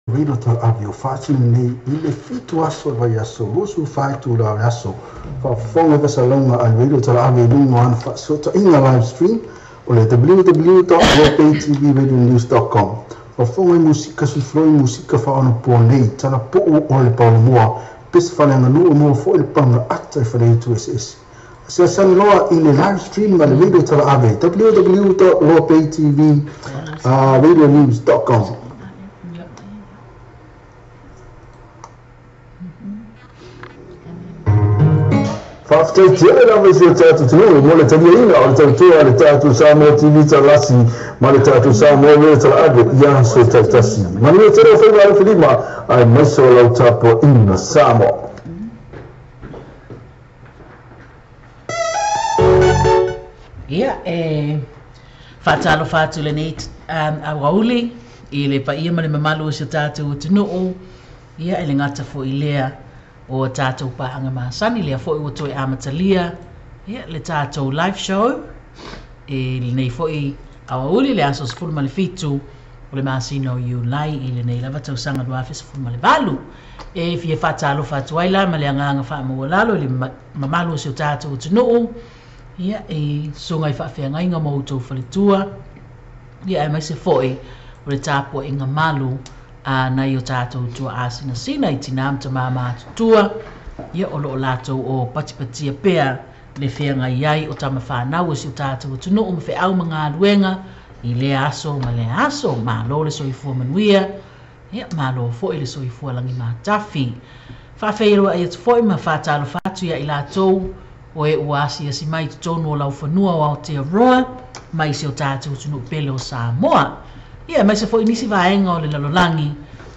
Radio Talaave o faatino nei i le 7 aso o le vaiaso, 24 itula o le aso. Faafofoga i fasalauga a le Radio Talaave i luga o ana faafesootaiga live stream o le www.lobaytvradionews.com. Faafofoga i musika suifloi, musika faaonaponei, talapuu o le paolomoa, pese faaleaganuu, maua foi le paga ata i faleitu eseese. Asiasi loa i le live stream a le Radio Talaave www.lobaytvradionews.com. Faafetai tele lava i si o tatou atunuu mo le taliaina o le tautua a le tatou Samoa TV Talasi ma le tatou Samoa Radio Talaave i aso taitasi. Manuia tele o faiva alofilima aemaise o lau tapuaiga Samoa. Ia, e faatalofa atu lenei aoauli i le paia ma le mamalu o si o tatou atunuu, ia e le gata foi lea o a tatou paaga masani, lea foi ua toe amatalia ia le tatou live show i lenei foi aoauli le aso 17 o le masina o Iulai i lenei lava tausaga 2018. E fia faatalofa atu ai la ma le agaga faamaualalo i le mamalu o si o tatou atunuu, ia i susuga i faafeagaiga ma outou faletua, ia aemaise foi o le tapuaiga malu a nai o tatou tuaasinasina i tinā ma tamā matutua, ia o lo o latou o patipatia pea le feagai ai o tama fanau o si o tatou atunuu ma feau ma galuega i lea aso ma lea aso. Malo le soifua manuia, ia malo foi le soifua lagi matafi. Faafeiloai atu foi ma faatalofa atu ia i latou o e ua asiasi mai i totonu o laufanua o Aotearoa mai si o tatou atunuu pele o Samoa. Ia, aemaise foi nisi vaega o le lalolagi,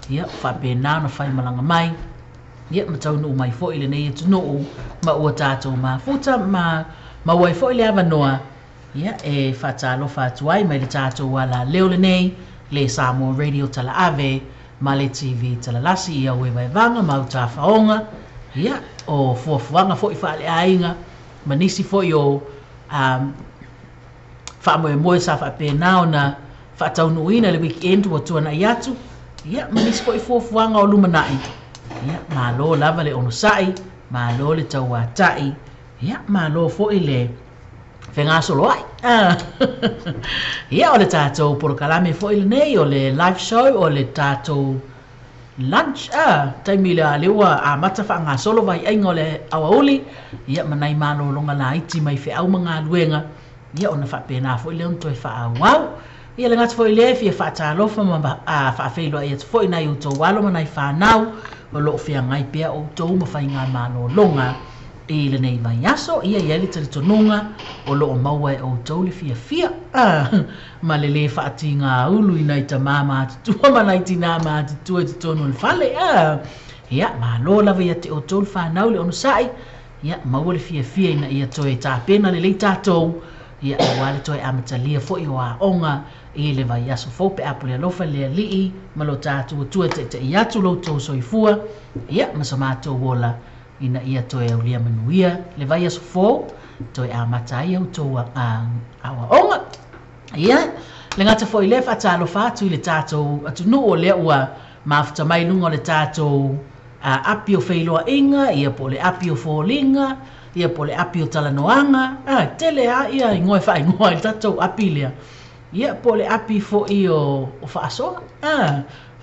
ia, faapena ona faimalaga mai, ia, ma taunuu mai foi i lenei atunuu ma ua tatou mafuta ma maua ai foi le avanoa, ia, e faatalofa atu ai mai le tatou alaleo lenei, le Samoa Radio Talaave ma le TV Talalasi i au evaevaga ma au tafaoga, ia, o fuafuaga foi faaleaiga ma nisi foi o faamoemoe sa faapena ona faataunuuina i le weekend ua tuanai atu, ia, ma nisi foi fuafuaga o lumanai. Ia, malo lava le onosai, malo le tauatai, ia, malo foi le fegasoloai. Ia, o le tatou polokalame foi lenei, o le live show, o le tatou lunch, taimi lea lea ua amata faagasolo vaiaiga o le aoauli, ia, ma nai malologa laiti mai feau ma galuega, ia, ona faapena foi lea ona toe faaauau. Ia, le gata foi lea e fia faatalofa ma faafeiloai atu foi nai outou alo ma nai fanau o lo o feagai pea outou ma faiga malologa i lenei vaiaso. Ia, i ai le talitonuga o lo o maua e outou le fiafia ma le lē faatigaulu i nai tamā matutua ma nai tinā matutua i totonu o le fale. Ia, malo lava ia te outou le fanau le onosai, ia, maua le fiafia ina ia toe tapena lelei tatou, ia, aua le toe amatalia foi o aoga i le vaiaso fou pe a pule alofa le Alii ma lo tatou Atua e taita'i atu lo outou soifua, ia, ma so matou ola ina ia toe aulia manuia le vaiaso fou toe amata ai outou aoaoga. Ia, le gata foi lea faatalofa atu i le tatou atunuu o lea ua mafuta mai luga o le tatou api o feiloaiga, ia po o le api o foliga, ia po o le api o talanoaga, tele lava ia igoa e faaigoa i le tatou api lea, ia po o le api foi o faasoa,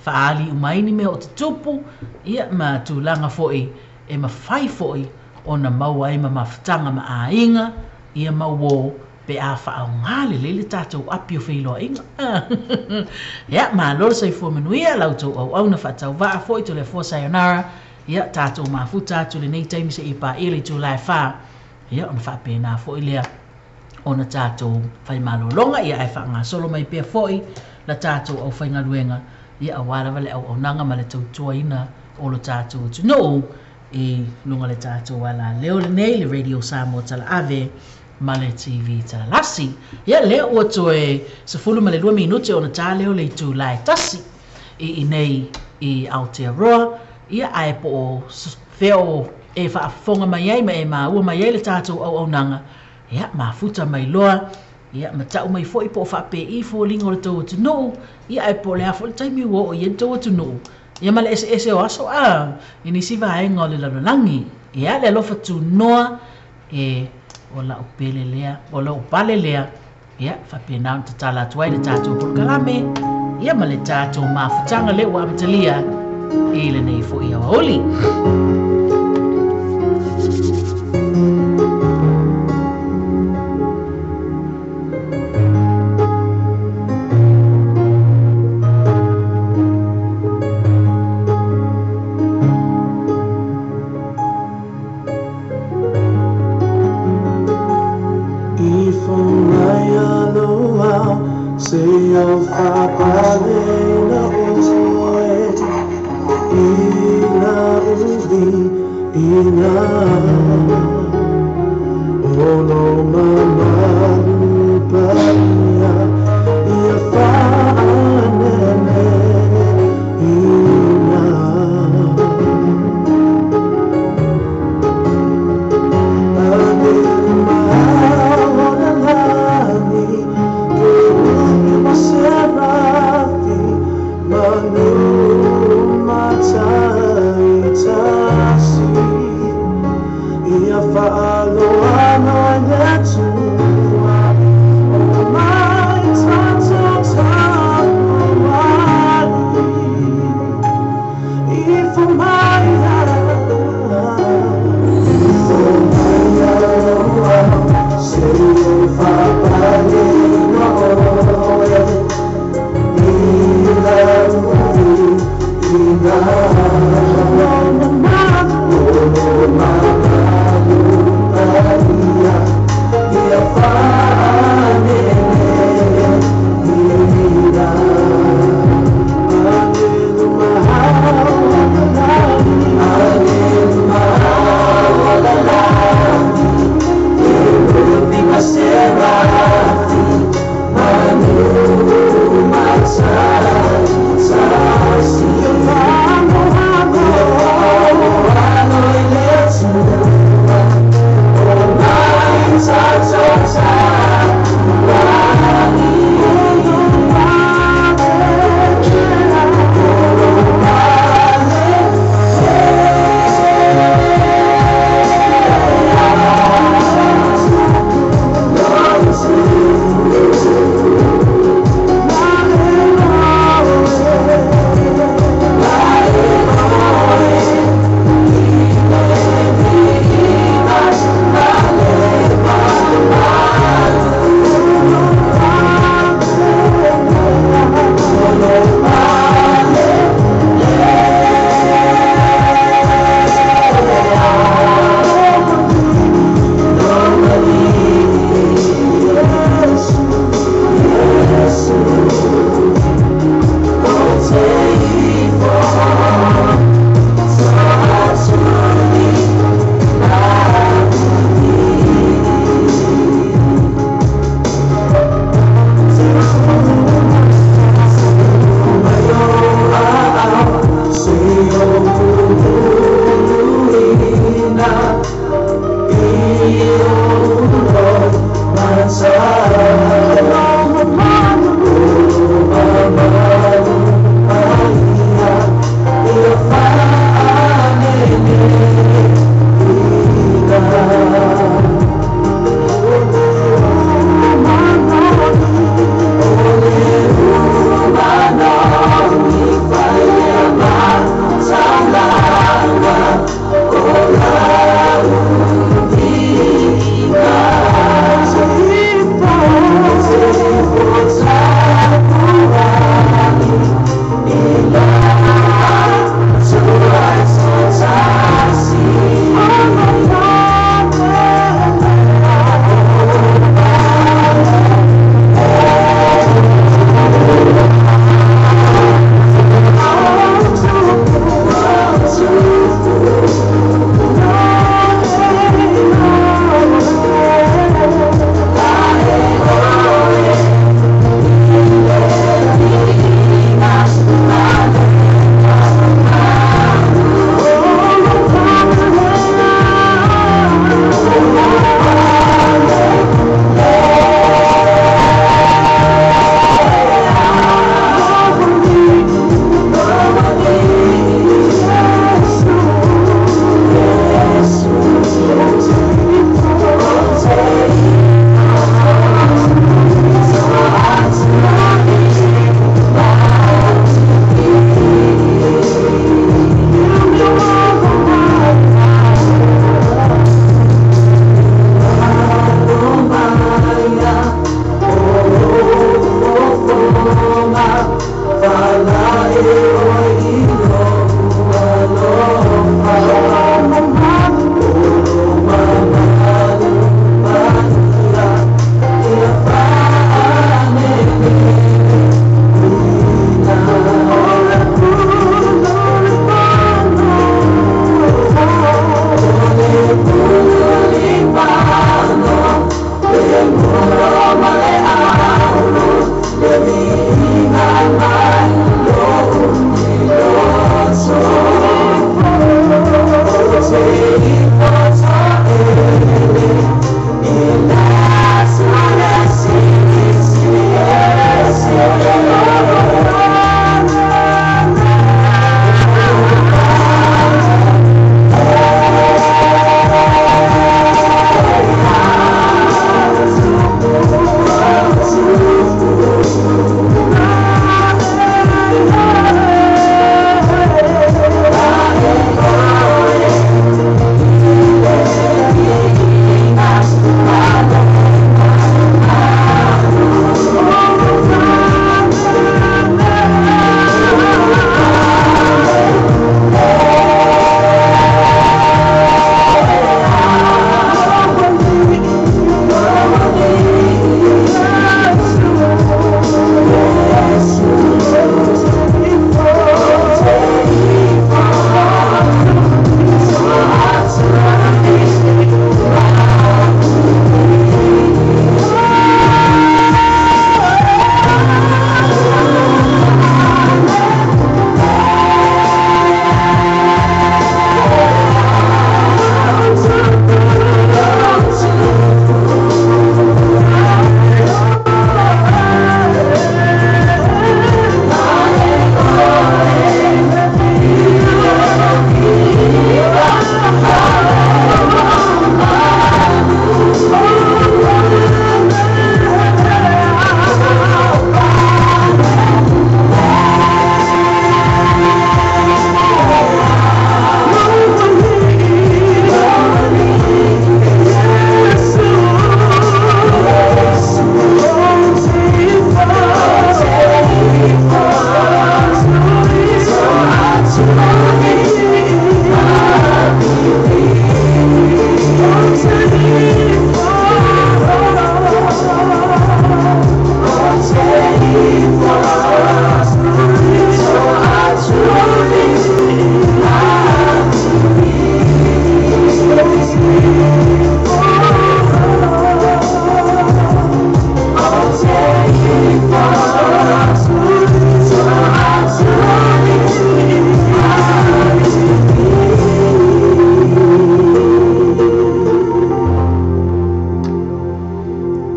faaali uma ai ni mea o tutupu, ia ma tulaga foi e mafai foi ona maua ai ma mafutaga ma aiga, ia ma uo pe a faaaoga lelei le tatou api o feiloaiga. Ia, malo le soifua manuia, la outou auauna faatauvaa foi Toleafoa sayonara, ia tatou mafuta atu lenei taimi seia paia le itula e 4, ia ona faapena foi lea ona tatou fai malologa, ia ae faagasolo mai pea foi la tatou aufaigaluega, ia aua lava le auaunaga ma le tautuaina o lo tatou atunuu i luga o le tatou alaleo lenei, le Radio Samoa Talaave ma le TV Talalasi. Ia lea ua toe 12 minute ona ta lea o le itula e 1 i inei i Aotearoa, ia ae po o fea o e faafofoga mai ai ma e maua mai ai le tatou auaunaga, ia mafuta mai loa Ia ma ta'u mai fo'i po o fa'apēʻī foliga o le tou atunu'u. Ia ae po o le a fo'i le taimi ua oo i ai le tou atunu'u. Ia ma le eseese o aso a i nisi vaega o le lalolagi. Ia le alofa tunoa e o la'u pele lea o lou pale lea. Ia faapena ona tatala atu ai le tatou polokalame. Ia ma le tatou mafutaga lea ua amatalia i lenei fo'i aoauli.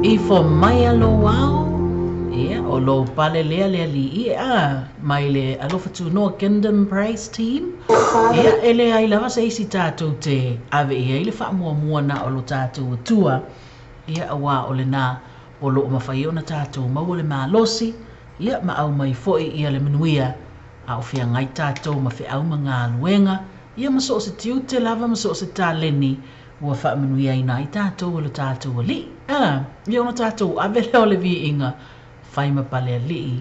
Ifo mai alo au, ia, o lo pale lea lea li i a, mai le Alofa Tunoa Kingdom Praise Team. Ia, ele ai lava se isi tātou te ave i ai le whaamua na o lo tātou atua. Ia, awa o le nā o lo o mawhai ona tātou maua le malosi. Ia, ma au mai foi ia le manuia. A o whia ngai tātou ma whi au ma ngā luenga. Ia, ma so o se tiute lava, ma so o se tāleni. Ua whaamanuia i nai tātou o le tātou ali. Ia ona tātou ave leo le vi inga whai ma pale ali.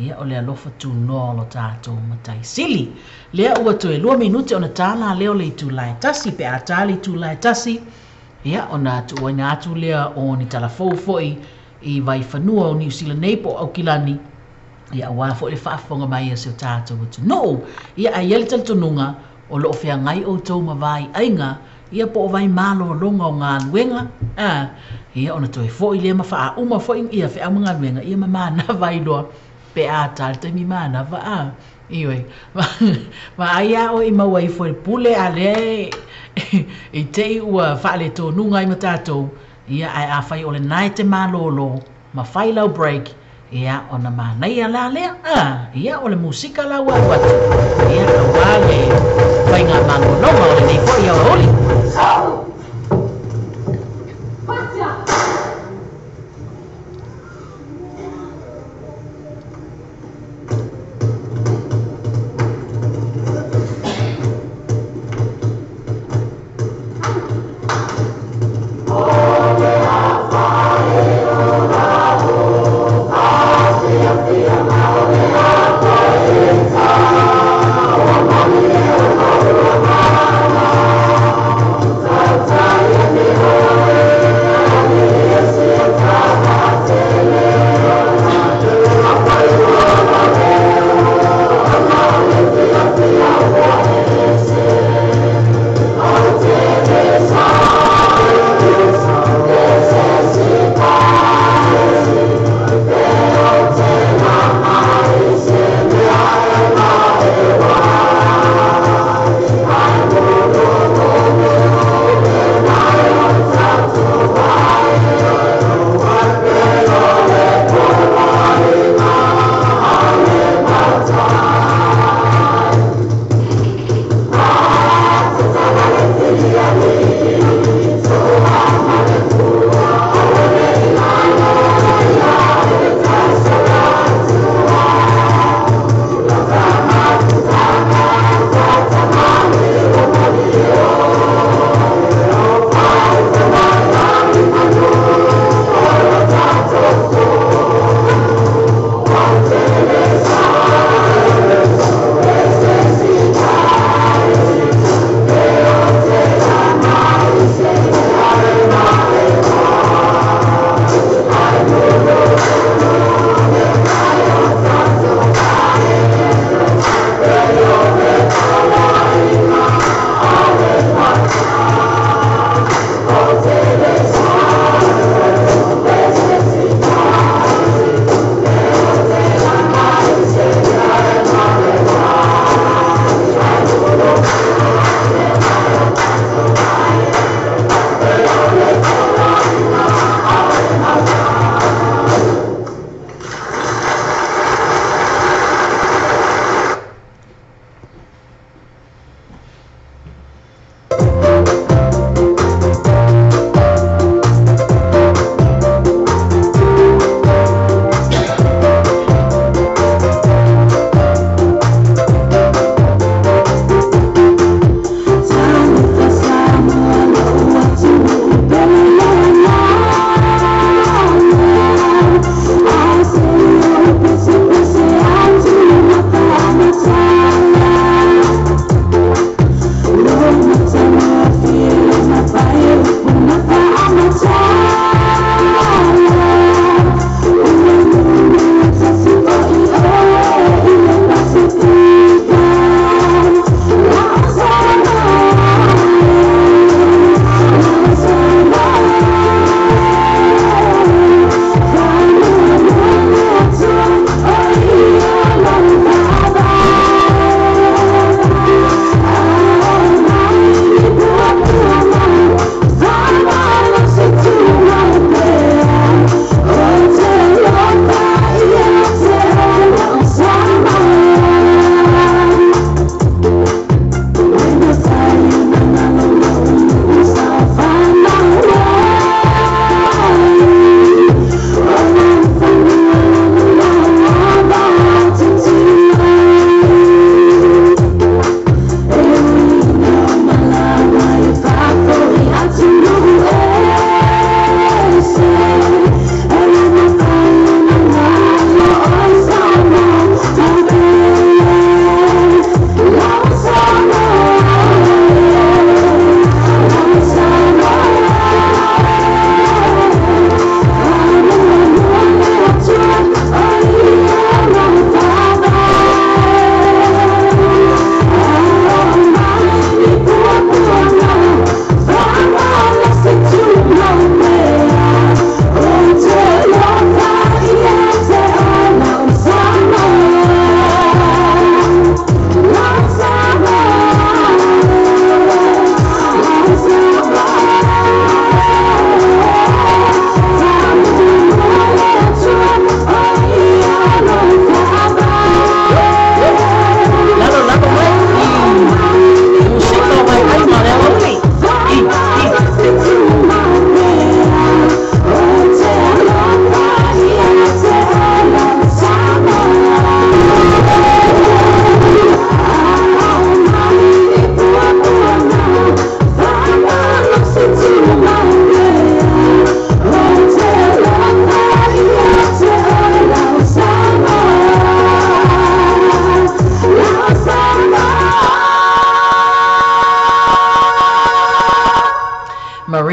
Ia o le alofa tunoa lo tātou matai sili. Lea ua toe 2 minute ona tāla leo le itu lai tasi, pe a tāli itu lai tasi. Ia ona tuuaina atu lea o ni talafou foi i Vaifanua o Niu Sila nei po Aukilani. Ia awa foi le whaafonga mai a se o tātou atunuu. Ia ai ele talitonunga o loo whia ngai o tau mawai ainga. Ia po o vai malo longa o ngā luenga. Ia ona toe foi lea ma wha uma foi ia whea uma ngā luenga. Ia ma mana vai loa pe a tāle te mi mana wa a. Ioi. Ma aia o i maua i foi pule a le i te ua whaale tō nunga i matātou. Ia ai a whai o le nai te malolo ma whai lau break. Ia ona manaia la lea. Ia o le musika la ua atu. Ia a wā le whai ngā malolonga o le nei foi au oli. Yeah.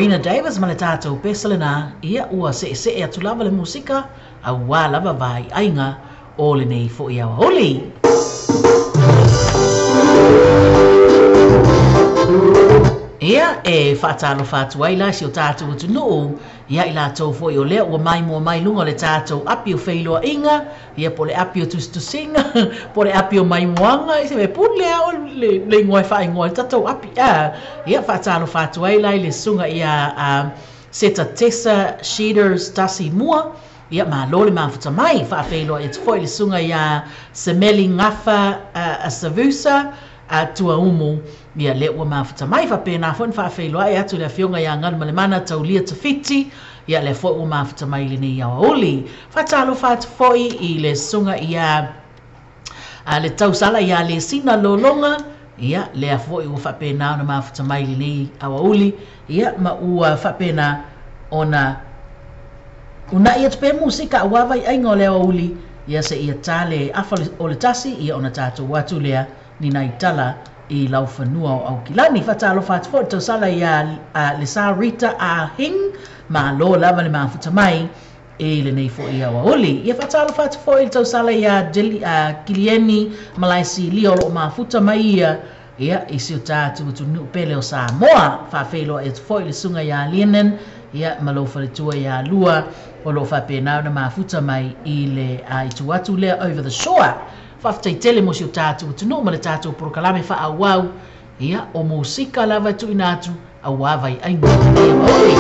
Rena Davis ma le tatou pesa lena, ia ua se'ese'e atu lava le musika auā lava vaaiaiga o lenei fo'i aoauli. Ia, e faatalofa atu ai la i si o tatou atunuu, ia i latou foi o lea ua maimoa mai luga o le tatou api o feiloaiga, ia po o le api o tusitusiga, po o le api o maimoaga, i se mea pule lava oe le le igoa e faaigoa ai le tatou api. A, ia faatalofa atu ai la i le susuga ia Seta Tessa Sheeters Tasi Mua, ia malo le mafuta mai. Faafeiloai atu foi i le susuga ia Semeli Gafa Savusa, a Tuaumu, ia lea ua mafuta mai. Faapena foi ona faafeiloai atu le Afioga ia Galumalemana Taulia Tafiti, ia lea foi ua mafuta mai i lenei aoauli. Faatalofa atu foi i le Susuga ia le Tausala ia Lesina Lologa, ia lea foi ua faapena ona mafuta mai i lenei aoauli, ia ma ua faapena ona una'i atu pea musika aua vaiaiga o le aoauli, ia seia ta le afa o le tasi, ia ona tatou o atu lea ni nai tala i laufanua o Aukilani. Faatalofa atu foi i le tausala ia Lesa Rita Ah Hing, malo lava le mafuta mai i lenei foi aoauli. Ia faatalofa atu foi i le tausala ia Kilieni Malaesilia o lo o mafuta mai ia ia i si o tatou atunuu pele o Samoa. Faafeiloai atu foi i le susuga ia Leonin ia ma lou faletua ia Lua o lo o faapena ona mafuta mai i le itu atu lea over the shore. Faafetai tele mo si o tatou atunuu ma le tatou polokalame faaauau, ia, o musika lava e tuuina atu auā vaiaiga o lenei aoauli.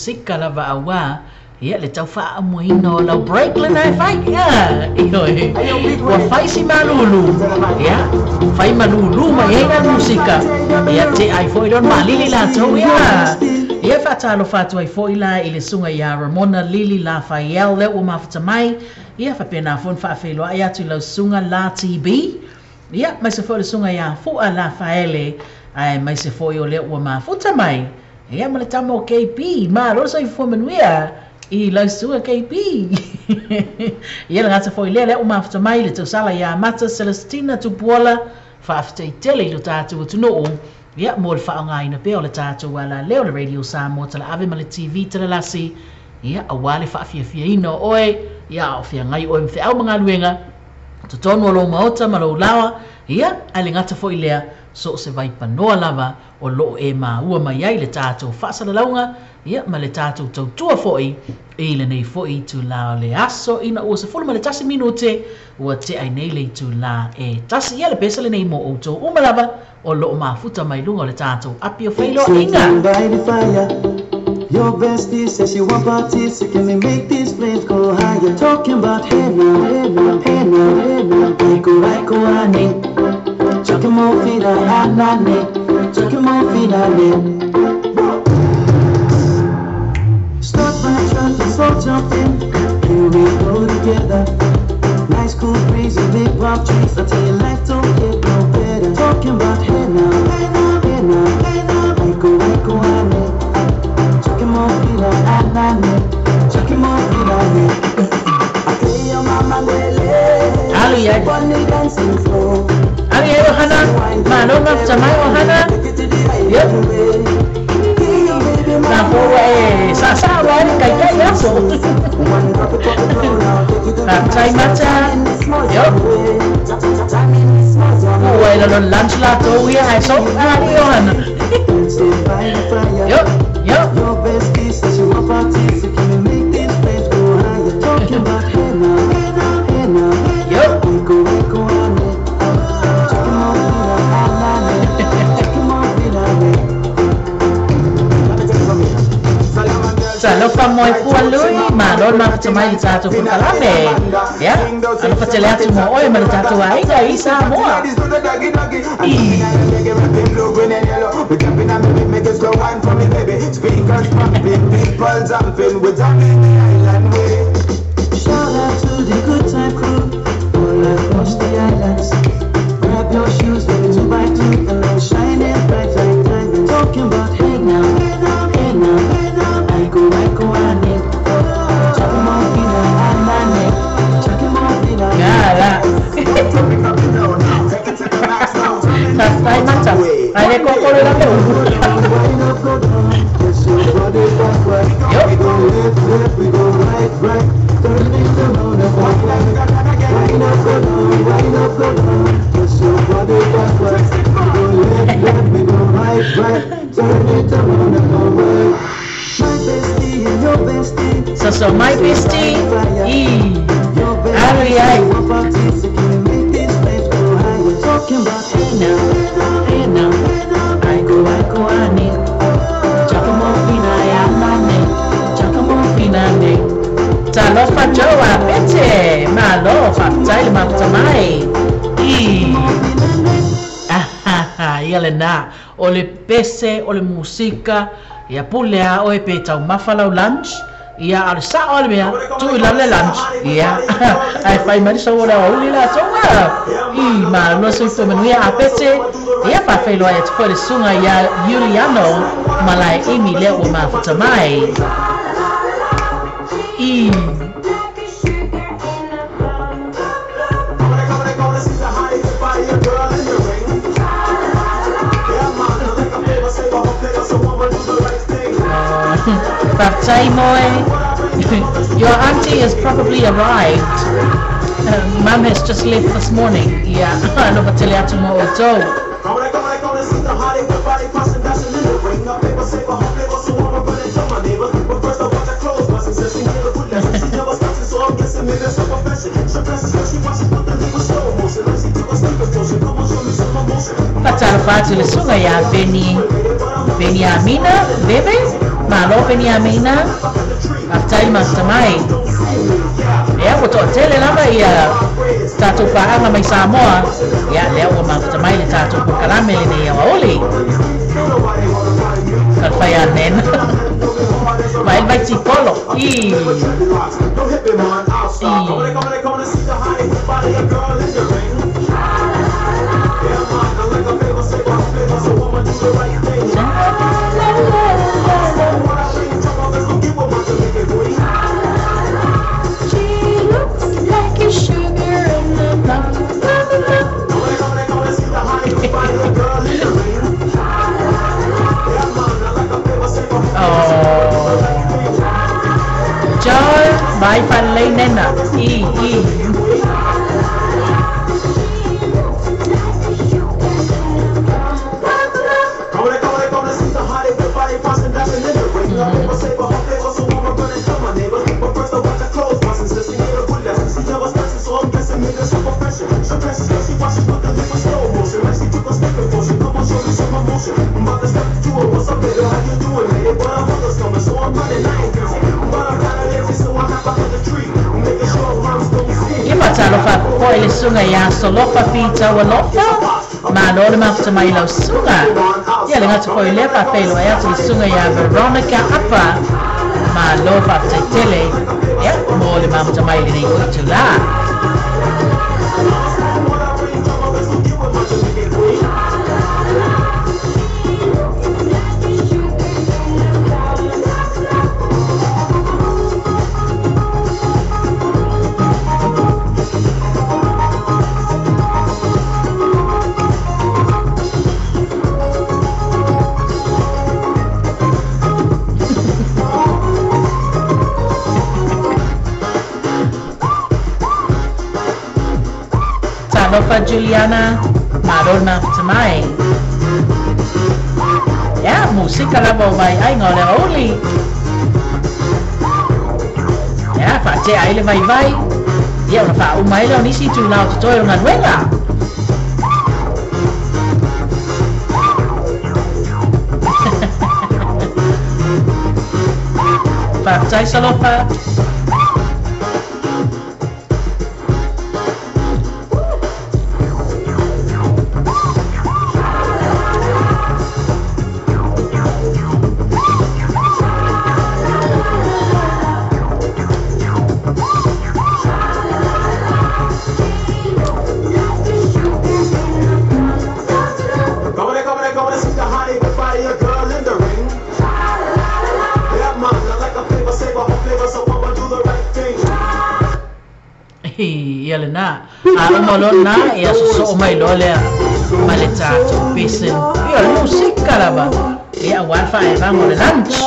musika lava auā ia le taufaamuaina o lau break lena e fai ia ioe ua fai si malulu ia fai malulu mai ai la musika ia te ai foʻi lona malili latou ia ia faatalofa atu ai foʻi la i le suga iā Ramona Lili Lafael lea ua mafuta mai ia faapena foi ona faafeiloai atu i lau susuga La TB ia maise foi o le suga iā Fu'a Lafaele ae maise foi o lea ua mafuta mai ia ma le tama o KP malo le soifua manuia i lau susuga KP ia le gata foi lea lea ua mafuta mai le tausala iā Mata Celestina Tupuola faafetaitele i lo tatou atunuu ia mo le faaaogaina pea o le tatou alaleo le Radio Samoa Talaave ma le TV Talalasi ia auā le faafiafiaina o oe ia a o feagai oe ma feau ma galuega totonu o lou maota ma lou laoa ia ae le gata foi lea so o se vaipanoa lava o loo e maua mai ai le tatou faasalalauga ia ma le tatou tautua foi i lenei foi itulā o le aso ina ua 11 minute ua tea ai nei le itulā e tasi ia le pesa lenei mo outou uma lava o loo mafuta mai luga o le tatou api o feiloaiga. Sitting by the fire. Your bestie says she want parties, so can we make these flames go higher? Talking about hey now, hey now, hey now, hey now. Aiko, aiko, ane. Chucking more feet, anane. Chucking more feet, ane. Start my truck, let's all jump in. Here we go together. Nice cool breeze and big palm trees. I tell you, life don't get no better. Talking about hey now, hey now, hey now, hey now. Aiko, aiko, ane. Chucking more feet, anane. Chucking more feet, ane. I play your mama lele. Alu ia On the dancing floor. alu ia Ohana malo mafuta mai Ohana Take it to the Yep. island way. Hey, yo, baby, na mama. fua e sasa wa le kaikai aso One drop it, pop it low now. Take it to the faafetai max. mata Time in this small yo way. Time in this small ua way. e lalo lunch latou ia ae so ali Ohana Dancing by the fire. yo yo Your bestie says she want parties, so can we make these flames go higher? Talking about hey now, hey now, hey now, hey yo now. Aiko, aiko, ane. Chucking more feet, anane. Chucking more feet, ane. Let me take it from here. Talofa moe pua lui, malo le mafuta mai le tatou polokalame. Ia, alofa tele atu mo oe ma le tatou aiga i Samoa. I. Shout out to the good time crew all across the islands. Grab your shoes, baby, 2 by 2, and I'm shining bright like diamonds. Talking about hey now, hey now, hey now, hey now. Aiko, aiko, ane. Chucking more feet, anane. Chucking more feet, ane. Gala. Faafetai mata. Ai le kokolo la leu. Wind up, go down, get your body backward. Yo. We go left, left, we go right, right. Turn it around and forward. Wind up, go down, wind up, go down. Get your body backward. We go left, left, we go right, right. Turn it around and forward. My bestie and your bestie. So my bestie. I. Your Alu bestie ia says ai. she want parties, so can we make these flames go higher? Talking about hey now, hey now, Hey now. hey now. Aiko, aiko, ane. Giacomo fina e anane. Giacomo fina ne. Talofa Joa Pete. Malo faafetai le mafuta mai. I. Ah, ia lenā o le pese o le musika ia pule a oe pe taumafa lau lunch ia a o le saʻo a le mea tuu i lalo le lunch ia ae fai mai le sau o le aoauli latou a i malua soifua manuia a pete ia faafeiloai atu foi le suga iā Iuliano Malaeimi lea ua mafuta mai i. Faafetai moe. Your auntie has probably arrived. Mum has just left this morning. Ia alofa tele atu mo outou. Faatalofa atu le suga iā Beni Beniamina Bebe. Malo Peniamina, faafetai mafuta mai. Ia ua to'atele lava ia tatou paaga mai Samoa. Ia lea ua mafuta mai le tatou polokalame lenei aoauli. Kalafai anena. Vai vai tipolo. I. She looks like a sugar in the mouth. Oh. Joe, vai falei nena. I I. Ia faatalofa foi le suga iā Solofa Fitaualofa. Malo le mafuta mai lau suga. Ia le gata foi lea faafeiloai atu le suga iā Veronica Apa. Malo faafetaitele. Ia mo le mafuta mai lenei foi itulā. Talofa Juliana, malo le mafuta mai. Ia musika lava o vaiaiga o le aoauli. Ia faatea ai le vaivai. Ia ona faauma ai lea o nisi itulā o totoe o galuega. Faafetai Salofa. Ia lenā. A uma loa lenā, ia sosoo mai loa lea ma le tatou pesen. Ia o le musika lava. Ia auā le faaevaga o le lunch.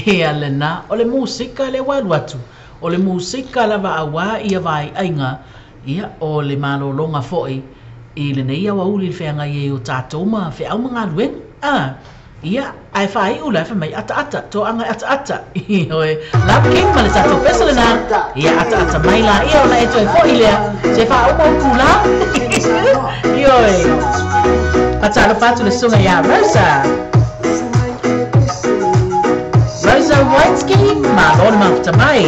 Ia lena, o le musika lea ua alu atu, o le musika lava auā ia vaaiaiga, ia, o le malologa foi i lenei aoauli i le feagai ai o tatou ma feau ma galuega. A, ia, ae faaiu la, fai mai, ataata, toaga e ataata. Ioe, Love King ma le tatou pese lena, ia ataata mai laia ona e toe foi lea, se faauma utulā. Ioe, faatalofa atu le susuga ia Rosa. Rosa Whitesky, malo le mafuta mai.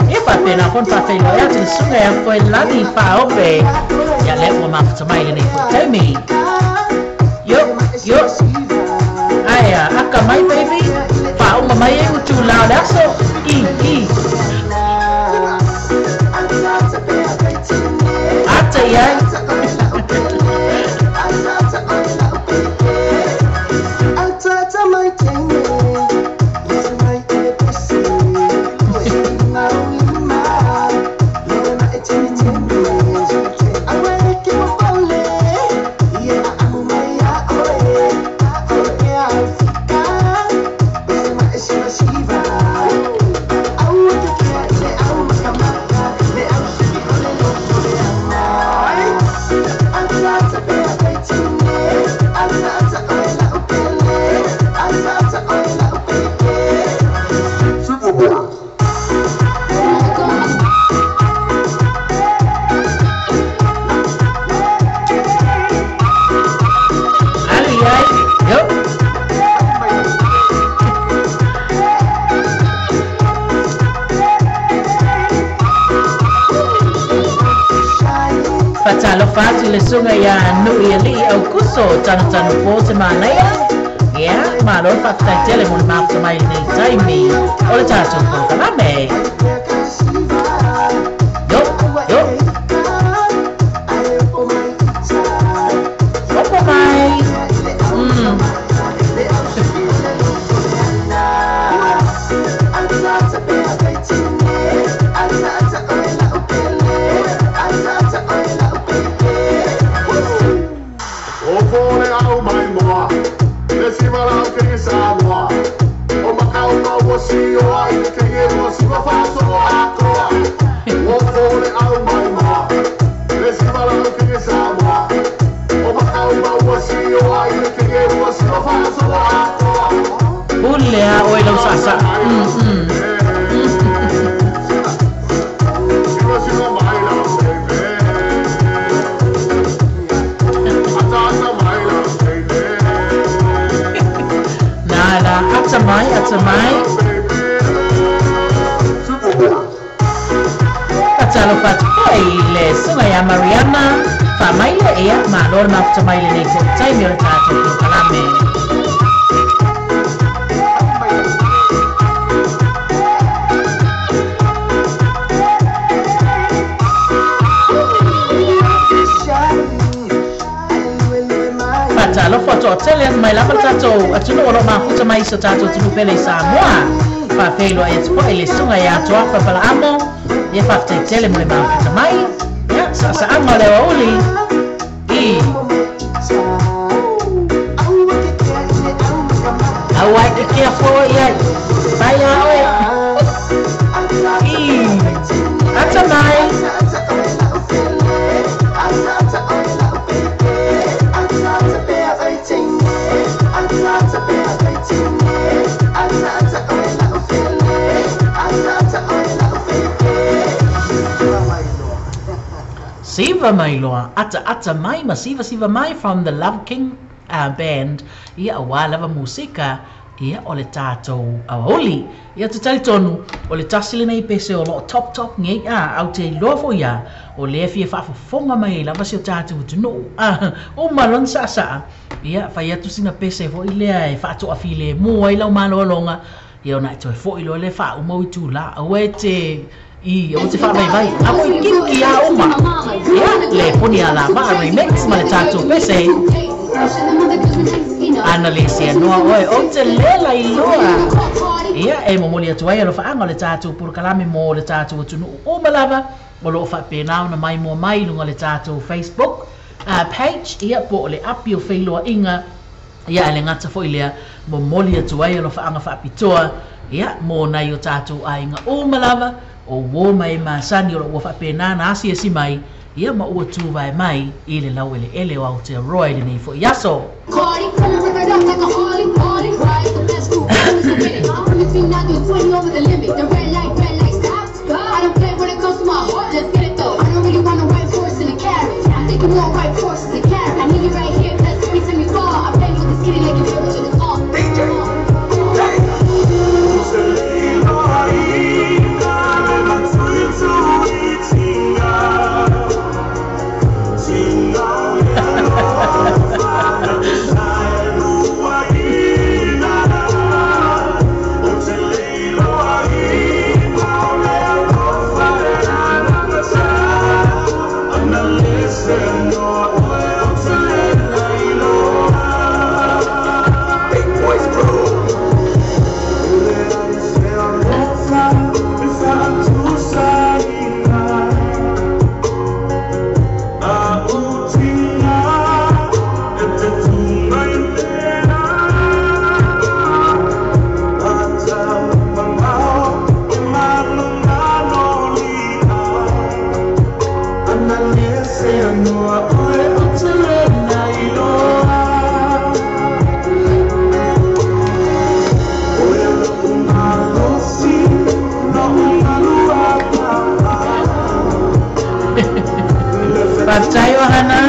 Ia faapena foi ona faafeiloai atu le susuga ia Foelani Faaope. Ia lea ua mafuta mai i lenei foi taimi. Yo, yo. Aea, aka mai baby. Faauma mai ai utulā o le aso. I, i. Ata i ai. Alu i ai. Yo. Faatalofa atu i le susuga ia Nuialii Aukuso, Tanutanu Po te manaia. Ia, malo le faafetai tele mo le mafuta mai i lenei taimi o le tatou polokalame. Yo, yo. Opo mai. Pule a oe lau saasaa. Na la, ata mai, ata mai. Faatalofa atu foi i le susuga ia Mariana Faamaile, ia, malo le mafuta mai i lenei foi taimi o le tatou polokalame. Faatalofa toatele atu mai lava le tatou atunuu o lo o mafuta mai i so tatou atunuu pele i Samoa. Faafeiloai atu foi i le susuga ia Toafa Palaamo, ia faafetai tele mo le mafuta mai. Ia, saasaaga o le aoauli i. Aua e kekea foi ai. Pai a oe. I. Ata mai. Siva mai loa, ata ata mai ma siva siva mai from the Love King band, ia auā lava musika, ia o le tatou aoauli. Ia te talitonu, o le tasi lenei pese o loo top top nei a, au te iloa foi a, o lea fia faafofoga mai ai lava si o tatou atunuu a, uma loa ona saasaa, ia fai atu sina pese foi lea e faatoafilemu ai lau malologa, ia ona e toe foi loa lea faauma uitulā, aua e te I, ou te faavaivai, a foi kiki a uma. Ia, le puni a la maa remix ma le tatou pese. Ana le sia noa oe, ou te lela i loa. Ia, e momoli atu ai alofaaga o le tatou polokalame mo le tatou atunuu uma lava, o lo o faapena ona maimoa mai i luga o le tatou Facebook page, ia, po o le api o feiloaiga. Ia, ae le gata foi i lea, momoli atu ai alofaaga faapitoa, ia, mo nai o tatou aiga uma lava, o uo ma e masani o lo o ua faapena ona asiasi mai, ia, ma ua tuvae mai i le laueleele o Aotearoa i lenei foi aso. Faafetai Ohana.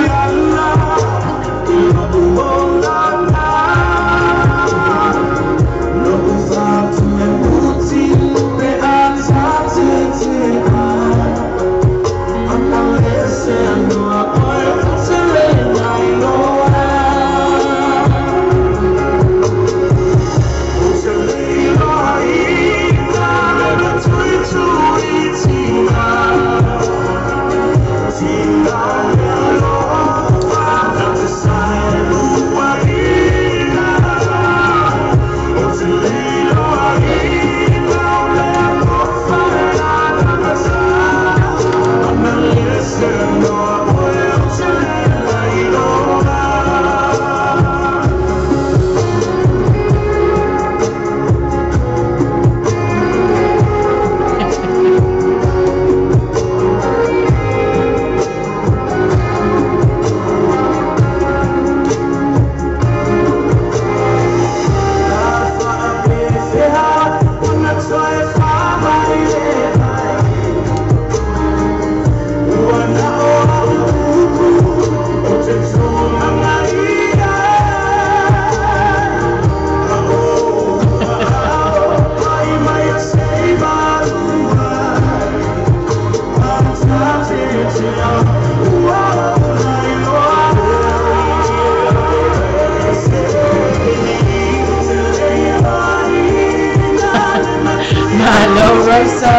Malo, Rosa.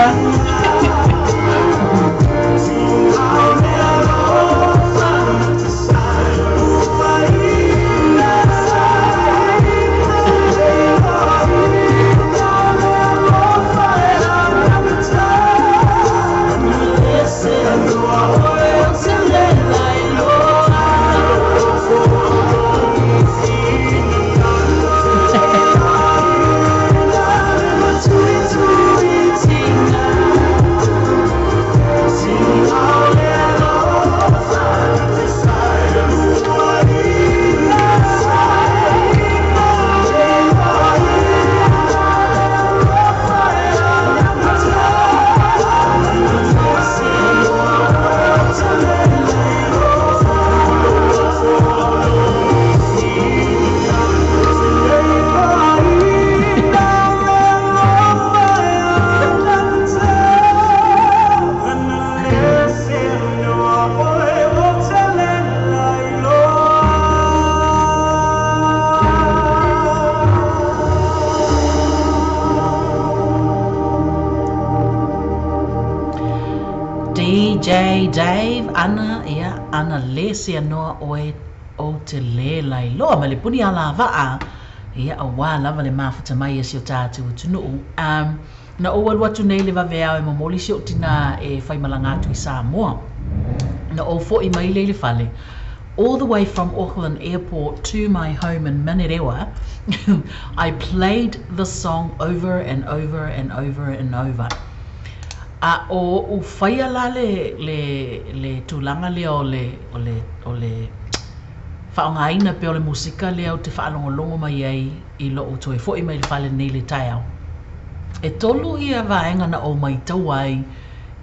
DJ Dave, ana, ia, ana le seanoa oe ou te le lailoa ma le puni alavaa, ia, auā lava le mafuta mai e si o tatou atunuu. Um, na ou alu atu nei i le vaveao e momoli si ou tinā e faimalaga atu i Samoa. Na ou foʻi mai lea i le fale, All the way from Auckland Airport to my home in Manurewa, I played this song over and over and over and over. A o ou faia la le, le, le tulaga lea o le, o le, o le faaaogaina pea o le musika lea ou te faalogologo mai ai i lou toe foi mai i le fale nei i le taeao. E tolu ia vaega na ou maitaua ai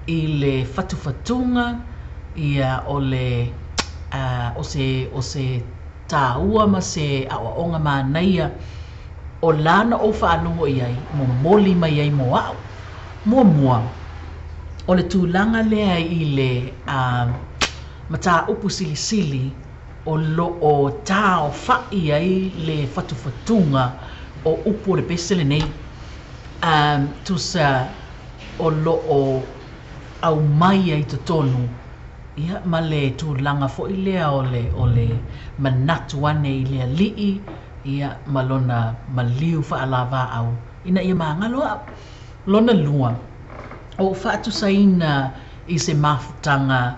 i le fatufatuga ia o le o se o se tāua ma se aoaoga manaia o la na ou faalogo i ai, momoli mai ai mo au. Muamua, o le tulaga lea i le mataupu silisili o lo o taaofai ai le fatufatuga o upu o le pese lenei, tusa o lo o aumai ai totonu, ia, ma le tulaga foi lea o le, o le manatu ane i le Alii, ia, ma lona maliu faalavaau ina ia magalo au. Lona lua, o ou faatusaina i se mafutaga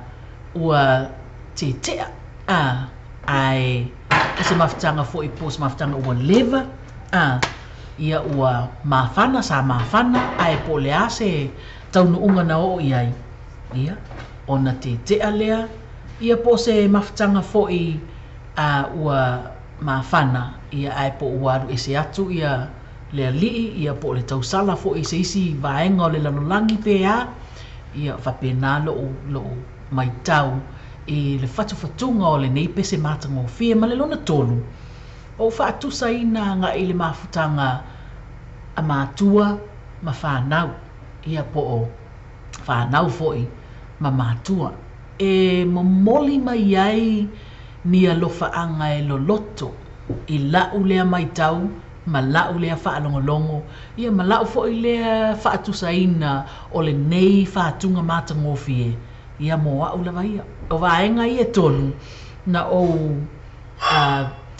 ua tetea, a, ae o se mafutaga foi po o se mafutaga ua leva, a, ia ua mafana, sa mafana, ae po o le a se taunuuga na oo i ai, ia, ona tetea lea, ia po o se mafutaga foi, a, ua mafana, ia, ae po ua alu ese atu ia le alii, ia po o le tausala foi i se isi vaega o le lalolagi pe a, ia, faapena lou, lou maitau i le fatufatuga o lenei pese matagofie. Ma le lona tolu, o ou faatusaina agai i le mafutaga a matua ma fanau, ia po o fanau foi ma matua, e momoli mai ai ni alofaaga e loloto i lau lea maitau ma lau lea faalogologo, ia ma lau foi lea faatusaina o lenei fatuga matagofie, ia mo au lava ia. O vaega ia e tolu na ou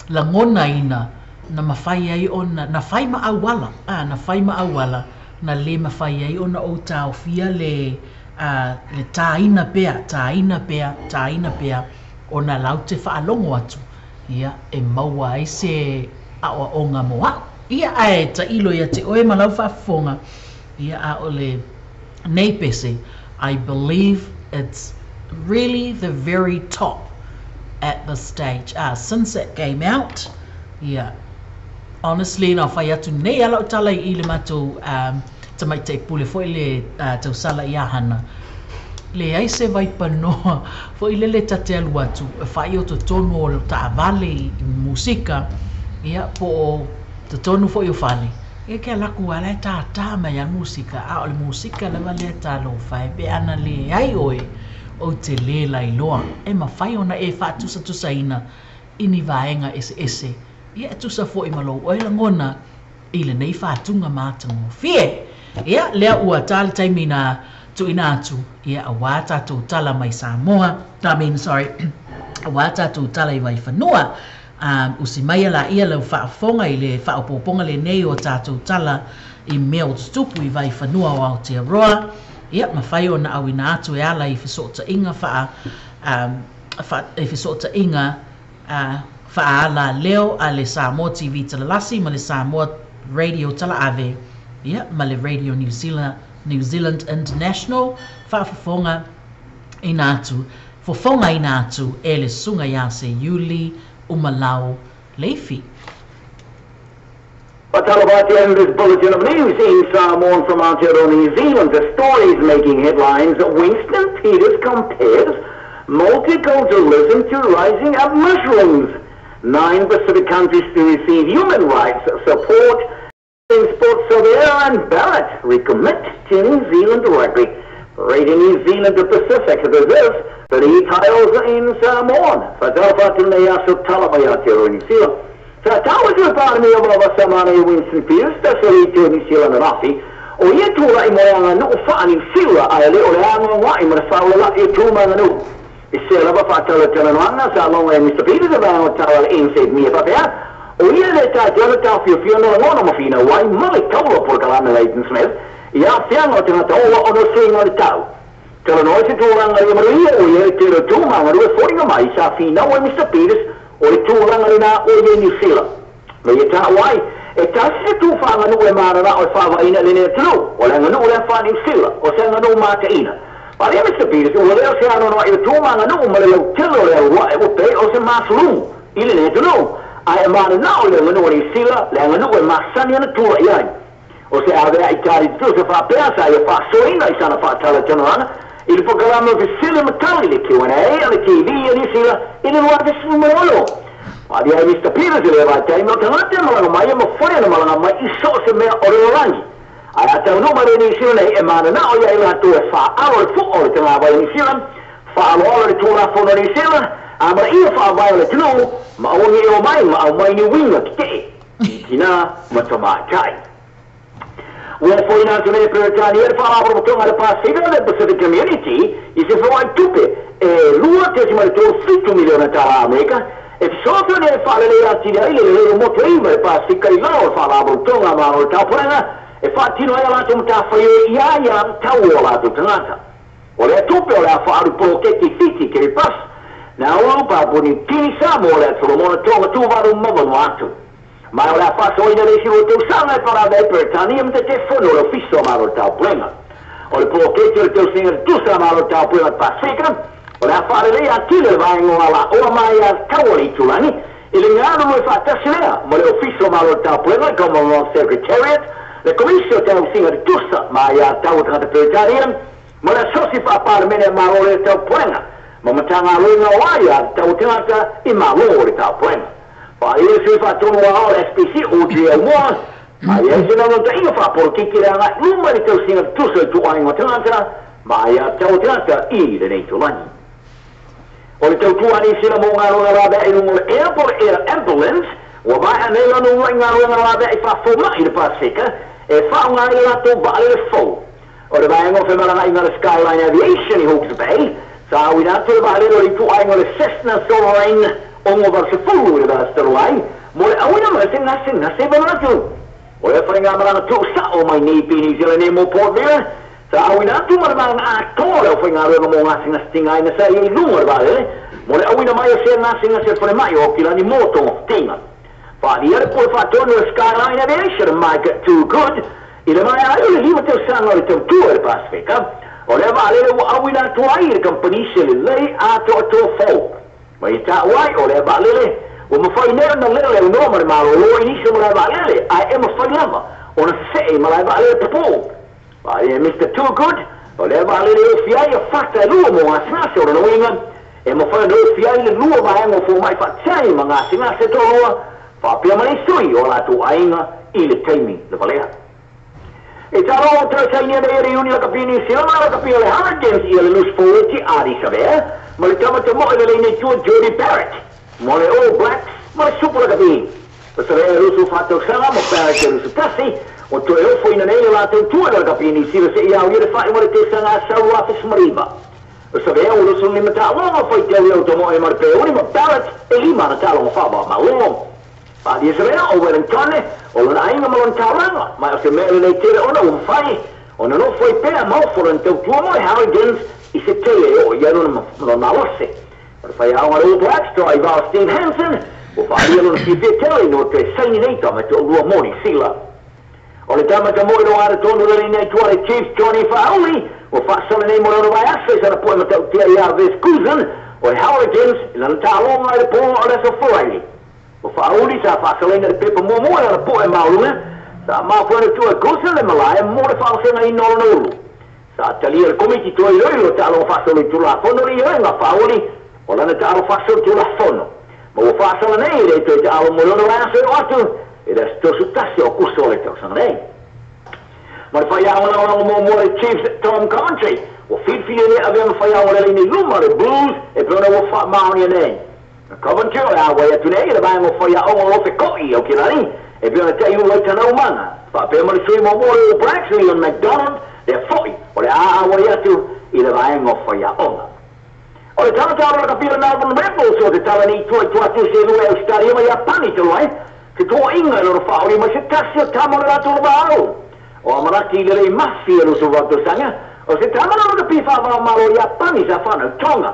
lagonaina na mafai ai ona, na fai ma auala, a, na fai ma auala na lē mafai ai ona ou taofia le, a, le tāina pea, tāina pea, tāina pea ona latou te faalogo atu, ia, e maua ai se aoaoga mo au. Ia, ae tailo ia te oe ma lau faafofoga, ia, a o lenei pese, I believe it's really the very top at this stage. Ah, since it came out, ia, honestly, na fai atu nei a lau tala i le matou tamaitai pule foi le tausala ia Hana, leai se vaipanoa foi lele ta te alu atu e faia o totonu o taavale i musika, ia, po o totonu foi o fale, ia ke alu atu a la e tātā mai a le musika, a o le musika lava lea talofa e pe ana leai oe ou te lē lailoa e mafai ona e faatusatusaina i ni vaega eseese, ia e tusa foi ma lou oe lagona i lenei fatuga matagofie. Ia, lea ua tā le taimi na tuuina atu, ia, auā tatou tala mai Samoa, I mean, sorry, auā tatou tala i Vaifanua. Usi maia laia lau faafofoga i le faaopoopoga lenei o tatou tala i mea o tutupu i Vaifanua o Aotearoa, ia, mafai ona auina atu e ala i fesootaiga faa, i fesootaiga faaalaleo a le Samoa TV Talalasi ma le Samoa Radio Talaave, ia, ma le Radio New Zealand, New Zealand International, faafofoga ina atu, fofogaina atu e le susuga ia Seiuli Umalau Leifi. Fatalofa atu in this bulletin of news in Samoan from Aotearoa, New Zealand. The stories making headlines. Winston Peters compares multiculturalism to rising up mushrooms. 9 Pacific countries to receive human rights support. In sports, Silveira and Barrett recommit to New Zealand rugby. Radio New Zealand the Pacific reserves 3 titles in Samoan. Fatalofa atu lenei aso tala mai Aotearoa, New Zealand. Sa taua te Palemia o Vavasamana e Winston Peters, tasi o New Zealand anafi, o ia tulai mo le aganuu faa-Niu Sila ae le o le anoanoai ma le faaulala'i o tu ma aganuu. I sea lava faatalatalanoaga sa loga e Mister Peters a vaega o tala le NZ mea faapea, o ia le tatea le taofiofia na lagona ma finau ai ma le taula polokalame Leighton Smith i aafiaga o tagata ola ona o suiga o le tau. Talanoa se tulaga ia manuia o ia te le tū magalua foliga mai sa finau ai Mr. Peters o le tulaga lenā o ia New Zealand. Ma ia ta'u ai e tasi se tūfāganuu e manana'o e faavaʻaina lenei atunuu o le aganuu lea faa-New Zealand o se aganuu mataʻina. Palia Mr. Peters ua lē o se anoanoaʻi le tūmaganuu ma le lautele o le aluaʻe ua pei o se masulugu i lenei atunuu ae e manana'o le aganuu a New Zealand le aganuu e masani ana tulaʻi ai. O se aveaʻi tali tutusa faapea sa ia faasoaina i sana faatalatalanoaga i le polokalame o fesili ma tali le Q&A a le TV a New Zealand i le 26. Palia ai Mr. Peters i le vaitaimi o tagata e malaga mai e mafai ona malaga mai i so o se mea o le lalagi. Ae a taunuu mai le New Zealand nei e mananao ia i latou e faaalo le fu'o o le tagavai o New Zealand, faaloalo le tulafono a New Zealand, a malaia faavae o le atunuu ma auagi e o mai ma aumai ni uiga tetee i tinā ma tamaitai. Ua foʻina atu nei Peretania le faalapotopotoga le Pasifika le Pacific Community i se fauaitupe e 2.37 miliona tālā Amerika e fesoasoani ai faalelei atili ai le lelei o motu e iva le Pasifika i lalo o le faalapotopotoga malo le taupulega e faatino ai a latou matafaioi ia ia tau o latou tagata. O lea tupe o le a faaalu poloketi Fiti Kiribati Nauru Papua New Guinea Samoa le Atu Solomona Tonga Tuvalu ma Vanuatu. Ma o le a faasoaina le isi lua tausaga e palava ai Peretania ma taitaifono o le Ofisa o Malo le Taupulega. O le poloketi o le tausiga tutusa a Malo le Taupulega o le Pasifika o le a faaleleia atili le vaega o alaoa ma ia tau o le itulagi i le galulue faatasi lea ma le Ofisa o Malo le Taupulega le Commonwealth Secretariat le Komisi o Tausiga Tutusa ma ia tau o tagata Peretania ma le Asosi Faapalemene a Malo le Taupulega ma Matagaluega o aia tau tagata i Malo o le Taupulega. Faaiu sui faatonu ao le SPC Audrey Aumua ma ia se naunautaiga faapolokiki le agaʻi luma i le tausiga tutusa i tuuaiga o tagata ma ia tau tagata i lenei itulagi. O le tautua New Zealand mo galuega laveaʻi luga o le ea po le Air Ambulance ua maea nei lona uluaʻi galuega laveaʻi faafomaʻi le Pasifika e faaaoga ai le latou vaalele fou. O le vaega o femalagaʻiga le Skyline Aviation i Hawke's Bay sa auina atu le vaalele o le ituaiga o le Cessna Sovereign 680 i le vaiaso ai mo le auina mai se gasegase Vanuatu. O le faigamalaga tuusa'o mai nei pi New Zealand nei mo Port Vila sa auina atu ma le vaega atoa le aufaigaluega mo gasegase sa i luga o le vaalele mo le auina mai o se gasegase falemaʻi o Aukilani mo togafitiga. Faalia le pule faatonu o Skyline Aviation Mike Too Good i le maea ai o le 5 tausaga o le tautua i le Pasifika o lea vaalele ua auina atu ai i le kamupani se lelei atoatoa fou. Ma ia ta'u ai o lea vaalele ua mafai nei ona lele aunoa ma le malōlō i nisi o malae vaalele ae e mafai lava ona se'e malae vaalele pupū. Faalia Mr. Too Good o lea vaalele e ofi ai a fata e lua mo gasegase o lona uiga e mafai ona ofi ai le lua vaega o fomaʻi faatiai ma gasegase toalua faapea ma le sui o latou aiga i le taimi le valea. E talo o tausainia nei e le iuni lakapi New Zealand ma lakapi o le Hurricanes ia le loose forward Ardie Savea ma le tamatamoʻi le leina i tua Jody Barrett mo le All Blacks ma le Super Lakapi. O Savea e lusu faatausaga ma Barrett e lusu tasi o toe ofoina nei le latou tua le lakapi New Zealand seia auia le faaiuga le tausaga a sau 2019. O Savea ua lusu lima taaloga faitau i automoʻe ma le peuni ma Barrett e lima ana taaloga faavaamalo. Palia Savea o Wellington o lona aiga ma lona taulaga ma o se mea lelei tele ona ua mafai ona nofo ai pea ma ofo lona tautua mo le Hurricanes i se tele e oo i ai lona malose. O le faiaoga le All Blacks toaivā o Steve Hansen ua faalia lona fiafia tele ina ua toe saini nei tama toalua mo New Zealand. O le tama tamoʻi lo agatonu le leina i tua le Chiefs Johnny Faauli ua faasala nei mo le ono vaiaso i sana po'e matautia ia Verkusen o le Hurricanes i lana taaloga i le pō o le aso Folaili. O Faauli sa faasalaina le pepa muamua i lana po'e maoluga sa mafuana tua Goosen le malae mo le faavasega o lona ulu. Sa talia le komiti toailoilo taaloga faasolo i tulafono le ioega Faauli o lana taalo faasolo tulafono. Ma ua faasala nei le toe taalo mo le ono vaiaso e o atu i le aso 31 o Kuso o le tausaga nei. Ma le faiaoga muamua le Chiefs Tom Coventry ua filifili le avea ma faiaoga le leina i luma le Blues e pei ona ua faamaonia nei. Coventry o le a uai atu nei le vaega o faiaoga o lofekoʻi Aukilani e pei ona taʻiulu ai tanaumaga faapea ma le sui muamua le All Blacks Leon MacDonald lea foʻi o le a auai atu i le vaega o faiaoga. O le tamatalo le kapila Melbourne Rebels o te talani tua i tua atu se lua e Australia ma Iapani talu ai se toaʻiga i lona faaoli mai se tasi o tama o le latou le vaau. O amanaki i lelei mafi e lusu vatausaga O se tama na rakapi whaavao malo Iapani sa whanau Tonga.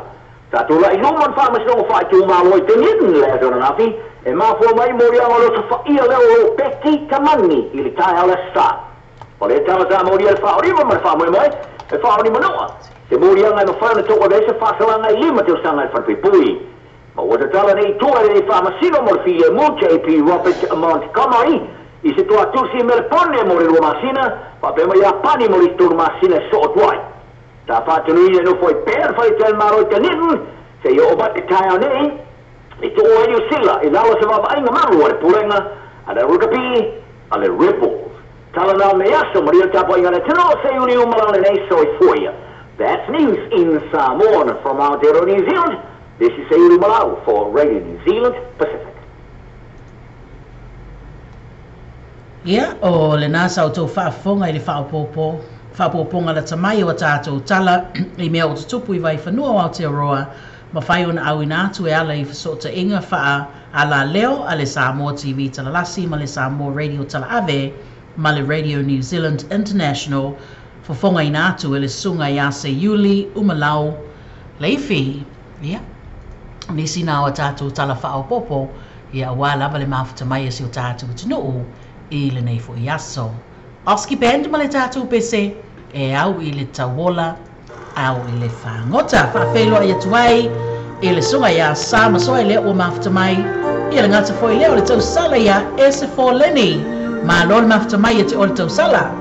Sa tula i luma whaamasinoga whaaitumalo i Dunedin le aso ananafi, e mafua mai moliaga o le osofaia lea o Ropeti Tamangi i le taeao le Aso Sa. O lea tala sa molia le faaolima ma le faamoemoe e faaolimanua se moliaga e mafai ona touavea ai se faasalaga e 5 tausaga i le falepuipui. Ma ua tatala nei i tua i lenei faamasino mo le filemu JP Robert Montgomery i se toatusi i Melepone mo le 2 masina, faapea ma Iapani mo le isi 3 masina e soo atu ai. Sa faatunuina e nofo ai pea le faletalimalo i Dunedin seia oo mai le taeao nei i tuu ai Niu Sila i lalo o se vaavaaiga malu a le pulega a le rakapi a le Rebels. Tala na o lenei aso, maria le tapuaiga a le atunuu o Seiuli uma lao lenei soifua ia. That's news in Samoan from Aotearoa New Zealand. This is Seiuli Malau for Radio New Zealand Pacific. Ia, o lena sa outou faafofoga i le faaopoopo, faaopoopoga lata mai o a tatou tala i mea o tutupu i Vaifanua o Aotearoa, mafai ona auina atu e ala i fesootaiga faa alaleo a le Samoa TV Talalasi ma le Samoa Radio Talaave ma le Radio New Zealand International, fofogaina atu e le Susuga ia Seiuli Umalau Leifi. Ia, nisi na o a tatou tala faaopoopo, ia aua lava le mafuta mai a si o tatou atunuu i lenei foi aso. Oski Band ma le tatou pese e au i le tauola, au i le fagota. Faafeiloai atu ai i le susuga ia Sa Masoe lea ua mafuta mai, ia le gata foi lea o le tausala ia Ese Foleni. Malo le mafuta mai ia te oe le tausala.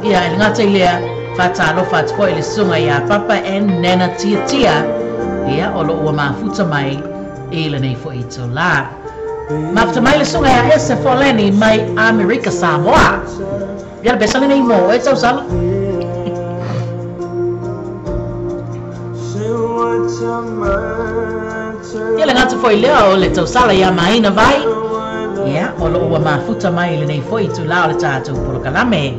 Ia e le gata i lea, faatalofa atu foi i le susuga ia Papa and Nana Tiatia, ia o loo ua mafuta mai i lenei foi itulā. Mafuta mai le susuga ia Ese Foleni mai Amerika Samoa. Ia le pesa lenei mo oe tausala. Ia le gata foi lea o le tausala ia Maina Vai, ia o loo ua mafuta mai i lenei foi itulā o le tatou polokalame.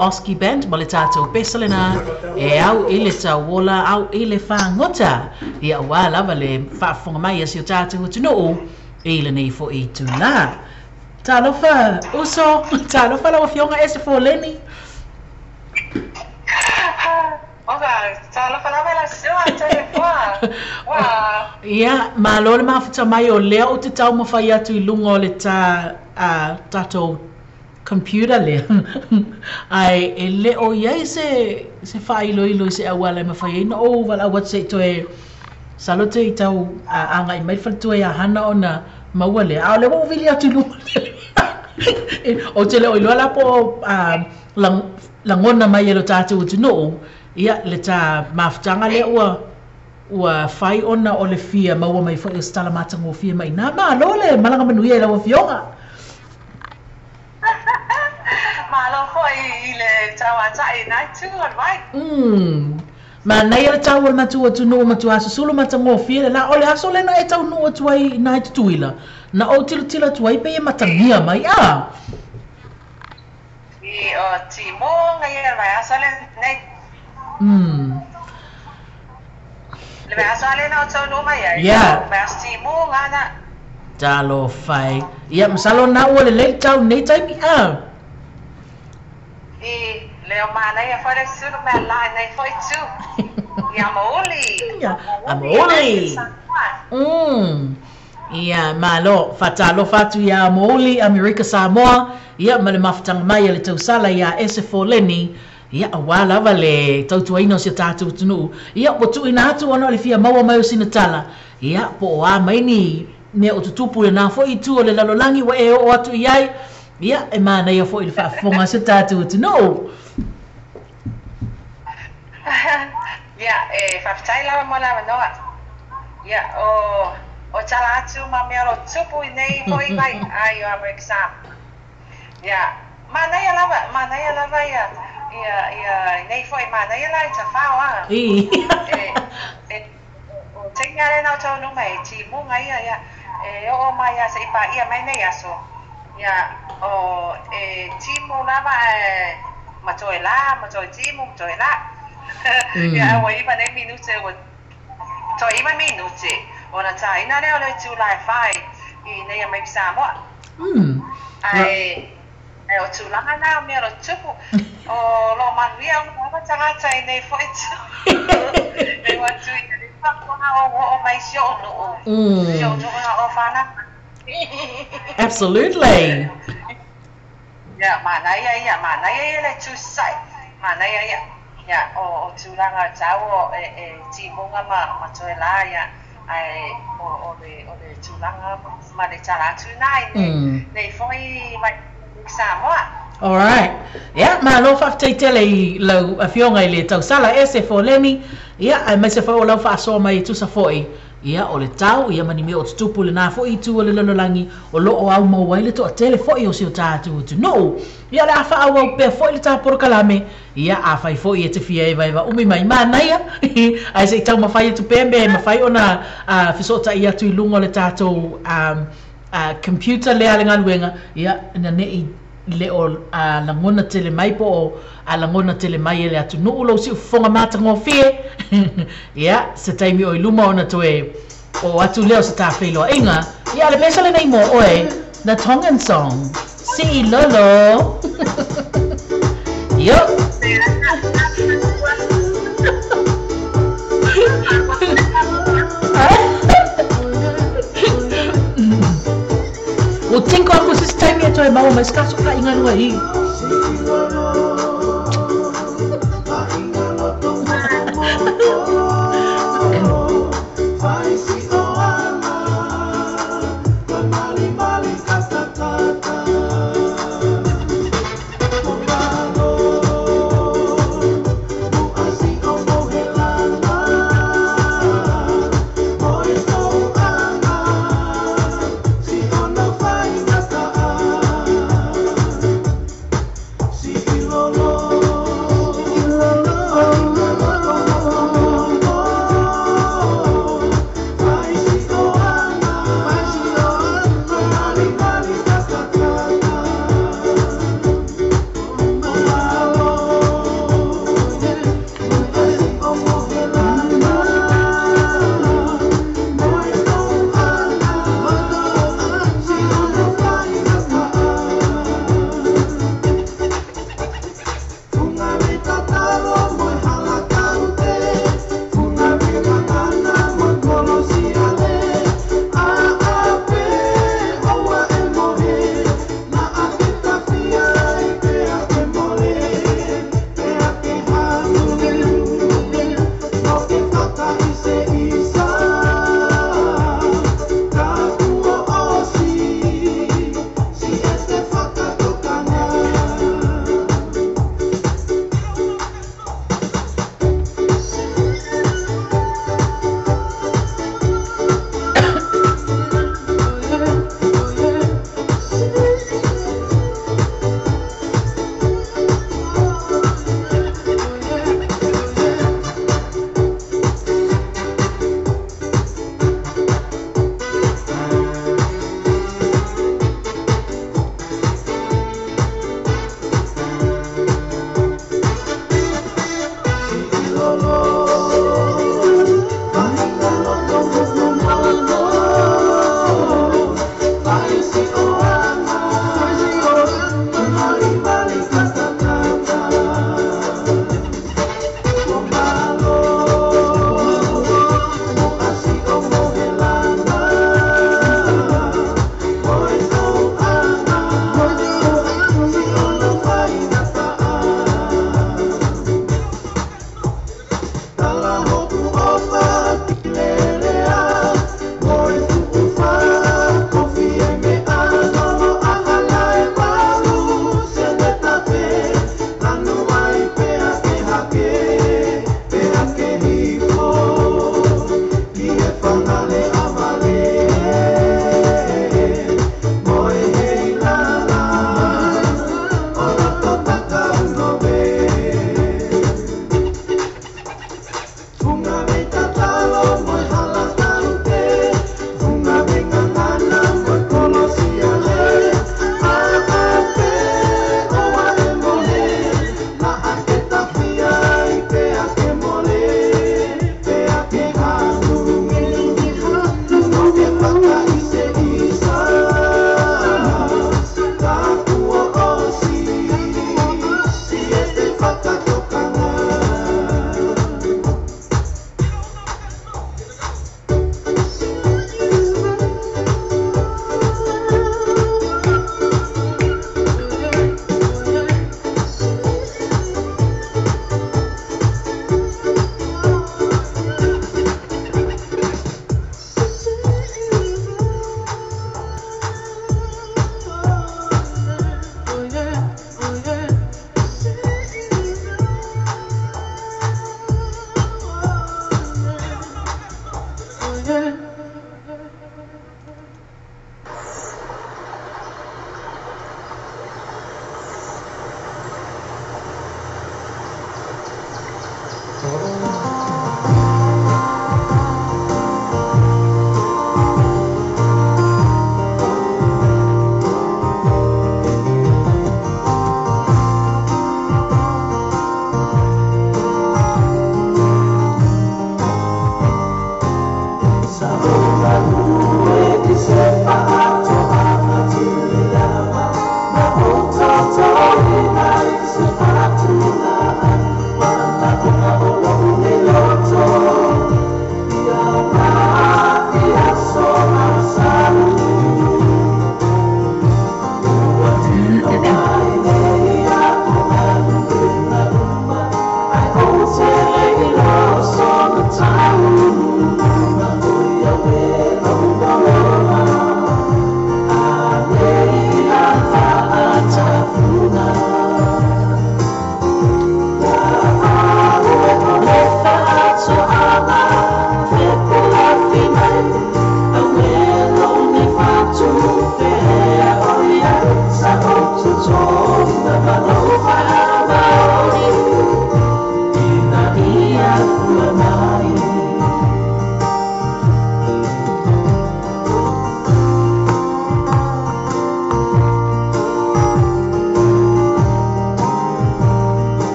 Oski Band ma le tātou pesa lena e au i le tauola au i le whangota. Ia ua lava le whaafonga mai a si o tātou atunuu i le nei fo i tūlā. Talofa uso, talofa lau afioga Ese Foleni. Oka, talofa lava la sua, talofa. Wa. Ia, malo le mafuta mai o lea o te tau mawhai atu i lunga o le tā tātou computer lea. Ai, e le o iai se whailoilo i se awala e mawhai ai na o wala awat se toe salote i tau anga i mai whaltua i a hana o na maua lea. A o le wau vili atu i lunga lea. O te le o iloa la po langona mai e lo tātou atunuu, ia le tā mafutanga lea ua whai ona o le fia maua mai fo i o stala mātango fia mai. Nā malo le malanga manuia i lau afioga. Malo foi i le tauatai nai tū o mai. Ma nei le tau o le matua atunuu matua asusulu matagofie le la o le aso lena e taunuu atu ai i nā i tutuila. Na ou tilotilo atu ai pe e matagia mai a. I o timoga ia le vaiaso lenei. Le vaiaso lena o taunuu mai ai. Yeah. Vaiaso timoga na. Talofa e. Ia masalo na ua lelei le tau nei taimi a. I leo manaia foi le sulu mea la nei foi tu. Ia mauli. Ia mauli. Ia malo fatalofa atu ia mauli Amerika Samoa. Ia ma le mafutanga mai a le tausala ia Ese Foleni. Ia aua lava le tautuaina o si o tātou atunuu. Ia ua tuuina atu ona o le fia maua mai o sina tala. Ia po o a mai ni mea o tutupu le nā foi i tu o le lalolagi ua e oo atu i ai. Ia e manaia foi le faafofoga o si o tātou atunuu. Ia e faafetai lava mo le avanoa. Ia o tala atu ma mea o lo tupu i nei foi mai ai o Amerika Samoa. Ia manaia lava ia ia nei foi manaia la i tafao a. E o taimi a lena o taunuu mai e timuga ia ia e oo mai ia se'i paia mai nei aso. Ia o e timu lava e ma toe la ma toe timu ma toe la. Ia ua iva nei minute ua toe iva minute ona tāina lea o le tūlā e fai i nei Amerika Samoa. Ae o tūlanga nā o mea o lo tupu o lo manuia o lava tagata i nei foi tu. E ua tui i le whakonga o o mai si o nuu. Si o nuu o whana. Absolutely. Ia, manaia ia, manaia ia le Tusae, manaia ia. Ia, o tulaga tau e timuga ma toe la, ia, ae o le tulaga ma le tala atu nai nei foi mai Samoa. All right. Ia, malo faafetai tele i lau afioga i le tausala ese Foleni. Ia, aemaise foi o lau faasoa mai e tusa foi. Ia, o le tau, ia ma ni mea o tutupu i lena foi itu o le lalolagi, o lo o aumau ai le toatele foi o si o tatou atunuu. Ia, o le a faaauau pea foi le ta polokalame. Ia, afai foi e te fia evaeva umi mai, manaia, ae se i taumafai atu pea mea e mafai ona fesootai atu i luga o le tatou computer lea a le galuega, ia, ina ne i le o lagona tele mai po o lagona tele mai e le atunuu lou siufofoga matagofie. Ia, se taimi o i luma ona toe oo atu lea o se ta feiloaiga. Ia, o le pesa lenei mo oe, The Tongan Song, Si'i Lolo. Yo. Ua tinko aku se isi taimi e toe maua mai se tasootaiga i luga i i.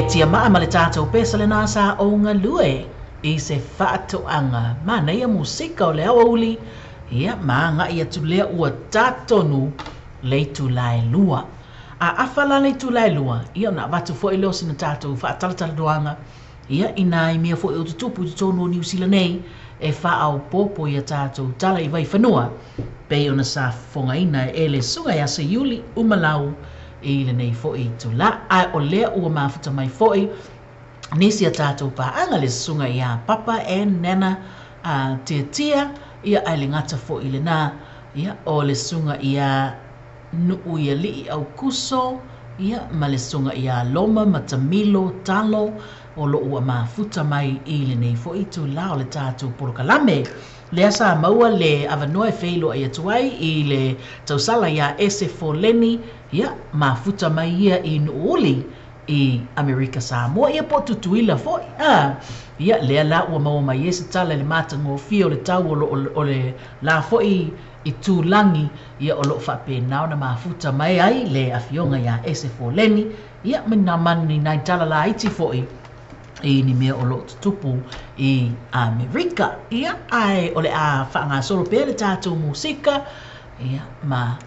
Tia maa ma le tātou pesa le nā sa o ngā lue i se whaatoanga. Mana ia musika o le awauli, ia maanga ia tulea ua tātonu le tulae lua. A awhala le tulae lua, ia na watu fo i leo sina tātou whaatalataladoanga, ia ina i mea fo i o tutupu i tonu o Niu Sila nei, e whaau popo ia tātou tala i vai whanua. Pei ona sa whongaina e le sunga ia se Iuli umalau, i le nei foi tula a o lea ua mafuta mai foi nisi a tātou pāanga le susuga ia Papa e Nana a Tiatia ia ai le gata foi le nā ia o le susuga ia Nuu ia Lii au Kuso ia ma le susuga ia Loma ma Tamilo Talo o lo ua mafuta mai i le nei foi tula o le tātou polokalame. Lea sa maua le avanoa e feilo ai atu ai i le tausala ia Ese Foleni ia mafuta mai ia i Nuuli i Amerika Samoa ia po tutuila foi ia lea la ua maua mai e se tala le matagofie o le tau o le la foi i tūlangi ia o loo faapena ona mafuta mai ai le afioga ia Ese Foleni ia ma nā mani nai tala laiti foi i ni mea o loo tutupu i Amerika ia ai o le a fagasolo pea le tātou musika ia ma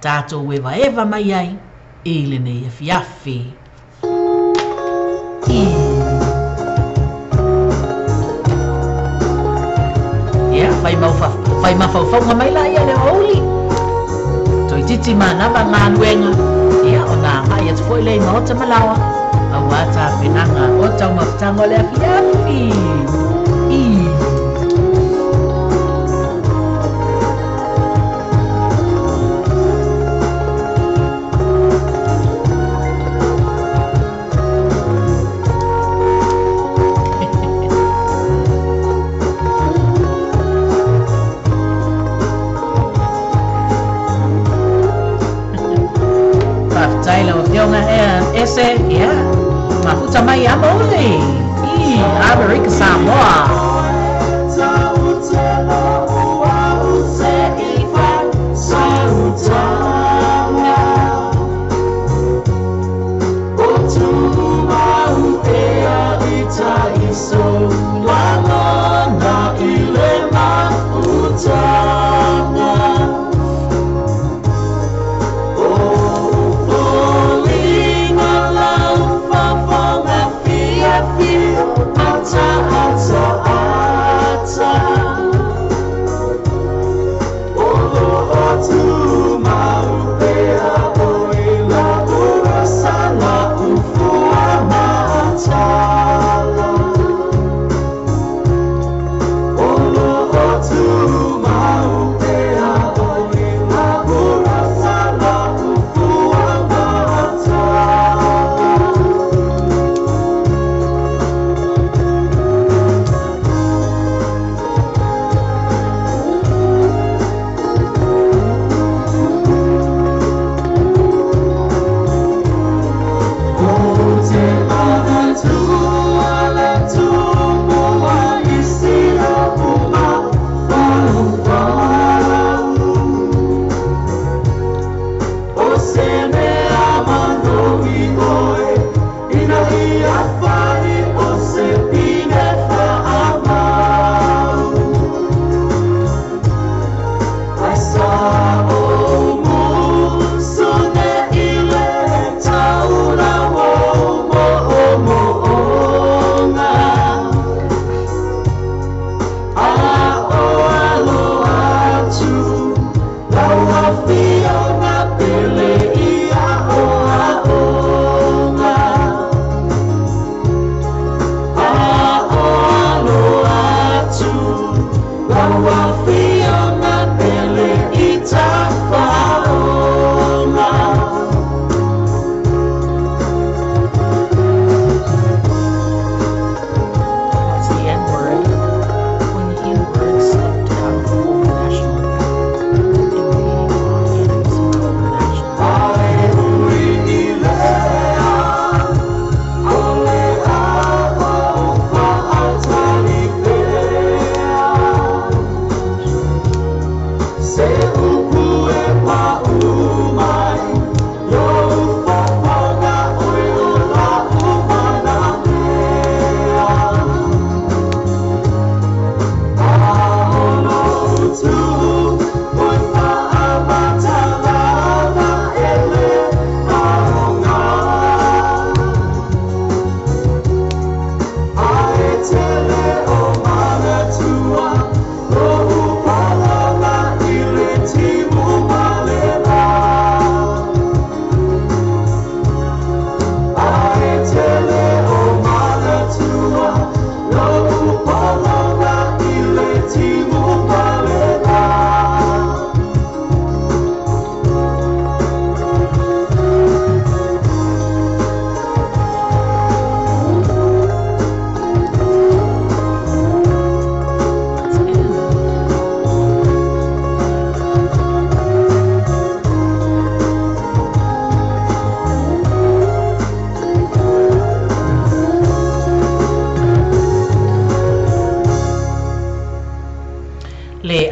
tātou evaeva mai ai i lenei afiafi. Ia fai mafaufauga mai la ia le aouli toititi manava galuega ia ona agai atu foi lea i maota malaoa auā tapenaga o taumafataga o le afiafi. Ese, ia, mafuta mai a mauli i Amerika Samoa. Oh,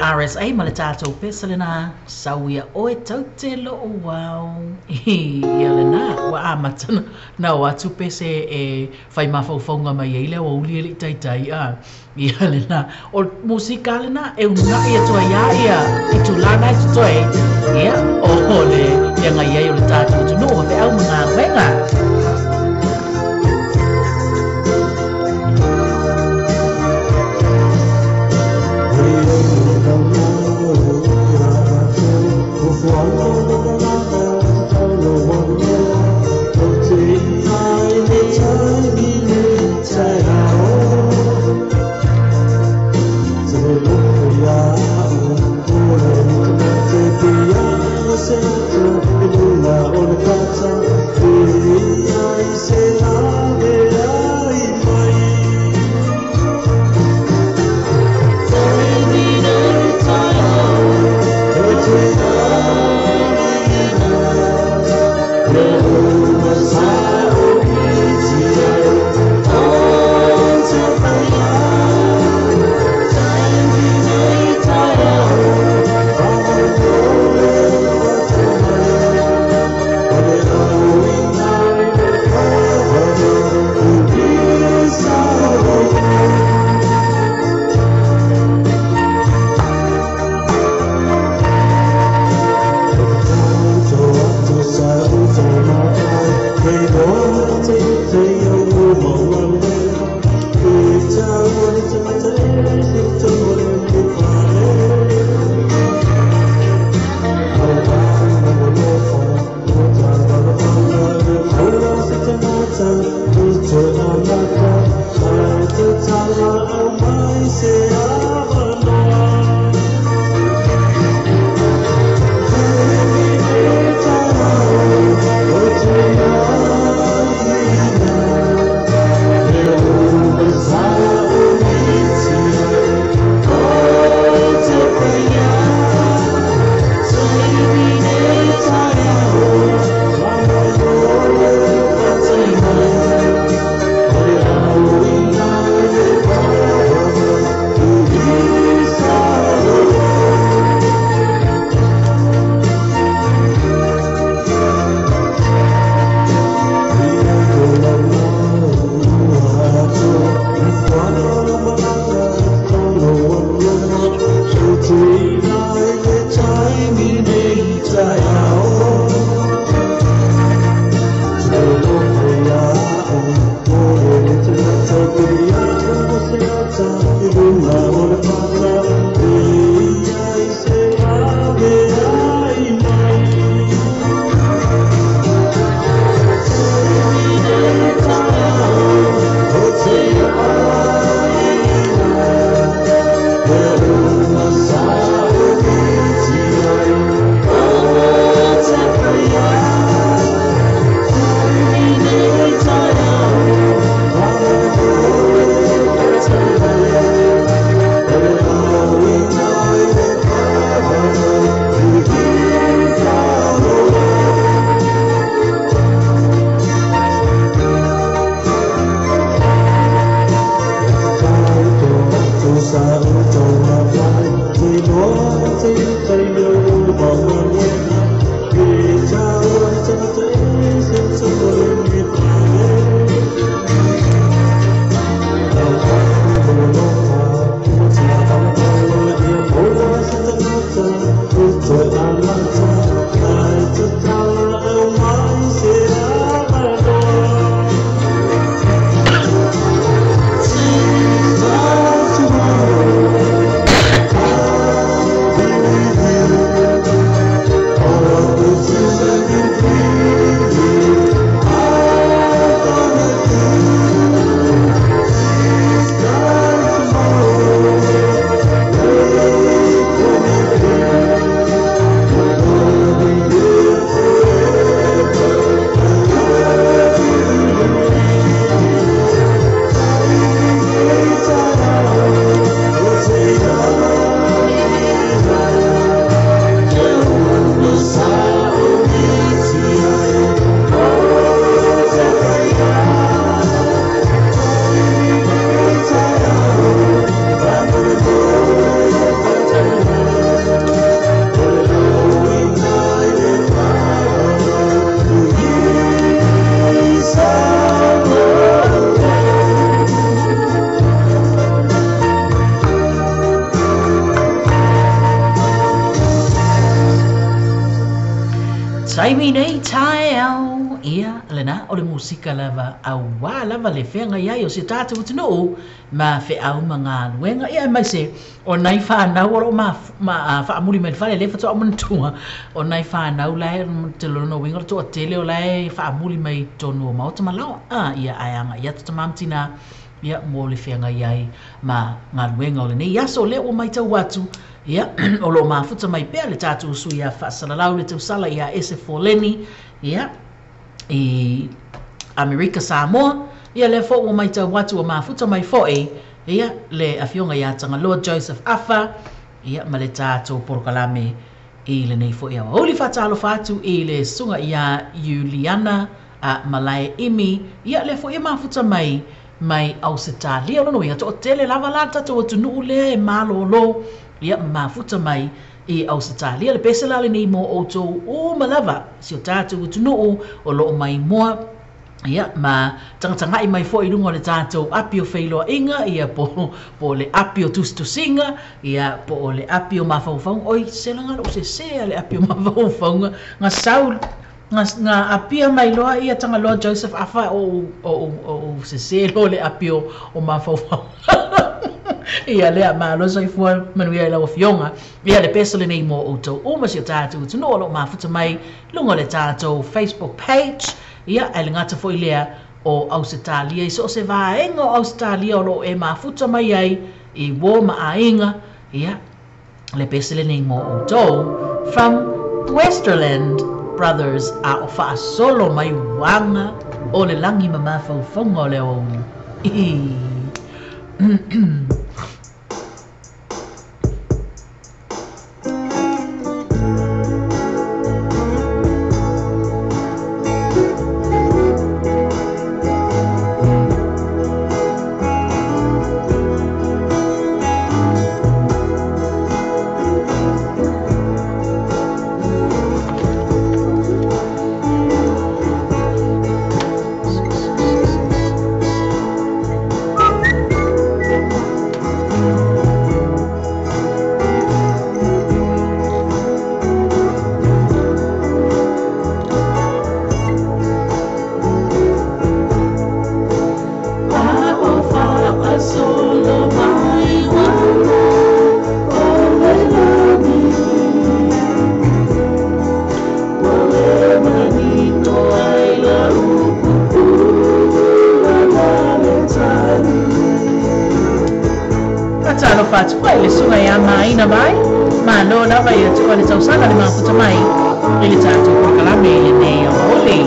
RSA ma le tatou pese lena sau ia oe taute loo wau. Ia lena, ua amata na o atu pese e fai mafaufauga mai ai le aoauli e lei taitai a. Ia lena, o musika lena e una'i atu ai lava ia itulā na e totoe. Ia, o le feagai ai o le tatou atunuu ma feau ma galuega. lagi nei taeao. Ia, lena o le musika lava auā lava le feagai ai o si o tatou atunuu ma feau ma galuega. Ia, aemaise o nai fanau o loo ma faamuli mai le fale, lea faatoa ou manatua o nai fanau la e te lona uiga o le toatele o la e faamuli mai i totonu o maota ma laoa. Ia, ae agai atu tama ma tinā, ia, mo le feagai ai ma galuega o lenei aso. Lea ua matau atu, ia, o lo o mafuta mai pea le tatou sui a faasalalau le tausala ia Ese Foleni, ia, i Amerika Samoa. Ia, lea foi ua matau atu ua mafuta mai foi, ia, le afioga ia Tagaloa Joseph Afa, ia, ma le tatou polokalame i lenei foi aoauli. Faatalofa atu i le susuga ia Iuliana Malae Imi, ia, lea foi e mafuta mai mai Ausetalia. O lona uiga, toatele lava la le tatou atunuu lea e malolo, ia, ma mafuta mai i Ausetalia. Le pese la lenei mo outou uma lava, si o tatou atunuu o loo maimoa, ia, ma tagatagai mai foi i luga o le tatou api o feiloaiga, ia, po o le api o tusitusiga, ia, po o le api o mafaufauga. Oi, sela lou sese a le api o mafaufauga, ga sau ga apia mai loa ia Tagaloa Joseph Afa o sese loa le api o mafaufauga. Ia, lea malo soifua manuia i lau afioga. Ia, le pese lenei mo outou uma si o tatou atunuu o loo mafuta mai luga o le tatou Facebook page. Ia, ae le gata foi lea o Ausetalia, i so o se vaega o Ausetalia o loo e mafuta mai ai i uō ma aiga. Ia, le pese lenei mo outou from Westerland Brothers, a o faasolo mai uaga o le lagi ma mafaufauga o le aoauli. Faatalofa atu foi le susuga ia Maina Vai, malo lava ia tuua le tausaga le mafuta mai i le tatou polokalame i lenei aoauli.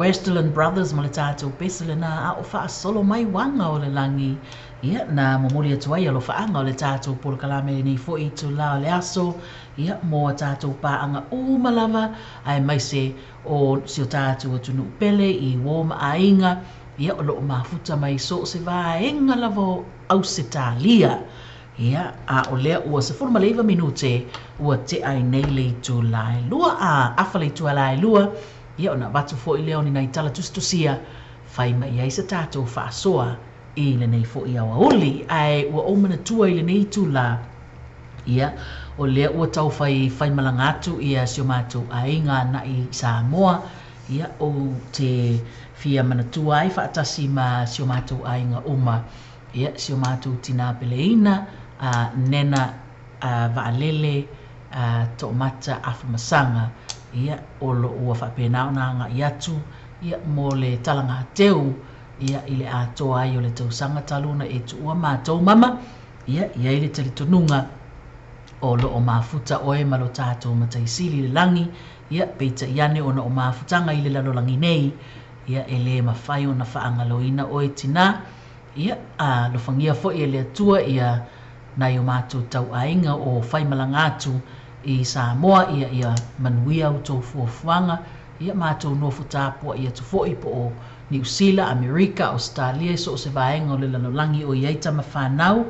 Westerlund Brothers ma le tatou pese lena a o faasolo mai uaga o le lagi. Ia, na momoli atu ai alofaaga o le tatou polokalame i lenei foi itula o le aso, ia, mo a tatou paaga uma lava, aemaise o si o tatou atunuu pele i uo ma aiga, ia, o lo o mafuta mai i so o se vaega lava o Ausetalia. Ia, a o lea ua 19 minute ua tea ai nei le itula e lua, a afa le itula e lua, ia ona avatu foi lea o ni nai tala tusitusia, fai mai i ai se tatou faasoa i lenei foi aoauli. Ae ua ou manatua i lenei itula, ia, o lea ua tau fai faimalaga atu ia si o matou aiga agai i Samoa, ia, ou te fia manatua ai faatasi ma si o matou aiga uma, ia, si o matou tinā peleina, a Nena a Vaalele a Toomata Afamasaga, ia, o lo o ua faapena ona agai atu, ia, mo le talagateu, ia, i le atoa ai o le tausaga talu ona e tuua matou mama, ia, i ai le talitonuga o lo o mafuta oe ma lo tatou Matai Sili i le lagi, ia, peitai ane ona o mafutaga i le lalolagi nei, ia, e le mafai ona faagaloina oe tinā, ia, alofagia foi e le Atua ia nai o matou tauaiga o faimalaga atu i Samoa, ia, ia manuia a outou fuafuaga, ia matou nofo tapuai atu foi po o Niu Sila, Amerika, Ausetalia i so o se vaega o le lalolagi o i ai tama fanau,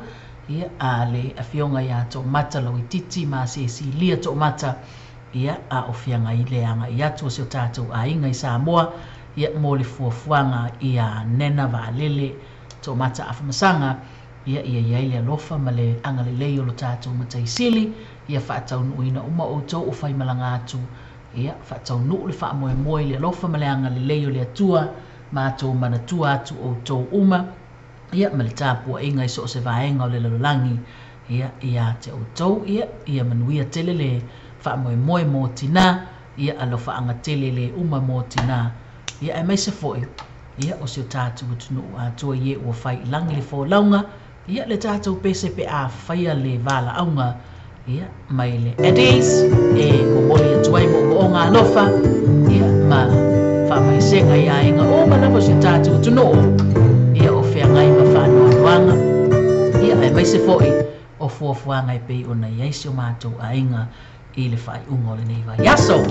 ia, a le Afioga ia Toomata Lauitiiti ma Sesilia Toomata, ia, a o feagai le agai atu o si o tatou aiga i Samoa, ia, mo le fuafuaga ia Nena Vaalele Toomata Afamasaga, ia, ia i ai le alofa ma le agalelei o lo tatou Matai Sili, ia faataunuuina uma outou o faimalaga atu, ia, faataunuu le faamoemoe i le alofa ma le agalelei o le Atua, matou manatua atu outou uma, ia, ma le tapuaiga i so o se vaega o le lalolagi, ia, ia te outou, ia, ia manuia tele le faamoemoe mo tinā, ia, alofaaga tele le uma mo tinā, ia, aemaise foi, ia, o si o tatou atunuu atoa i e ua fai i lagi le folauga, ia, le tatou pese pe a faia le valaauga, ia, mai le Eddies, e momoli atu ai moomooga alofa, ia, ma faamaisega i aiga uma lava o si o tatou atunuu, ia, o feagai ma faanoanoaga, ia, aemaise foi o fuafuaga e pei ona i ai si o matou aiga i le faaiuga o lenei vaiaso.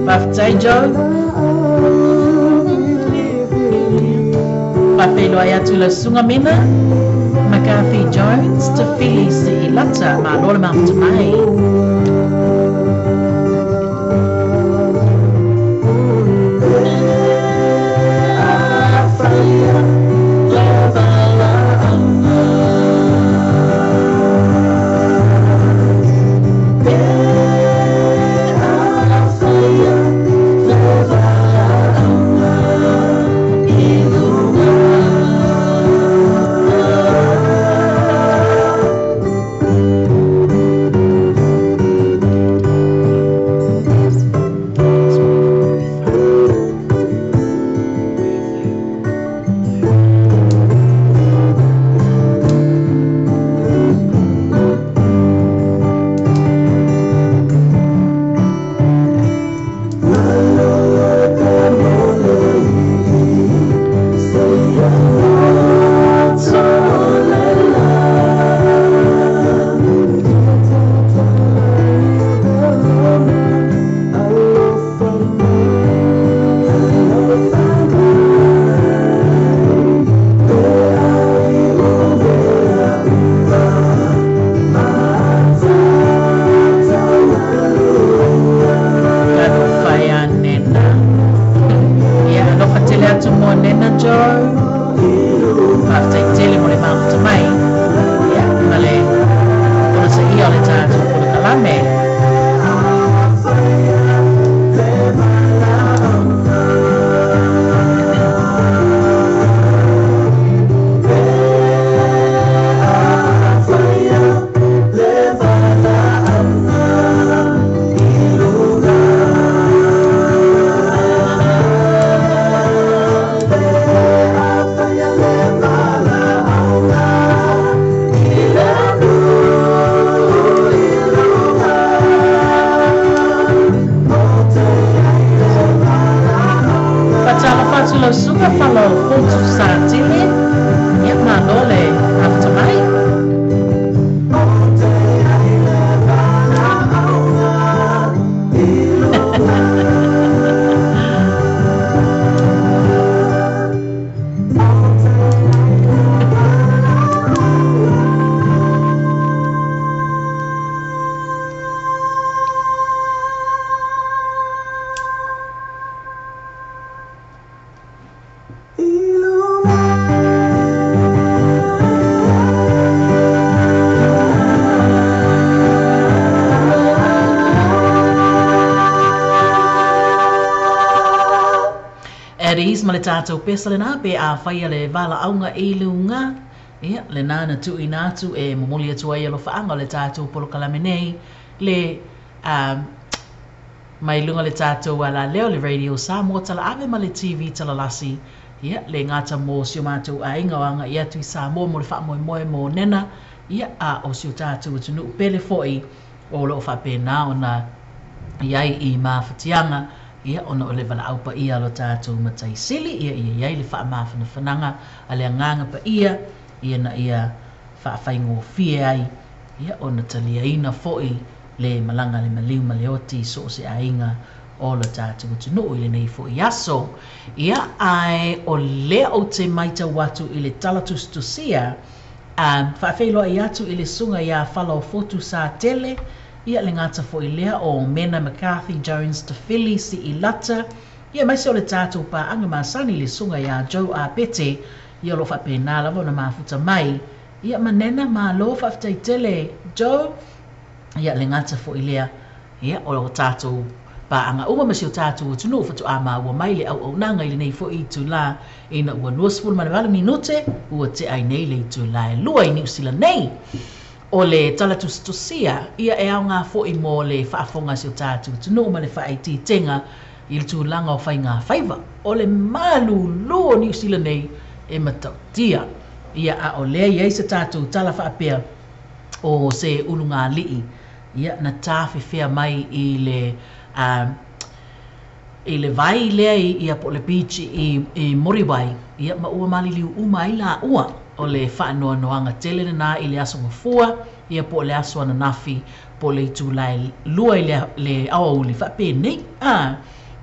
Faafetai Joe. Faafeiloai atu i lau susuga Mena McCarthy Jones, Tafili Si'ilata, malo le mafuta mai. Faafetai tele mo le mafuta mai, ia, ma le onosaia o le tatou polokalame. Faatalofa atu lau susuga Falaofotu Satele, ia malo le mafuta mai. At ease ma le tatou pesa lena pe a faia le valaauga i luga, ia, lena na tuuina atu e momoli atu ai alofaaga o le tatou polokalame nei le um, Mai luga le tatou alaleo, le Radio Samoa Talaave ma le TV Talalasi, ia, le gata mo si o matou aiga o agai atu i Samoa mo le faamoemoe mo nena, ia, a o si o tatou atunuu pele foi o lo o faapena ona i ai i mafatiaga, ia, ona o le valaau paia a lo tatou Matai Sili, ia, ia i ai le faamafanafanaga a le Agaga Paia, ia, na ia faafaigofie ai, ia, ona taliaina foi le malaga a le maliu ma le oti i so o se aiga o lo tatou atunuu i lenei foi aso. Ia, ae o lea ou te maitau atu i le tala tusitusia, a faafeiloai atu i le susuga ia Falaofotu Satele, ia le gata foi lea o Mena McCarthy Jones Tafili Siilata, ia aemaise o le tatou paaga masani le susuga ia Joe Apete, ia o lo o faapena lava ona mafuta mai. Ia manena, malo, faafetai tele Joe. Ia, le gata foi lea, ia, o lo tatou paaga uma ma si o tatou atunuu faatoa maua mai le auaunaga i lenei foi itulā ina ua 28 minute ua tea ai nei le itulā e lua i Niu Sila nei. O le tala tusitusia, ia e aoga foi mo le faafofoga a si o tatou atunuu ma le faaitiitega i le tulaga o faiga faiva. O le malūlū o Niu Sila nei e matautia. Ia, a o lea i ai se tatou tala faapea, o se ulugalii, ia, na tafefea mai i le, a, i le vai lea i, ia, po o le beach i, i Muriwai, ia, ma ua maliliu uma ai lāua. O le faanoanoaga tele lenā i le aso Gafua, ia, po o le aso ananafi, po o le itulā e lua i le, le aoauli, faapenei, a,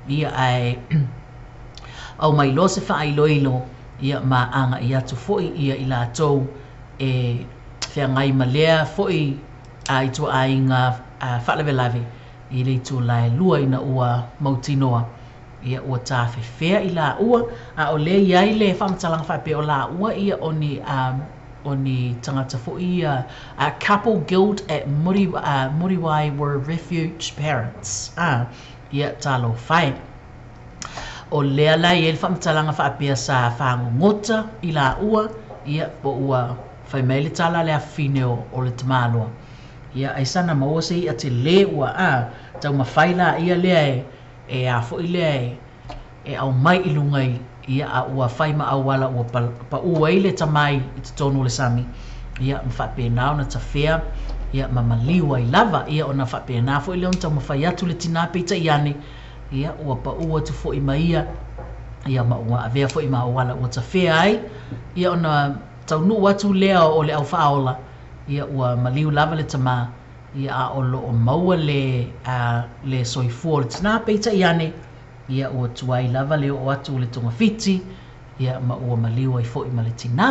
ia, ae aumai loa se faailoilo, ia, ma agai atu foi ia i latou e feagai ma lea foi ituaiga faalavelave i le itula e lua ina ua mautinoa ia ua tafefea i laua, a o lea i ai le faamatalaga faapea o laua ia o ni o ni tagata foi ia a couple guild at Muri, Muriwai were refuge parents. A, ia talofa e. O lea la e i ai le faamatalaga faapea sa fagogota i laua, ia, po ua fai mai le tala a le afafine o, o le tamaloa, ia, ai sana maua se i'a telē ua, a, taumafai laia lea e, e a foi lea e, e aumai i luga i, ia, a ua fai ma auala ua pa, paʻū ai le tama i totonu o le sami, ia, ma faapena ona tafea, ia, ma maliu ai lava, ia, ona faapena foi lea ona taumafai atu le tinā peitai ane, ia, ua paʻū atu foi ma ia, ia, ma ua avea foi ma auala ua tafea ai, ia, ona taunuu atu lea o le au faaola, ia, ua maliu lava le tama, ia, a o lo o maua le, a, le soifua o le tinā, peitai ane, ia, ua tuai lava le oo atu o le togafiti, ia, ma ua maliu ai foi ma le tinā.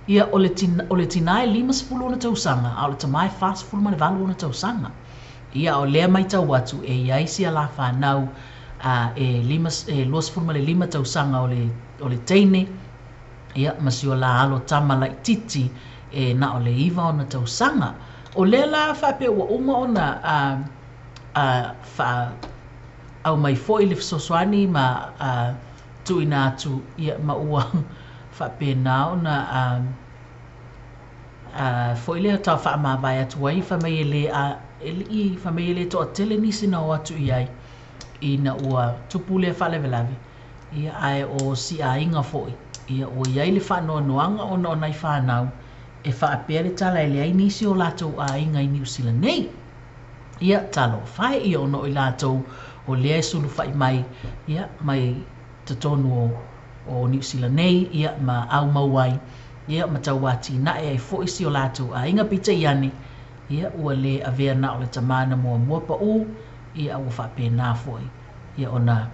Ia, o le, o le tinā e 50 ona tausaga, a o le tama e 48 ona tausaga. Ia, o lea maitau atu e i ai sia la fanau, a, e lima, e 25 tausaga o le, o le teine, Ia, ma si o la alo tama laitiiti e na o le 9 ona tausaga. O lea la faapea ua uma ona faaumai foi le fesoasoani ma tuuina atu, ia, ma ua faapena ona foi lea tau faamavae atu ai, fai mai e le fai mai e le toatele nisi na o atu i ai ina ua tupu lea faalavelave. Ia, ae o si aiga foi, ia, ua i ai le faanoanoaga ona o nai fanau e faapea le tala e leai nisi o latou aiga i Niu Sila nei. Ia, talofa e, ia, ona o i latou o lea e sulufai mai, ia, mai totonu o Niu Sila nei, ia, ma aumau ai, ia, ma tauatinae ai foi si o latou aiga. Peitai ane, ia, ua le avea na o le tamā na muamua paʻū, ia, ua faapena foi, ia, ona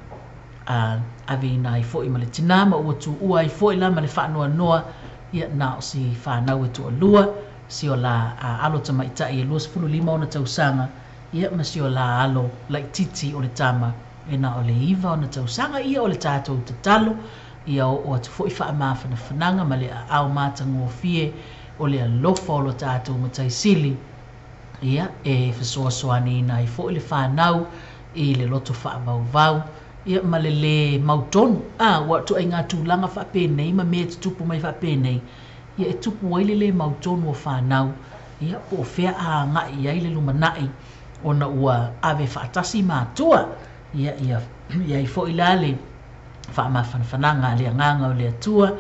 aveina ai foi ma le tinā, ma ua tuua ai foi la ma le faanoanoa, ia, na o si fanau e toalua, si o la alo tamaitai e 25 ona tausaga, ia, ma si o la alo laitiiti o le tama e na o le 9 ona tausaga. Ia, o le tatou tatalo, ia oo atu foi faamafanafanaga ma le aao matagofie o le alofa o lo tatou Matai Sili, ia, e fesoasoaniina ai foi le fanau i le loto faavauvau, ia, ma le lē mautonu. Ua ituaiga tulaga faapenei ma mea e tutupu mai faapenei, ia, e tupu ai le lē mautonu o fanau, ia, po o fea a agai i ai le lumanai ona ua ave faatasi matua. Ia, ia i ai foi la le faamafanafanaga a le agaga o le Atua,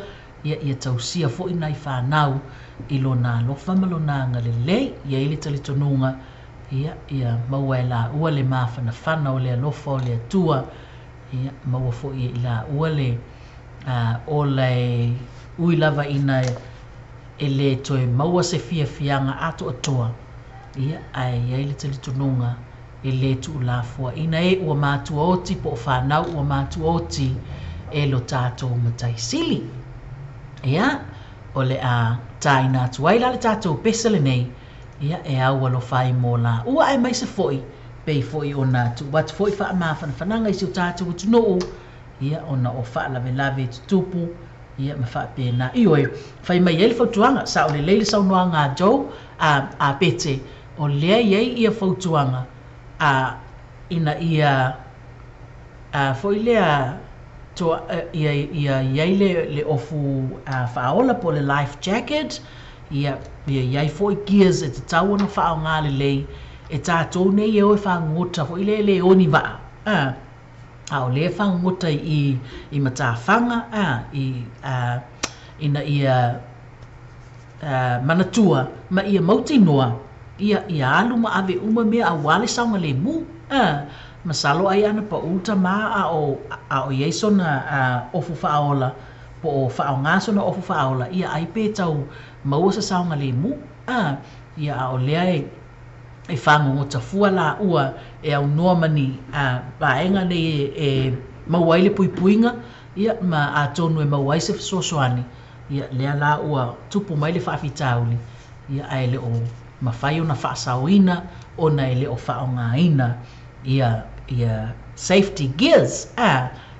ia, ia tausia foi nai fanau i lona alofa ma lona agalelei. I ai le talitonuga, ia, ia maua e laua le mafanafana o le alofa o le Atua, ia, maua foi e i laua le ola e ui lava ina e le toe maua se fiafiaga atoatoa, ia, ae i ai le talitonuga e le tuulafoaiina e ua matua oti po o fanau ua matua oti e lo tatou Matai Sili. Ia, o le a tāina atu ai la le tatou pese lenei, ia, e au alofa ai mō laua, aemaise foi pei foi ona tuu atu foi faamafanafanaga i si o tatou atunuu, ia, ona o faalavelave e tutupu, ia, ma faapena. Ioe, fai mai ai le fautuaga, sao lelei le saunoaga a Joe, a Pete, o lea i ai ia fautuaga a ina ia foi lea toa, ia ia i ai le ofu faaola po o le life jacket, ia, ia i ai foi gears e tatau ona faaaoga lelei e tatou nei e o e fagogota foi lea e le o ni vaa, a o lea e fagogota i matafaga, i ina ia manatua ma ia mautinoa, ia, ia alu ma ave uma mea auā le saogalemu. Masalo ai ana paʻū tamā a o i ai sona ofu faaola po o faaaoga sona ofu faaola, ia, ai pe tau maua se saogalemu. Ia, a o lea e fagogota fua laua e aunoa ma ni vaega nei e maua ai le puipuiga, ia, ma atonu e maua ai se fesoasoani. Ia, lea la ua tupu mai le faafitauli, ia, ae le o mafai ona faasaoina ona e le o faaaogaina ia safety gears.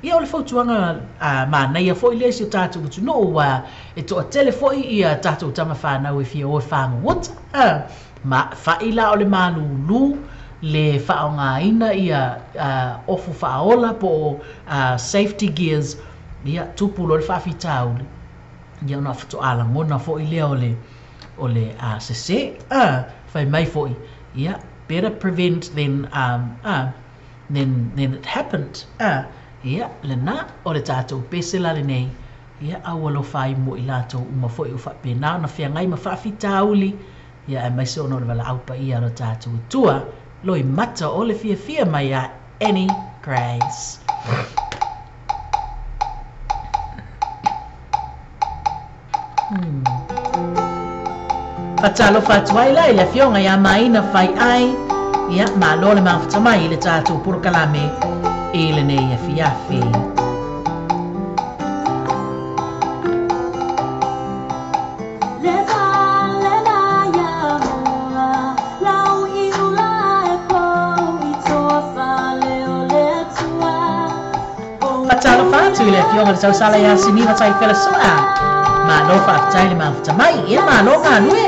Ia, o le fautuaga manaia foi lea i si o tatou atunuu, ua e toatele foi ia tatou tama fanau e fia o e fagogota. Ma fa'i la o le malūlū le faaaogaina ia ofu faaola po o safety gears, ia, tupu loa le faafitauli, ia, ona faatoa lagona foi lea o le sesē. Fai mai foi, ia, better prevent than it happened. Ia, lena o le tatou pese la lenei, ia, au alofa ai mo i latou uma foi o faapena ona feagai ma faafitauli, ia, aemaise ona o le valaau paia a lo tatou Atua, loimata o le fiafia mai a Annie Grace. Faatalofa atu ai la i le afioga ia Maina Faiai, ia, malo le mafuta mai i le tatou polokalame i lenei afiafi. Le va le la ia moa, lau i ula e pou i toa fale o le Atua. Faatalofa atu i le afioga le tausala ia Siniva Taifela Soa. Malo faafetai le mafuta mai, ia malo galue.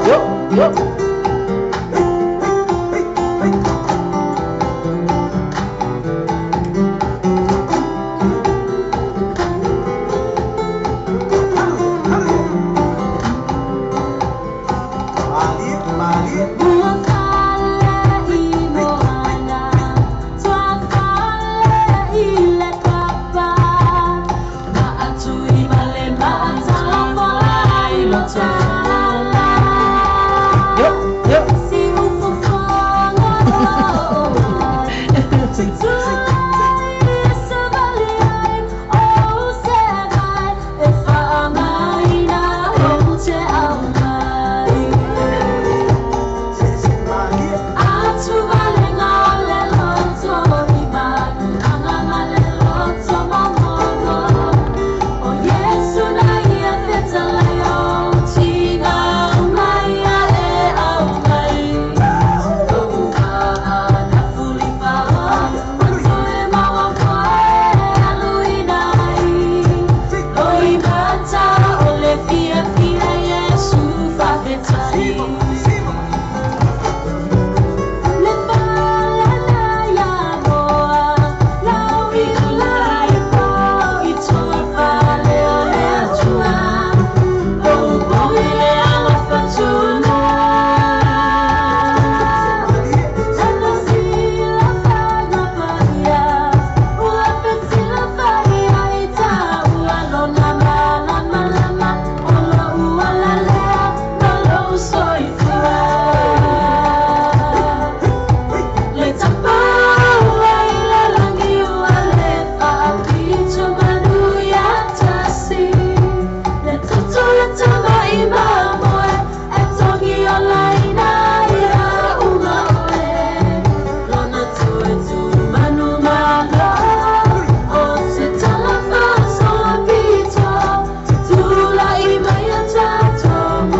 Yo, yo. Yo, yo.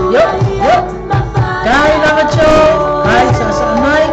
Yo, yo. Kai lava cho. Kai sa sa mai.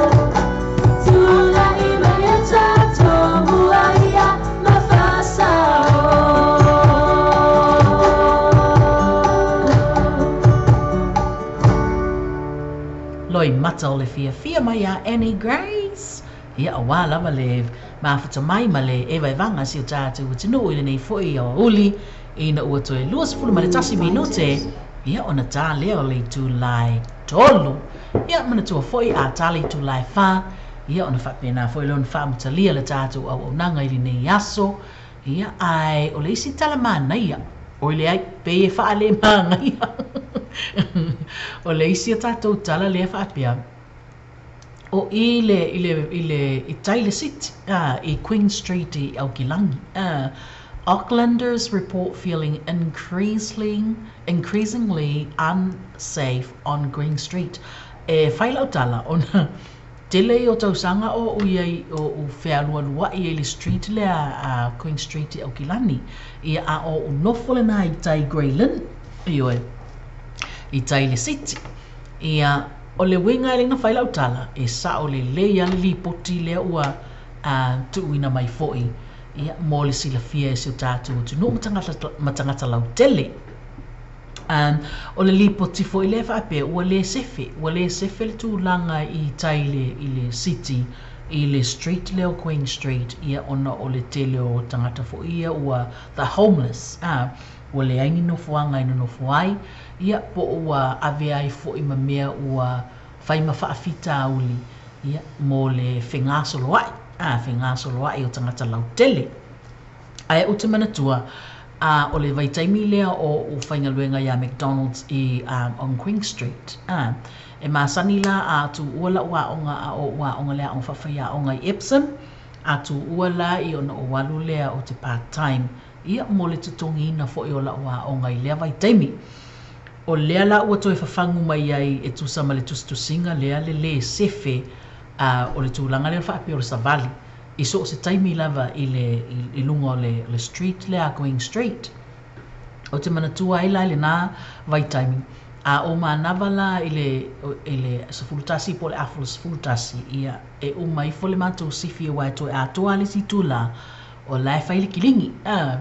Loi mata o le fiafia mai ia Annie Grace. Ia auā lava le mafuta mai ma le evaevaga si o tatou atunuu i lenei foi aoauli ina ua toe 21 minute ia ona tā lea o le itulā e tolu. Ia manatua foi a tā le itulā e whā, ia ona faapena foi lea ona faamatalia le tatou auaunaga i lenei aso. Ia ae o le isi tala manaia, oi leai, pei e faalemagaia. O le isi o tatou tala lea faapea, o i le, i le, i le, i tai le city, i Queen Street i Aokilangi. Aucklanders report feeling increasingly, increasingly unsafe on Green Street. E whai lau tala, ona tele ia o tausaga o ou i ai, o ou fealualuai ai i le street lea a Queen Street i Aukilani. Ia a o ou nofo lena i tai Grey Lynn, ioe, i tai le city. Ia, o le uiga e le na whai lau tala, e sao lelei lava le lipoti lea ua tuuina mai foi, ia, mo le silafia e si o tatou atunuu ma tagata, ma tagata lautele. O le lipoti foi lea faapea ua le sefe, ua le sefe le tulaga i tai i le, i le city, i le street lea o Queen Street, ia ona o le tele o tagata foi ia ua the homeless, ua leai ni nofoaga e nonofo ai, ia po o ua avea ai foi ma mea ua fai ma faafitauli, ia, mo le fegasoloai, fegasoloai o tagata lautele. Ae ou te manatua, A o le vaitaimi lea o ou faigaluega iā McDonald's i on Queen Street. A e masani la a tuua la'u aoga a o ou aoga le aoga faafaiaoga i Epsom, a tuua la i ona ou alu lea ou te part time ia mo le totogiina foi o la'u aoga i lea vaitaimi. O lea la ua toe fafagu mai ai e tusa ma le tusitusiga lea le lē sefe a o le tulaga lea faapea o le savali i so o se taimi lava i le i luga o le street lea a Queen Street. Ou te manatua ai la i lenā vaitaimi, a ou manava la i le i le 11 po o le afa o le 11, ia, e uma ifo le matou sifi aua e toe atoa lava le isi itulā, o la e fai le kiligi, a.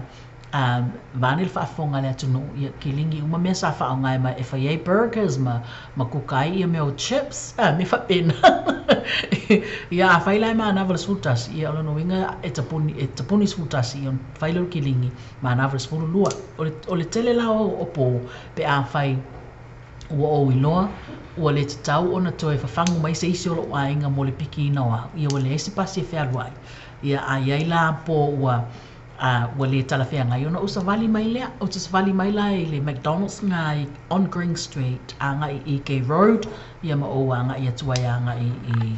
A vaeane le faafofoga a le atunuu, ia kiligi uma mea sa faaaoga e ma e fai ai burgers ma ma kuka ai ia mea o chips, a mea faapena. Ia afai la e manava i le 11, ia o lona uiga e tapuni e tapuni i le 11, ia ona fai lea o le kiligi, manava i le 12. O le o le tele la o o po pe afai ua ou iloa ua le tatau ona toe fafagu mai se isi o lou aiga mo le pikiina o au, ia ua leai se pasi e fealuai. Ia a i ai la po ua A ua le talafeagai ona ou savali mai lea. Ou te savali mai la i le McDonald's lena i on Green Street agai i EK Road ia ma ou agai atu ai agai i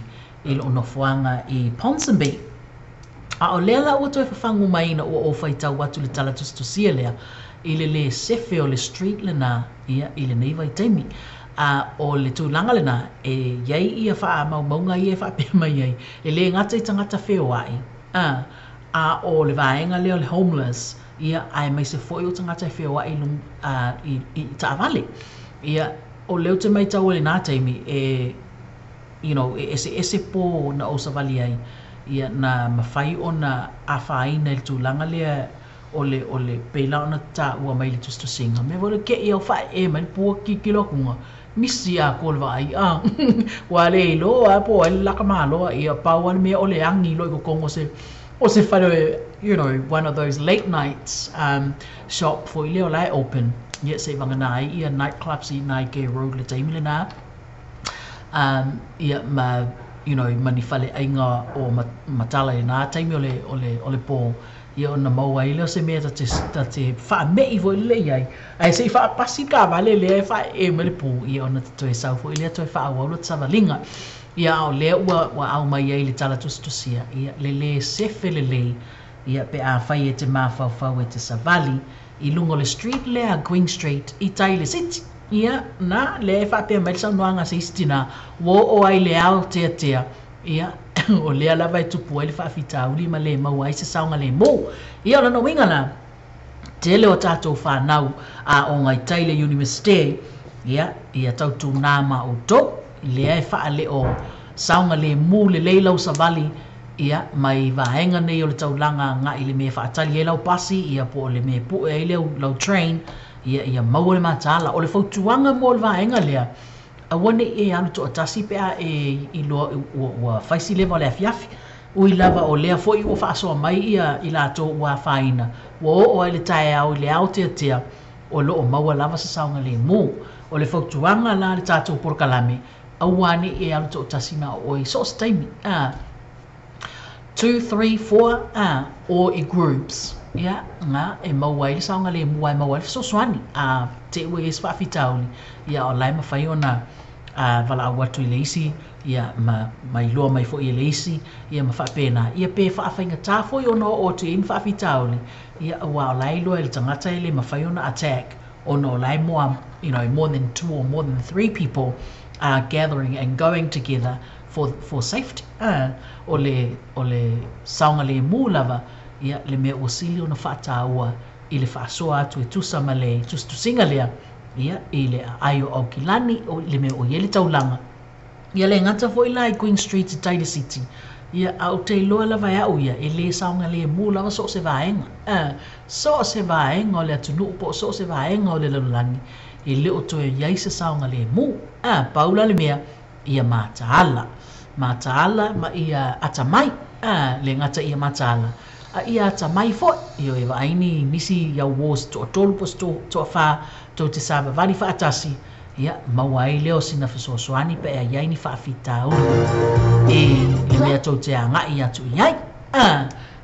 i lou nofoaga i Ponsonby. A o lea la ua toe fafagu mai ina ua ou faitau atu i le tala tusitusia lea i le lē sefe o le street lena ia i lenei vaitaimi. A o le tulaga lena e i ai ia faamaumauga ia e faapea mai ai e le gata i tagata feoai a A o le vaega lea o le homeless, ia, aemaise foi o tagata e feoai i lug, a, i, i taavale. Ia, o lea ou te maitau ai i lena taimi, e, you know, e eseese pō na ou savali ai, ia, na mafai ona afaina i le tulaga lea o le, o le, pei la ona taua mai i le tusitusiga, mea foi lea keʻi au faaee mai le pua tilotilo atu, Misi atoa le vaai a ua le iloa lava po o ai le laka maloa ia pau lava le mea o le agi loa i totonu o se o se fale you know one of those late nights um shop foi lea o la e open ia seʻi vagana ai ia night clubs i ina i Gay Road i le taimi lenā um ia ma you know ma ni faleʻaiga o matala i lenā taimi o le o le o le pō Ia ona maua ai lea o se mea ta te, ta te faame'i foi lele i ai, ae se i faapasi le taavale lea e faaee mai le pu, ia ona toe sau foi lea toe faaauau lota savaliga. Ia a o lea ua, ua aumai ai i le tala tusitusia, ia le lē sefe lelei, ia pe afai e te mafaufau e te savali i luga o le street lea, Queen Street, i tai i le city. Ia, na, lea e faapea mai le saunoaga a se isi tinā, ua oo ai i le aoteatea, Ia, o lea lava e tupu ai le faafitauli ma le maua ai se saogalemu. Ia, o lona uiga la, tele o tatou fanau a o i tai le Universite, ia, ia tautunā ma outou, lea e faaleo saogalemu lelei lau savali, ia, mai vaega nei o le taulaga agai i le mea e faatali ai lau pasi, ia, po o le mea e pue ai lau, lau train, ia, ia maua le mataala. O le fautuaga mo le vaega lea, Aua ne i e alu toatasi pe a e iloa ua fai si leva o le afiafi. Ui lava o lea foi ua faasoa mai ia i latou ua afaina, ua oo ai le taeao i le aoteatea o lo o maua lava se saogalemu. O le fautuaga la a le tatou polokalame, aua ne i e alu toatasi na o oe i so o se taimi. A. Two, three, four, a, or i groups, ia, nga, e maua ai le saogalemu ae maua ai le fesoasoani. A te i ua i ai se faafitauli, ia, o la e mafai ona a, valaau atu i le isi, ia, ma, ma iloa mai foi e le isi, ia, ma faapena. Ia, pe faafaigata foi ona oo atu i ai ni faafitauli, ia, aua o la e iloa e le tagata e le mafai ona attack, ona o la e more, you know, more than two or more than three people are gathering and going together for, for safety, ā, o le, o le saogalēmū lava, ia, le mea ua sili ona faataua i le faasoa atu e tusa ma le tusitusiga lea, ia, i le aai o Aukilani, o, i le mea o i ai le taulaga. Ia le gata foi la i Queen Street i tai le City, ia, a ou te iloa lava e au ia, e lē saogalēmū lava so o se vaega, ā, so o se vaega o le atunuu po o so o se vaega o le lalolagi, e le o toe i ai se saogalēmū. Ā, pau la le mea, ia mataala. Mataala ma ia atamai, ā, le gata ia mataala, a ia atamai foi. Ioe, vaai ni nisi i au wars toatolu po o se toafā tou te savavali faatasi, ia, maua ai lea o sina fesoasoani pe a i ai ni faafitauli i le mea tou te agai atu i ai. Ā,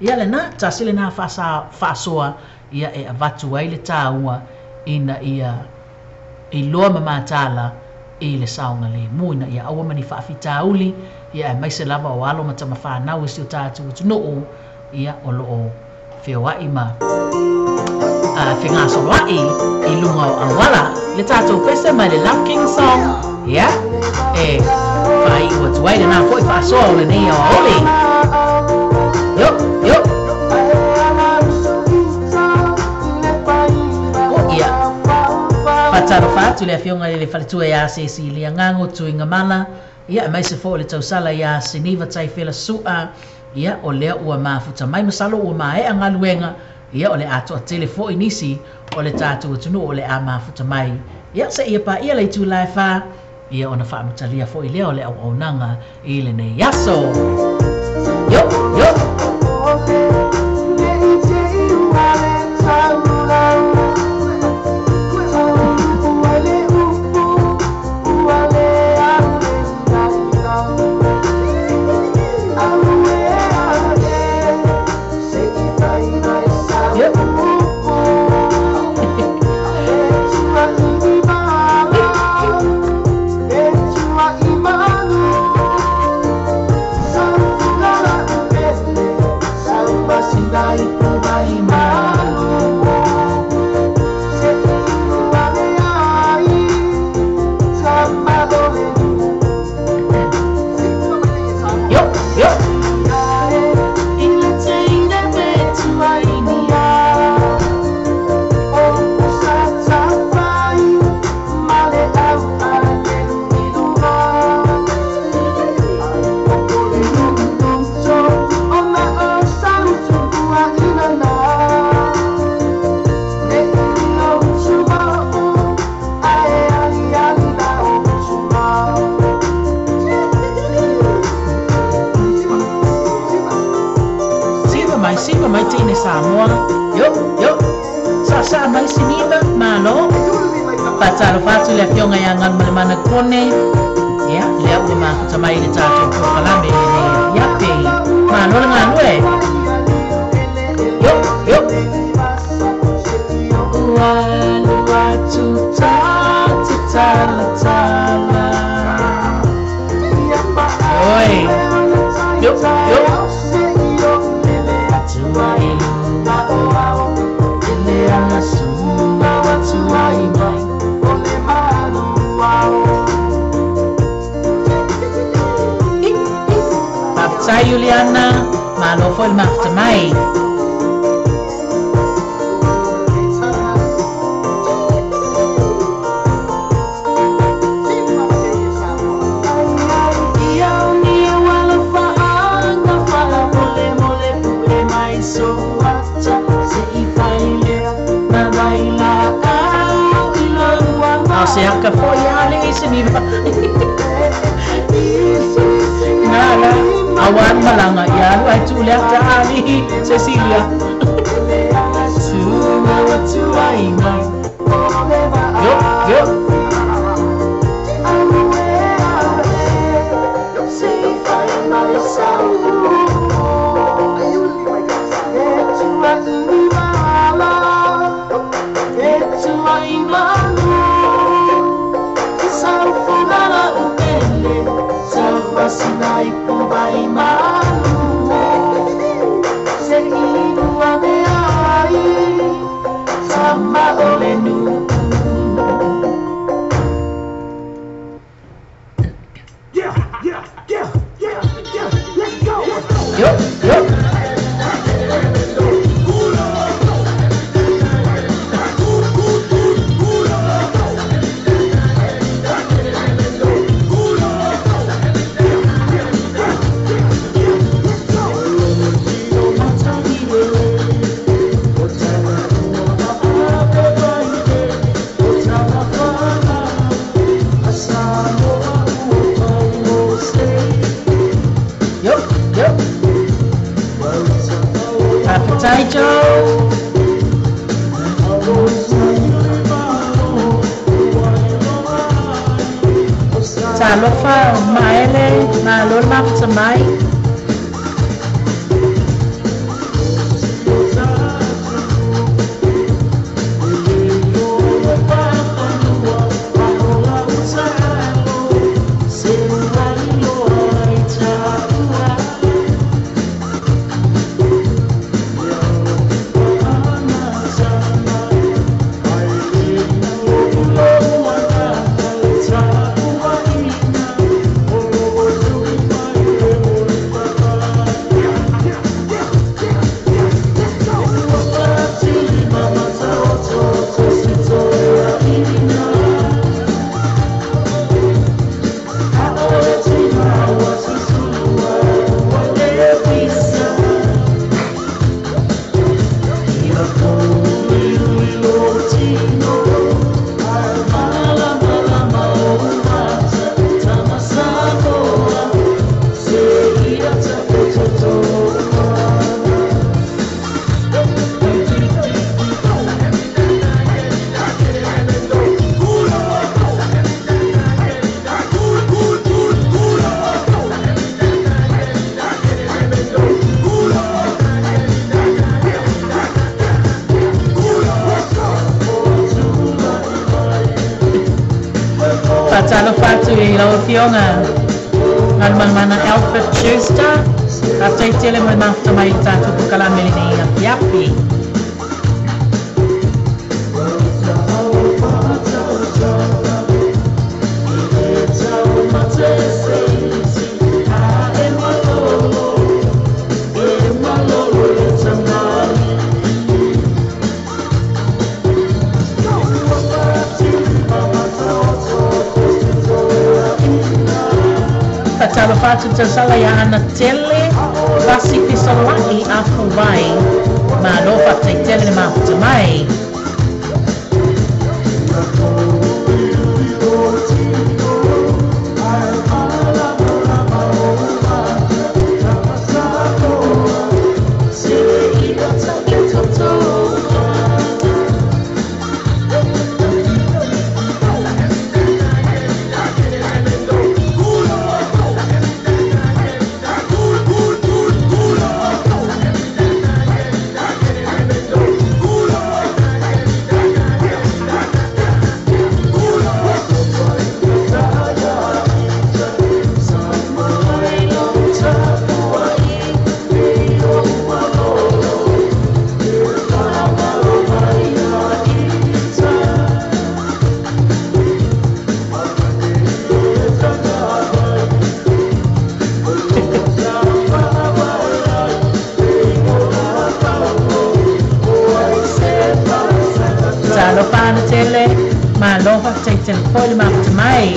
ia lenā, tasi lenā faasoa Ia e avatu ai le tāua ina ia iloa ma mataala i le saogalemu ina ia aua ma ni faafitauli ia aemaise lava o alo ma tamafanau e si o tatou atunuu ia o loo feoai ma fegasoloai i luga o auala le tatou pese mai le Love King song ia e faaiu atu ai lena foi faasoa o lenei aoaoli. Yo yo ia faatalofa atu le afioga i le faletua iā Cecilia Gago Tuigamala ia aemaise foi o le tausala iā Seniva Taifela Su'a ia o lea ua mafuta mai masalo ua maea galuega ia o le atoatele foi nisi o le tatou atunuu o le a mafuta mai ia seia paia le itula e 4 ia ona faamatalia foi lea o le auaunaga i lenei aso. Yo yo Yep. Yo yo Siva mai teine Samoa. Yo yo sa mai Siniva malo. Faatalofa atu le afioga ia Galumalemana Kone ia lea ua mafuta mai le tatou polokalame i lenei afiafi. Malo le galue. Yo yo ua alu atu ta te talatala. Oi yo yo Faafetai Juliana, malo foi le mafuta mai. Ao se aka foi ale i Siniva. Nala awan malanga ia alu ai tu le ata ali Cecilia. Yo yo yo yo yo yo Faafetai Joe. Talofa maele malo le mafuta mai. Faatalofa atu i lau Afioga Galumalemana Alfred Schuster. Faafetai tele mo le mafuta mai i le tatou polokalame lenei afiafi. Faatalofa atu i le tausala ia Ana Tele Fasi Fisolai Afuvai. Malo faafetai tele le mafuta mai. Talofa Ana Tele, malo faafetai tele foi le mafuta mai.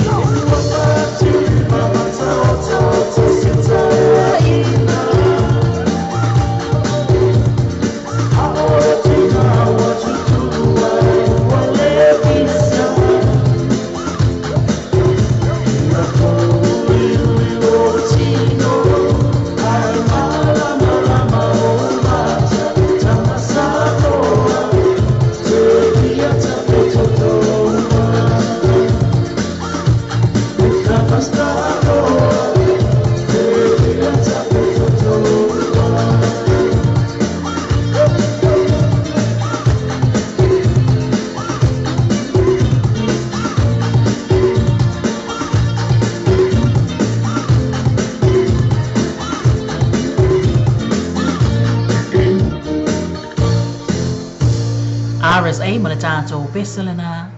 RSA ma le tatou pese lena,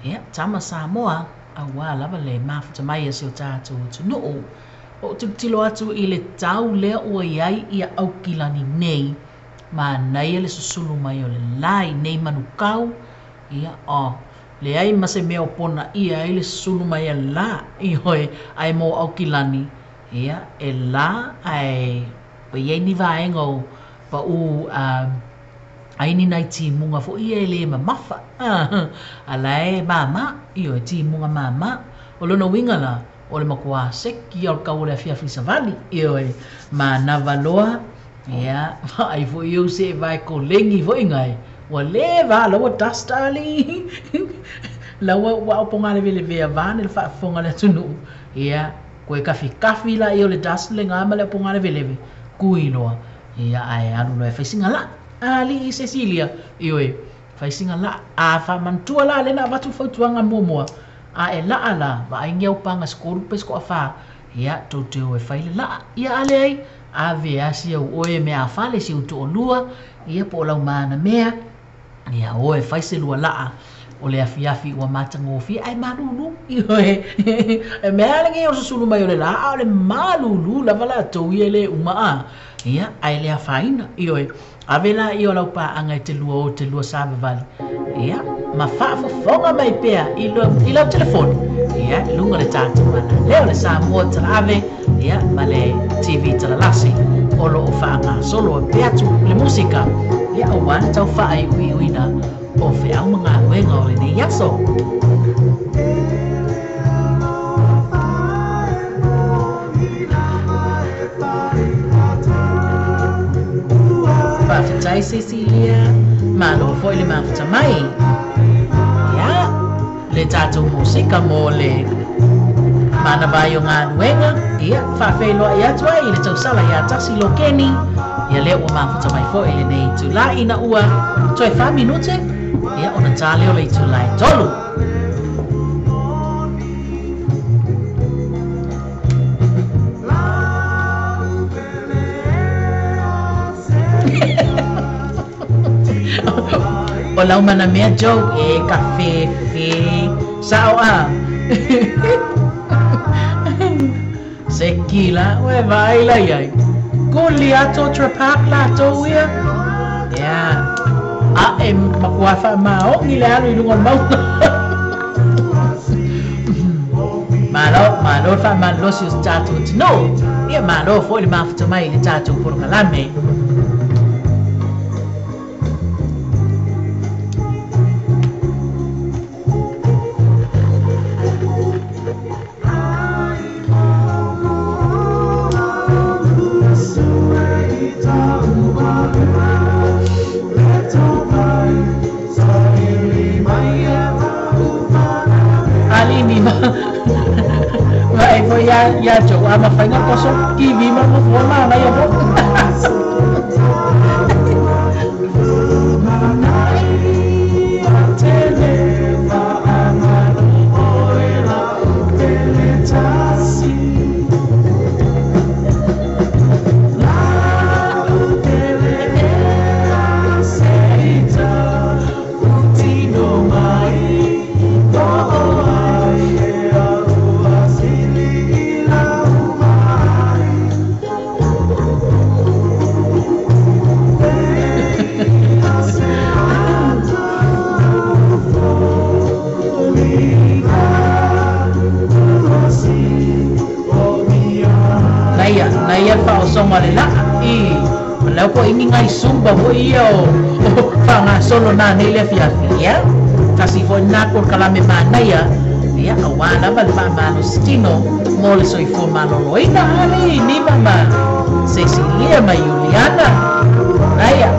ia, tama Samoa, auā lava le mafuta mai a si o tatou atunuu. Ua ou tilotilo atu i le tau lea ua i ai ia Aukilani nei, manaia le susulu mai o le la i nei manukau, ia, oh, leai ma se mea o ponaia ai le susulu mai a le la, ioe, ae mo Aukilani, ia, e la ae ua i ai ni vaega o paʻū ai ni nai timuga foi ia e le mamafa, a la e māmā, ioe, timuga māmā. O lona uiga la, o le matua seki ia o le kau o le afiafi savali, ioe, manava loa, ia, vaai foi au se e vae kolegi foi gae, ua leva a la ua dust alii, la ua ua aopoga levelevea vaeane le faafofoga a le atunuu, ia, koe kafikafi laia o le dust lega ma le aopoga leveleve, kui loa, ia, ae alu loa e fai sina laa. Alii Cecilia, ioe, fai sina laa. A faamanatua la lea na avatu le fautuaga muamua, a e laa la, vaaingia au paga se tolu pe se toafā, ia, tou te o e fai le laa. Ia a leai, ave lava si au oe e meafale, si ou toalua, ia po o lau manamea, ia o e fai se lua laa o le afiafi ua matagofie ae malulu. Ioe, e mea lenei o le susulu mai o le lā, a o le malulu lava latou ia e le uma a. Ia, ae le afaina. Ioe, ave laia o lau paaga e te lua o te lua savavali, ia, ma faafofoga mai pea i i lau telefoni, ia, i luga o le tatou alaleo le Samoa Talaave, ia, ma le TV Talalasi o lo o faagasolo pea atu le musika, ia, aua le tau faaiuiuina o feau ma galuega o lenei aso. Faafetai Cecilia, malo foi le mafuta mai. Ia, le tatou musika mo le manava ai o galuega, ia, faafeiloai atu ai i le tausala ia Tasi Lokeni, ia lea ua mafuta mai foi i lenei itula ina ua toe fa minute, ia ona ta lea o le itula e tolu. O lau mana mea Joe, e ka fefe. Sao a. Se kila, ue vai la iai. Kuli ato trapak la to ia. Ia. A e makua wha maongi le alu i lunga o le mauga. Malo, malo le faamalolosi o se tatou atunuu. Ia malo foi le mafuta mai i le tatou polokalame. Alii ma ma e foi ia ia Joe a mafai na koso kivi ma mo fua manaia foi. Naia, naia le faaosoga o le laa i ma lea po ingi ngai sumba foi ia o faagasolo nanei le afiafi. Ia, tasi foi lena polokalame manaia, ia auā lava le faamalositino mo le soifua malōlōina alii Nima ma Cecilia ma Iuliana. Naia.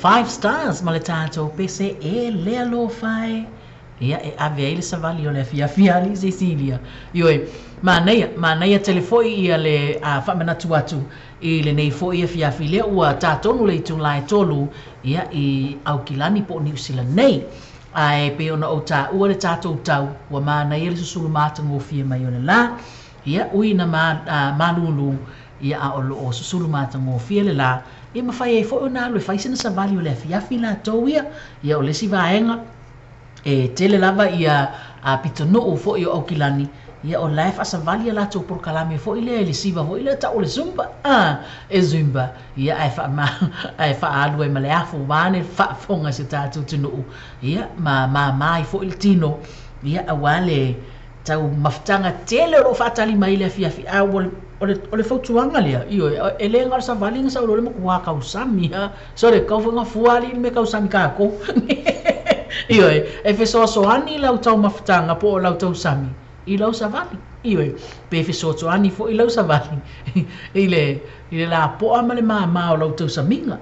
Five stars ma le tatou pese e le alofa e. Ia e ave ai le savali o le afiafi a alii Cecilia. Ioe, manaia, manaia tele foi ia le faamanatu atu i lenei foi afiafi lea ua tatonu le itula e tolu ia i Aukilani po o Niu Sila nei. Ae pei ona ou taua le tatou tau, ua manaia le susulu matagofie mai o le la. Ia, ui ina malulu Ia a o loo susulu matagofie le la, ia mafai ai foi ona alu e fai sina savali o le afiafi latou ia. Ia o le isi vaega e tele lava ia pitonuu foi o Aukilani, ia o la e faasavali a latou polokalame foi lea i le siva foi lea tau o le Zumba. E Zumba, ia ae faama ae faaalu ai ma le afu vaeane le faafofoga a si o tatou atunuu, ia ma mama ai foi le tino, ia aua le tau mafutaga tele o loo faatali mai i le afiafi. A ua o le fautuaga lea, ioe, e le na o le savali na sau loa le matua tausami lava. Sole, kau foi na fua alii le mea tausami tatou. Ioe, e fesoasoani lau taumafataga po o lau tausami i lau savali. Ioe, pe fesoasoani foi lau savali i le i le lapoa ma le māmā o lau tausamiga.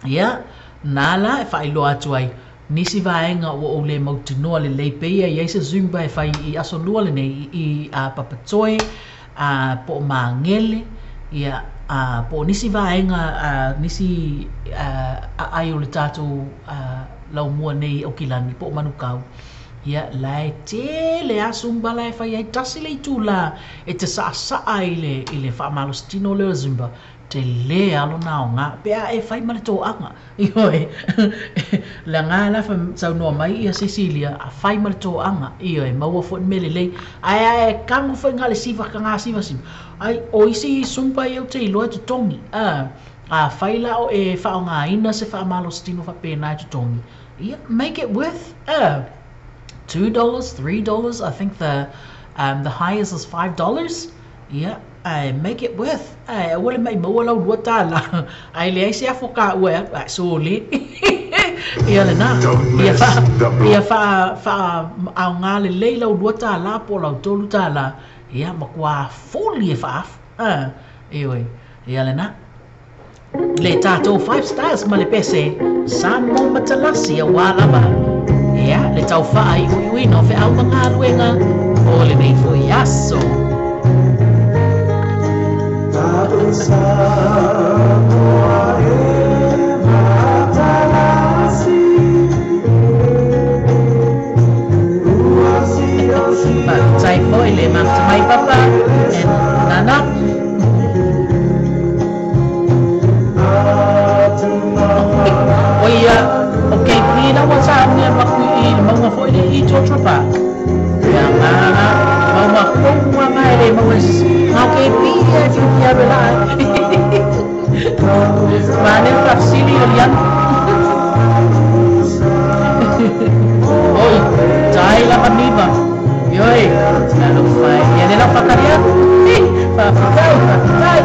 Ia, na la e faailoa atu ai nisi vaega ua ou le mautinoa lelei pei e i ai se Zumba e fai i aso lua lenei i Papatoe po o Magele, ia, po o nisi vaega nisi aai o le tatou laumua nei i Aukilani po o Manukau. Ia, la e tele lava Zumba la e fai ai tasi le itula e te saasaa i le i le faamalositino lea o le Zumba. Tele lava lona aoga pe a e fai ma le toaga. Ioe, leaga la saunoa mai ia Cecilia, a fai ma le toaga, ioe, maua foi le mea lelei. Ae a e tago foi na o le siva taga siva siva, ai o isi Zumba ia ou te iloa e totogi. A fai la o e faaaogaina se faamalositino faapena e totogi, ia, make it worth $2, $3, I think the highest is $5. Ia, ae make it worth, ae aua le maimau'a lau $2, ae leai se afo taua e alu, ae sole. Ia lena, ia faa, ia faa, faaaogā lelei lau $2 po o lau $3, ia matua fuli e faaafu. Ioe, ia lena. Le tatou five stars ma le pese Samoa Matalasi auā lava ia le tau faaiuiuina o feau ma galuega o lenei foi aso. Faafetai foi le mafuta mai Papa and Nana. O ia, o KP la ua sauni alu atu i le mauga foi lea i Georgia Park. Ia, nga, nga, mauga fou lava nga e le maua e sisi. Na o KP ia e fiafia alu e laa ai. Manaia le faafesili o Liana. Oi, tai lava Niva. Ioe, talofa e. Ia lea la ua faatali atu. Faafetai, faafetai.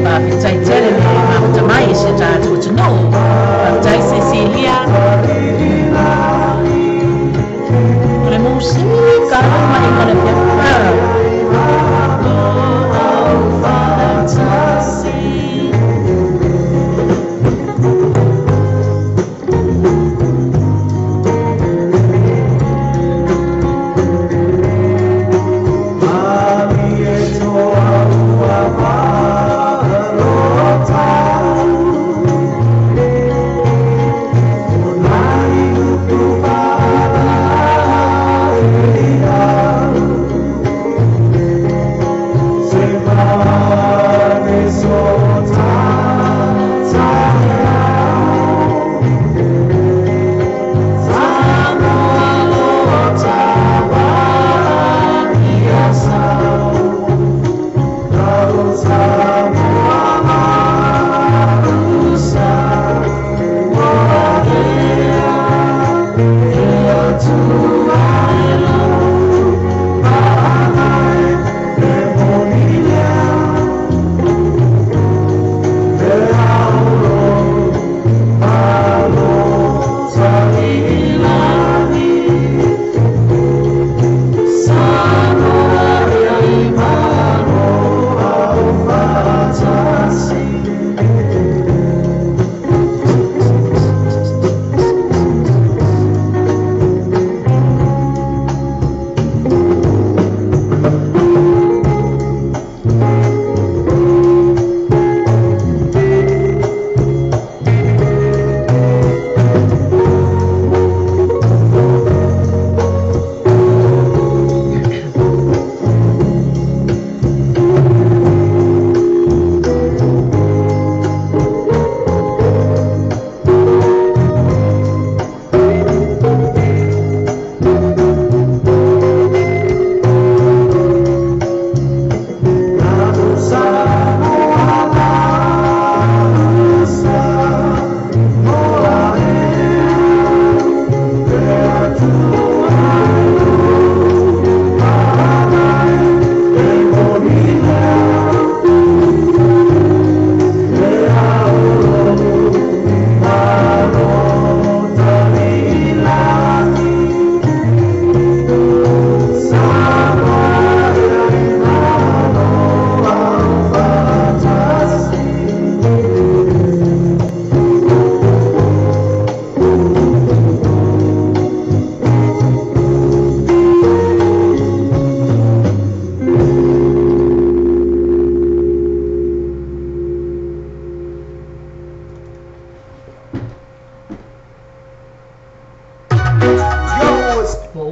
Faafetai tele le mafuta mai i si o tatou atunuu. Faafetai Cecilia. O le musika ma i le fiafia.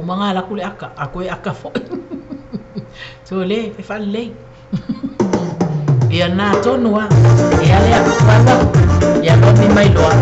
Uma nga laku le aka, aku e aka foi. So le, fe whalelei. Ia nā tonu a, e ale aku pala, ia lomi mai loa.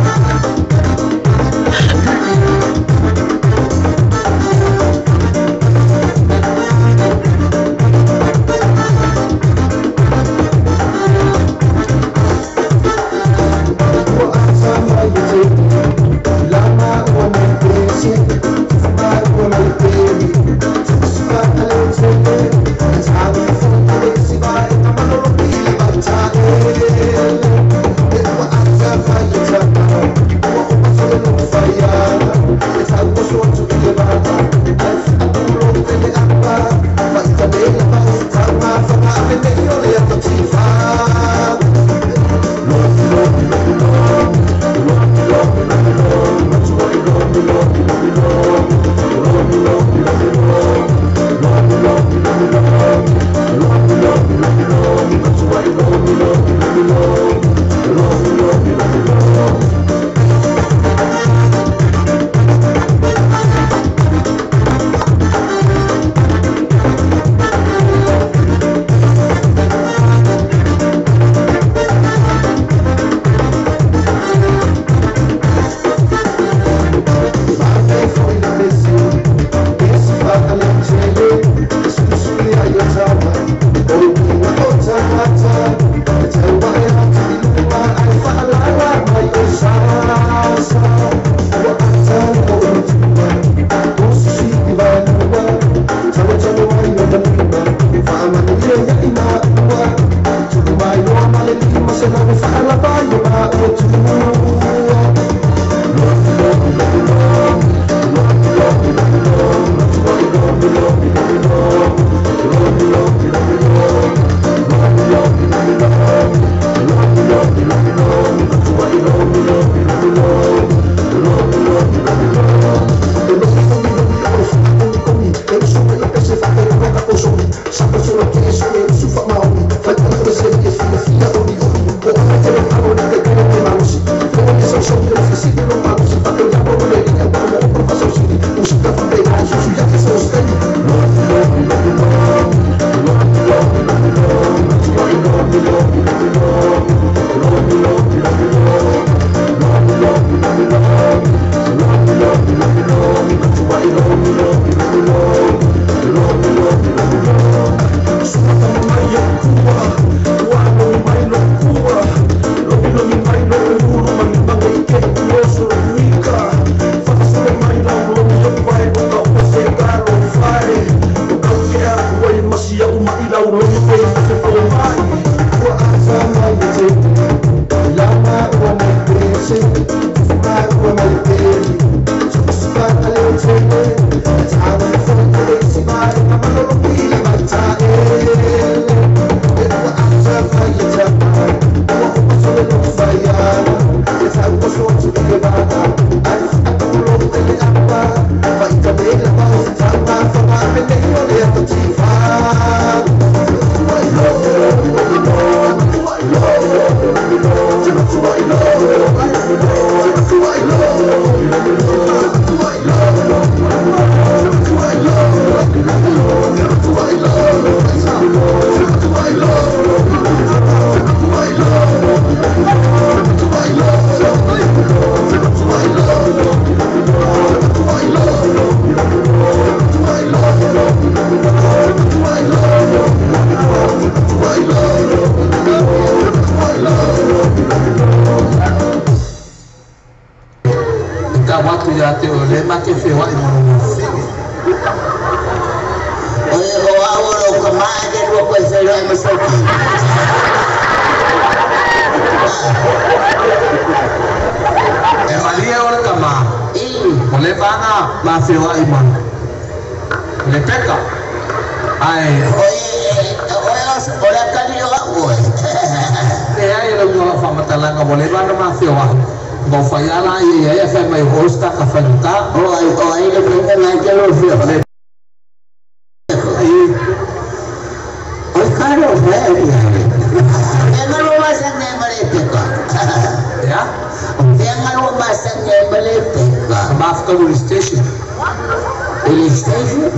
I le station.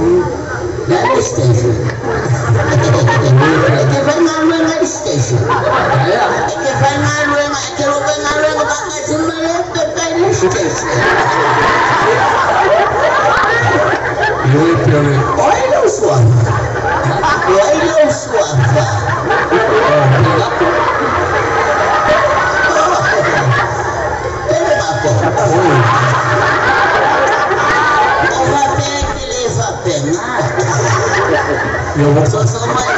Le a le station. E te faigaluega i le station. E te faigaluega, e te lo faigaluega faatasi ma le pepa i le station. O ai lou suafa? O ai lou suafa? Pele mako. O faapea e te lē faapega. Soso mai.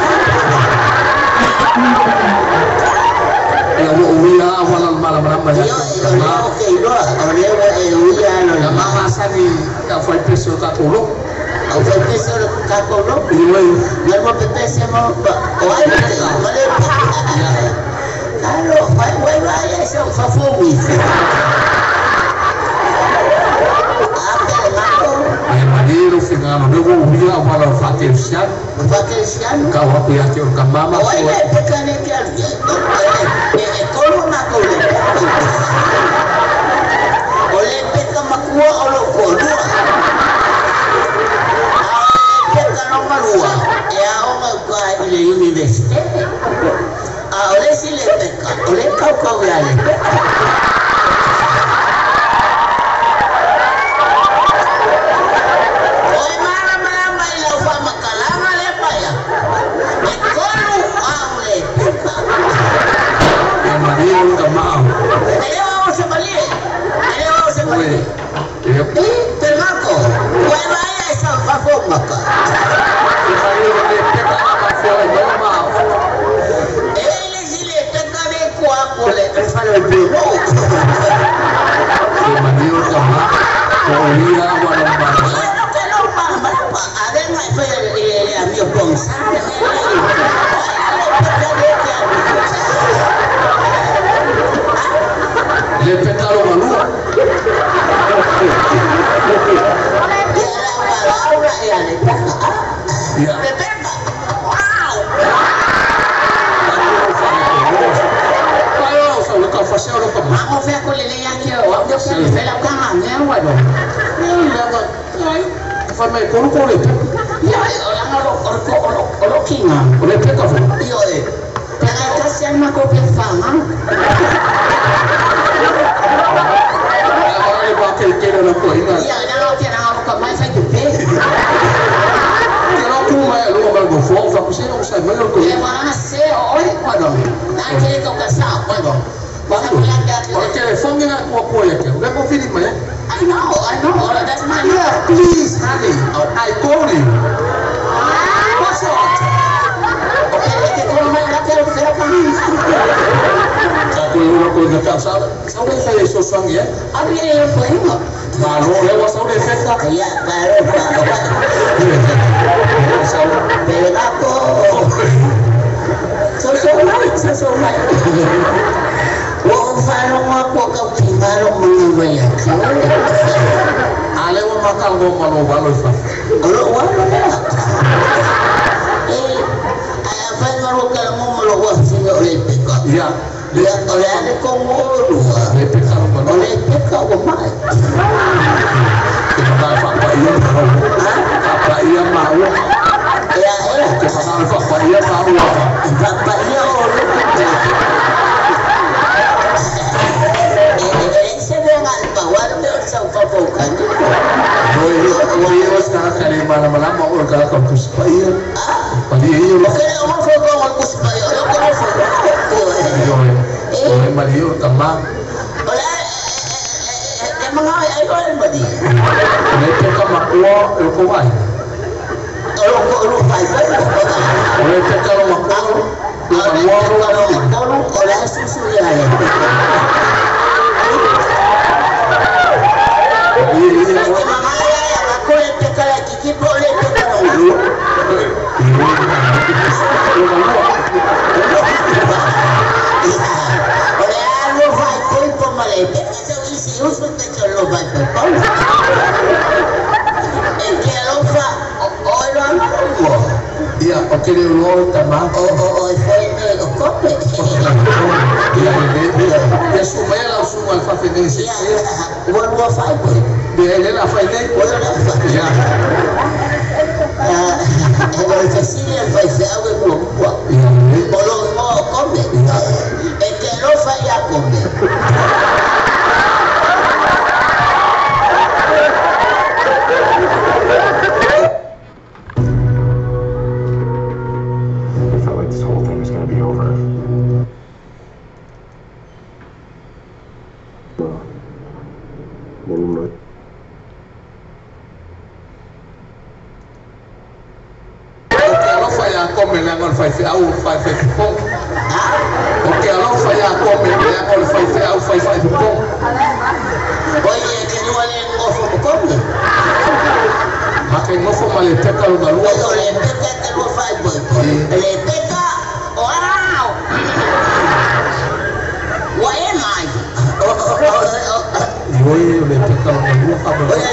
Ia ua uia auala o le malamalama ia Ioe, o lea ou te iloa, o lea ua e uia Ia lona. mamasani aufaipese o tatou lo'u. Au faipese o le tatou lo'u. Ioe. Galua pepese ma o ai le ma le Alo, vai vai vai ese o fafo wifi. A pele mako. Ae malie lou figalo lea ua uia auala o le faakelesiano. Fakelesiano. Kau aku ia te o le kamama. O ai le peka le ke alu. E kolo makou le peka. O le peka makua o lo kolua. A o le peka lomalua e aoga uka i le universite. A o le isi le peka, o le kaukau ia le peka. O e malamalama i lau faamatalaga lea paia. E tolu au le peka. Ia malie le kamao. E le o se malie. E le o se malie. Ia. E, te mako. Ua e vaai ai sa fafo maka. Ia malie le peka a mafea ai mai ma. E le si le peka le kua ko le le fale o bureau. Ia malie le kama. Ua uia auala o le malamalama. Ia no ke lo malamalama. A le ngai fai le le amio pongsa le mea le. O ai le peka le ke alu. Le peka lo malua. Ia la wala aura ia le peka. Ia. Le peka. Wow. Amo fea ko le le ia ke o au ke le fela ka nga wa do. Ia o la ngaro o ko o o lo kinga. Io e. Pera ka se ma ko pe fanga. Ia na lo ke na lo ka mai fa ke pe. Le wa se o e wa do. Na ke ko ka sa wa do. Wa ka la ka. I know, I know. That's my Yeah, please, honey. I call you. What's up? Okay, ke ko mai la ke lo fela ka. Ko ua ko na ka sa sa le sa so sang ye. Ari e fo inga. Ma lo le wa sa le festa. Ia, baro pa. Sa Pele ako. So so mai, so so mai. Ua ou faalogo aku o kautigalo mga mai ake. Ale wa ma ka lo ma lo wa lo fa. O lou alo lea. E, ae afai ma lou kalago ma lou afafine o le peka. Ia. Ia, o le ale kogo o lua. Le peka lo ma O lo. le peka ua mae. Ke ma fa pa ia ma lo. Fa pa ia ma lo. Ea, ea. Ke ma fa pa ia ma lo. Papaia o lou. E, e, se mea ngā pa, wala me o sau fafaukani. Oi oi o sa ka le mala mala ma o ka ka kus pa ia. Pa ia ia O lo. ke le o mafo ko o kusipa o le ko mafo. Io e. O ma io ka ma. O le e mga ai o e madi. Le peka ma ko e ko vai. O lo ko lo fai fai. O le peka lo ma ko. O le peka lo ma ko o le susu ia le. Ia ia. Ke mga ai ai a ko le peka le kiki po le peka lo. O le a lo fai poi po ma le peka se isi usu te cho lo fai poi po. E ke lo fa o o lo anga lo. Ia, o ke le lo ta ma. O o o e foi me o kope. Ia, le ia su mai la su susunga le faafegai se. Ia, ua lua fai koe. Le le la fai nei. Ua lua fai. Ia. E o le fesili a le faifeau e muamua. Ia. O lou igoa o Kome. E te alofa ia Kome. It felt like this whole thing was gonna be over. O ke alofa iā Kome leaga o le faifeau faifaipopoga. O ke alofa iā Kome leaga o le faifeau faifaipopoga. Oi e te lua le ngofo ma Kome. Ma ke nofo ma le peka lona lua. Oi o le peka te lua faaipoipo. Le peka o ao. Ua e mai. Oi o le peka lona lua fa O le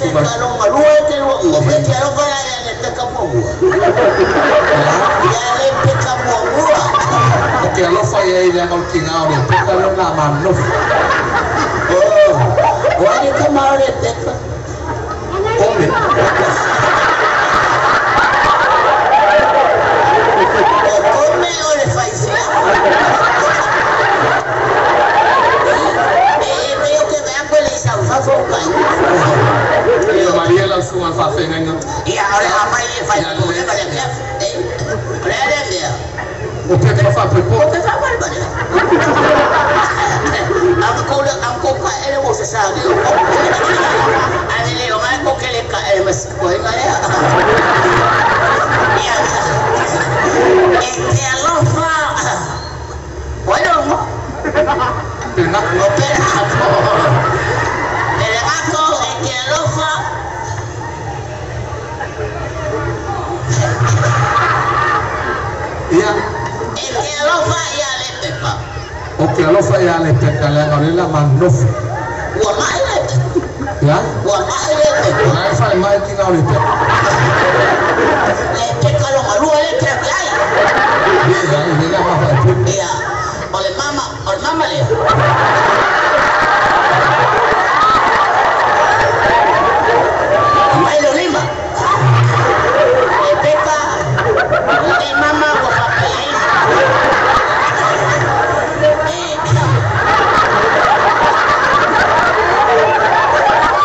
peka lona lua e te lua ngofo. E te alofa ia le peka muamua. Ia le peka muamua. O ke alofa ia i leaga o le tiga o le peka lona manofo. O ai ka ma o le peka. Kome. O Kome o le faifeau. E pei o ke vea koe le isau fafo o kai. Ia malie lau susuga le faafegaiga. Ia o le amai e faipopolega le mea. O le a lea mea. O pepa faapoipopo. O pepa faapoipopo. Ang ko ka ele mo sa sabi o ko. Ani le o ngai ko kele ka ele mas ko inga lea. Ia. E te alofa. Oi lo mo. Pena. O pena ko. Ele ako e te alofa. Ia. E te alofa ia le pepa. O ke alofa ia le peka leaga o le la manofo. Ua mai le pepa. Ia. Ua mai le pepa. O la e fale mai tiga o le peka. Le peka longa lua le peka ai. Ia, le la mafaipoipo. Ia, o le mama lea. Mai lo lima. Le peka, le mama ua faapaiaina.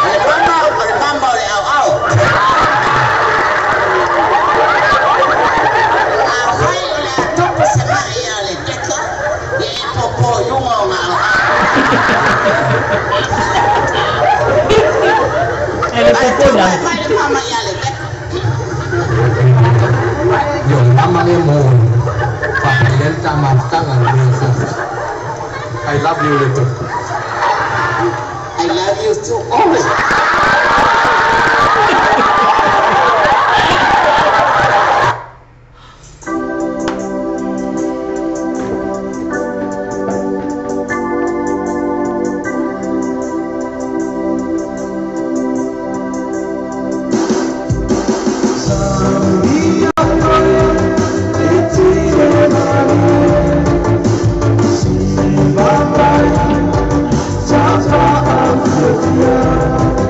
O le mama o le auau. Afai o le atopo se mai ia le peka, ia e popo i luga o ngā auau. E le popo la. Mai le mama ia le peka. Ia o le mama lea mo faapaia le tamamataga le mea fofo. I love you le peka. I love you too always. Yeah.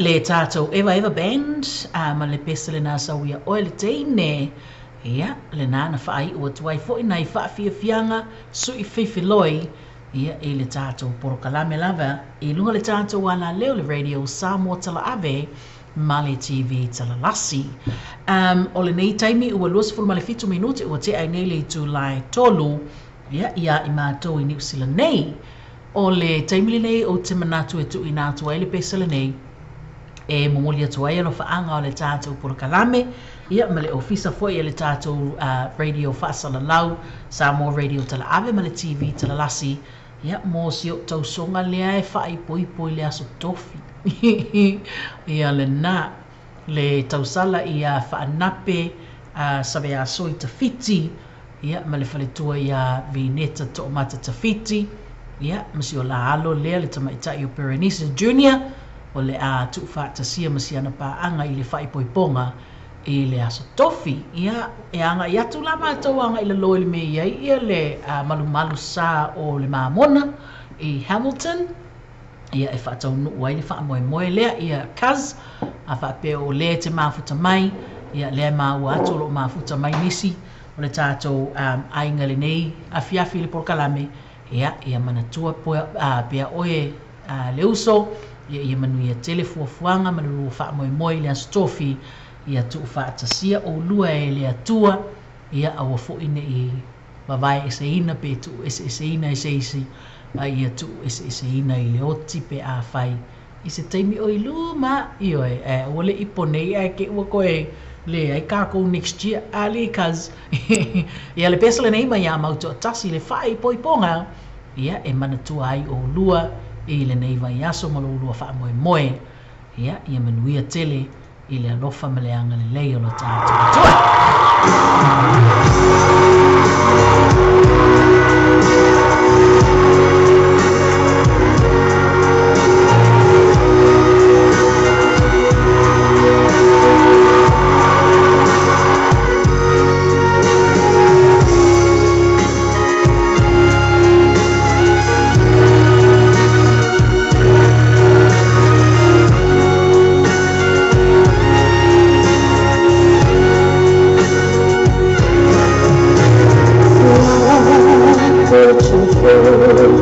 Le tatou Eva Eva Band ma le pese lenā sau ia oe le teine. Ia, lenā na faaiu atu ai foi nai faafiafiaga sui fefeloi ia i le tatou polokalame lava i luga le tatou alaleo le Radio Samoa Talaave ma le TV Talalasi. O lenei taimi ua 27 minute ua tea ai nei le itula e 3 ia ia i matou i Niu Sila nei. O le taimi lenei ou te manatu e tuuina atu ai le pese lenei e momoli atu ai alofaaga o le tatou polokalame ia ma le ofisa foi e le tatou radio faasalalau Samoa Radio Talaave ma le TV Talalasi ia mo si ou tausoga lea e faaipoipo i le aso tofi ia lenā le tausala ia faanape Saveasoi Tafiti ia ma le faletua ia Vineta Toomata Tafiti ia ma si o la alo lea le tamaitai o Berenice Junior o le a tuufaatasia ma siana paaga i le faaipoipoga i le aso tofi. Ia e agai atu la matou agai lalo i le mea i ai ia le malumalu sa o le mamona i Hamilton ia e faataunuu ai le faamoemoe lea ia cuz a faapea o lea te mafuta mai ia lea e maua atu o loo mafuta mai nisi o le tatou aiga lenei afiafi i le polokalame ia ia manatua pea oe le uso ia ia manuia tele fuafuaga ma le lua faamoemoe i le aso tofi ia tuufaatasia oulua e le Atua ia aua foi nei vavae eseina pe tuu eseeseina e se isi a ia tuu eseeseina i le oti pe afai i se taimi o i luma ioe ae aua le ipo nei ae ke ua koe leai kākou next year ali cuz ia le pese lenei mai ia Mautoatasi le faaipoipoga ia e manatua ai oulua i lenei vaiaso ma lo ulua faamoemoe ia ia manuia tele i le alofa ma le agalelei o lo tatou Atua. Fortune.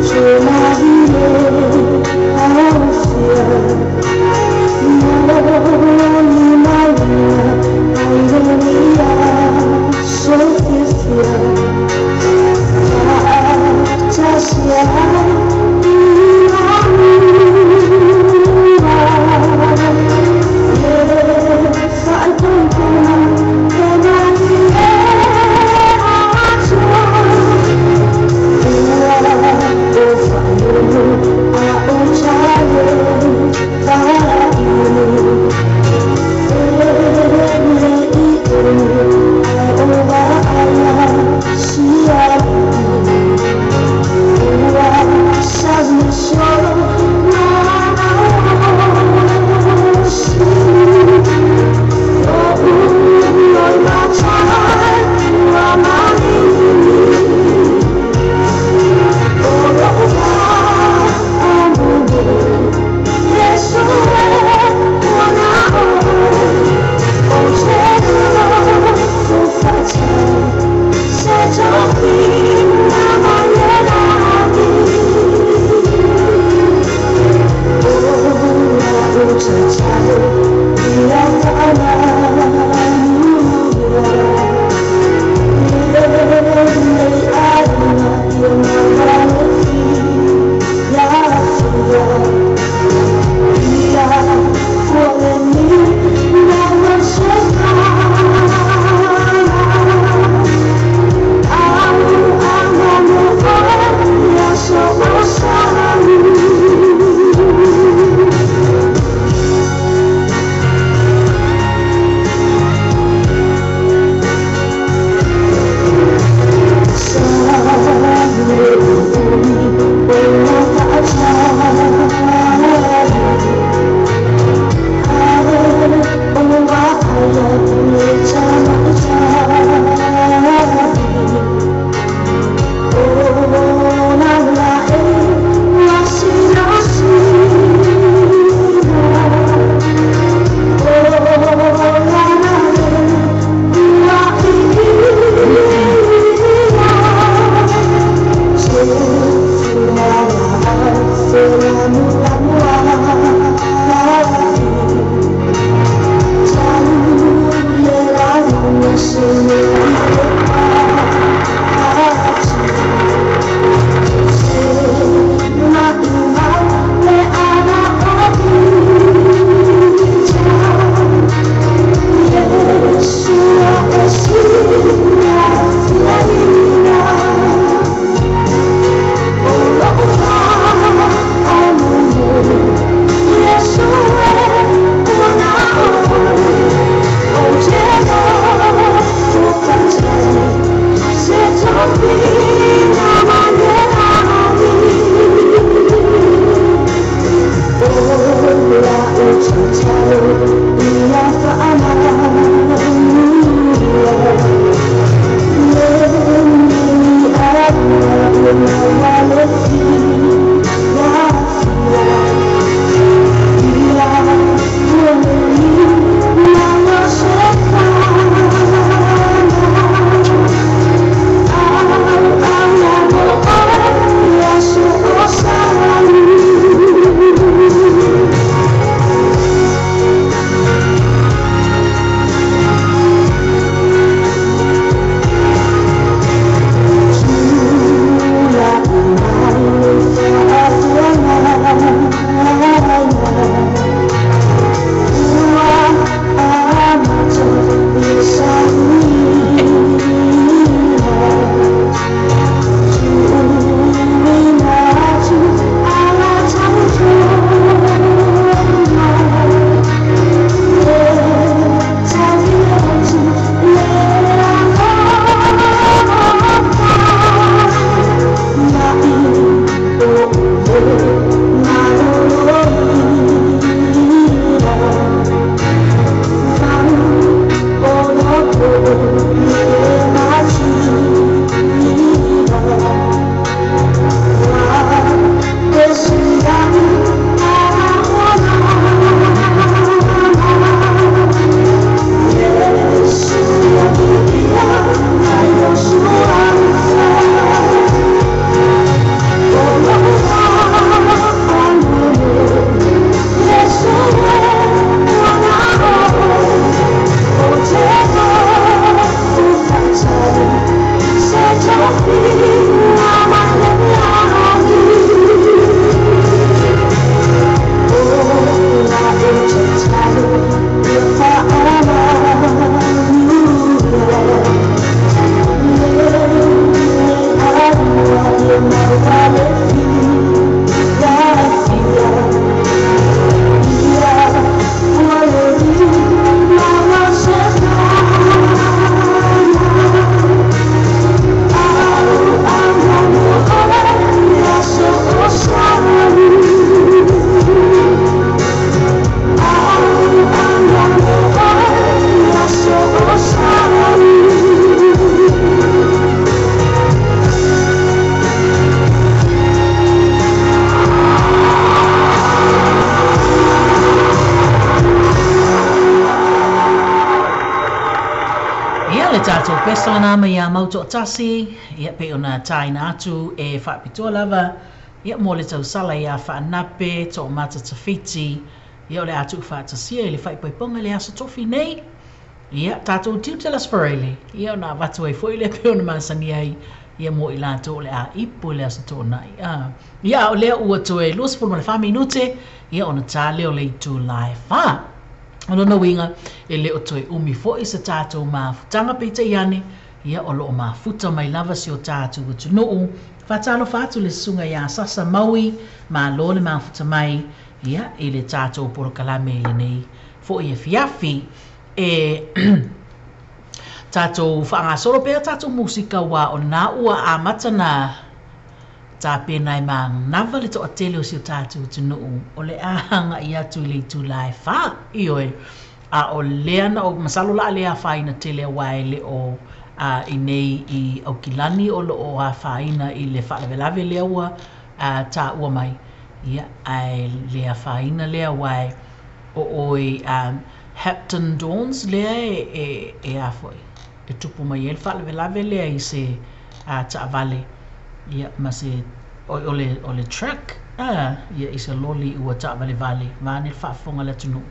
Tatou pesa lena mai ia Mautoatasi, ia pei ona tāina atu e faapitoa lava ia mo le tausala ia Faanape Toomata Tafiti, ia o le a tuufaatasia i le faaipoipoga i le aso tofi nei. Ia tatou tiute le Aso Faraile, ia ona avatu ai foi lea pei ona masani ai ia mo i latou o le a ipu i le Aso Toonai. Ia a o lea ua toe 24 minute ia ona ta lea o le itula e 4. O lona uiga, e le o toe umi foi se tatou mafutaga peitai ane, ia o lo o mafuta mai lava si o tatou atunuu. Faatalofa atu le susuga ia Sasa Maui, malo le mafuta mai, ia, i le tatou polokalame i lenei foi afiafi. E tatou faagasolo pea tatou musika aua o lena ua amata na Tapena e manava le toatele o si o tatou atunuu o le a agai atu i le itula e 4. Ioe, a o lea na ou, masalo o le a le afaina tele aua e le o i nei i Aukilani o lo o afaina i le faalavelave lea ua taua mai. Ia, ae le afaina lea aua e o oi Hampton Downs lea e a foi, e tupu mai ai le faalavelave lea i se taavale ia ma se o le o le truck ia i se loli ua taavalevale vaeane le faafofoga a le atunuu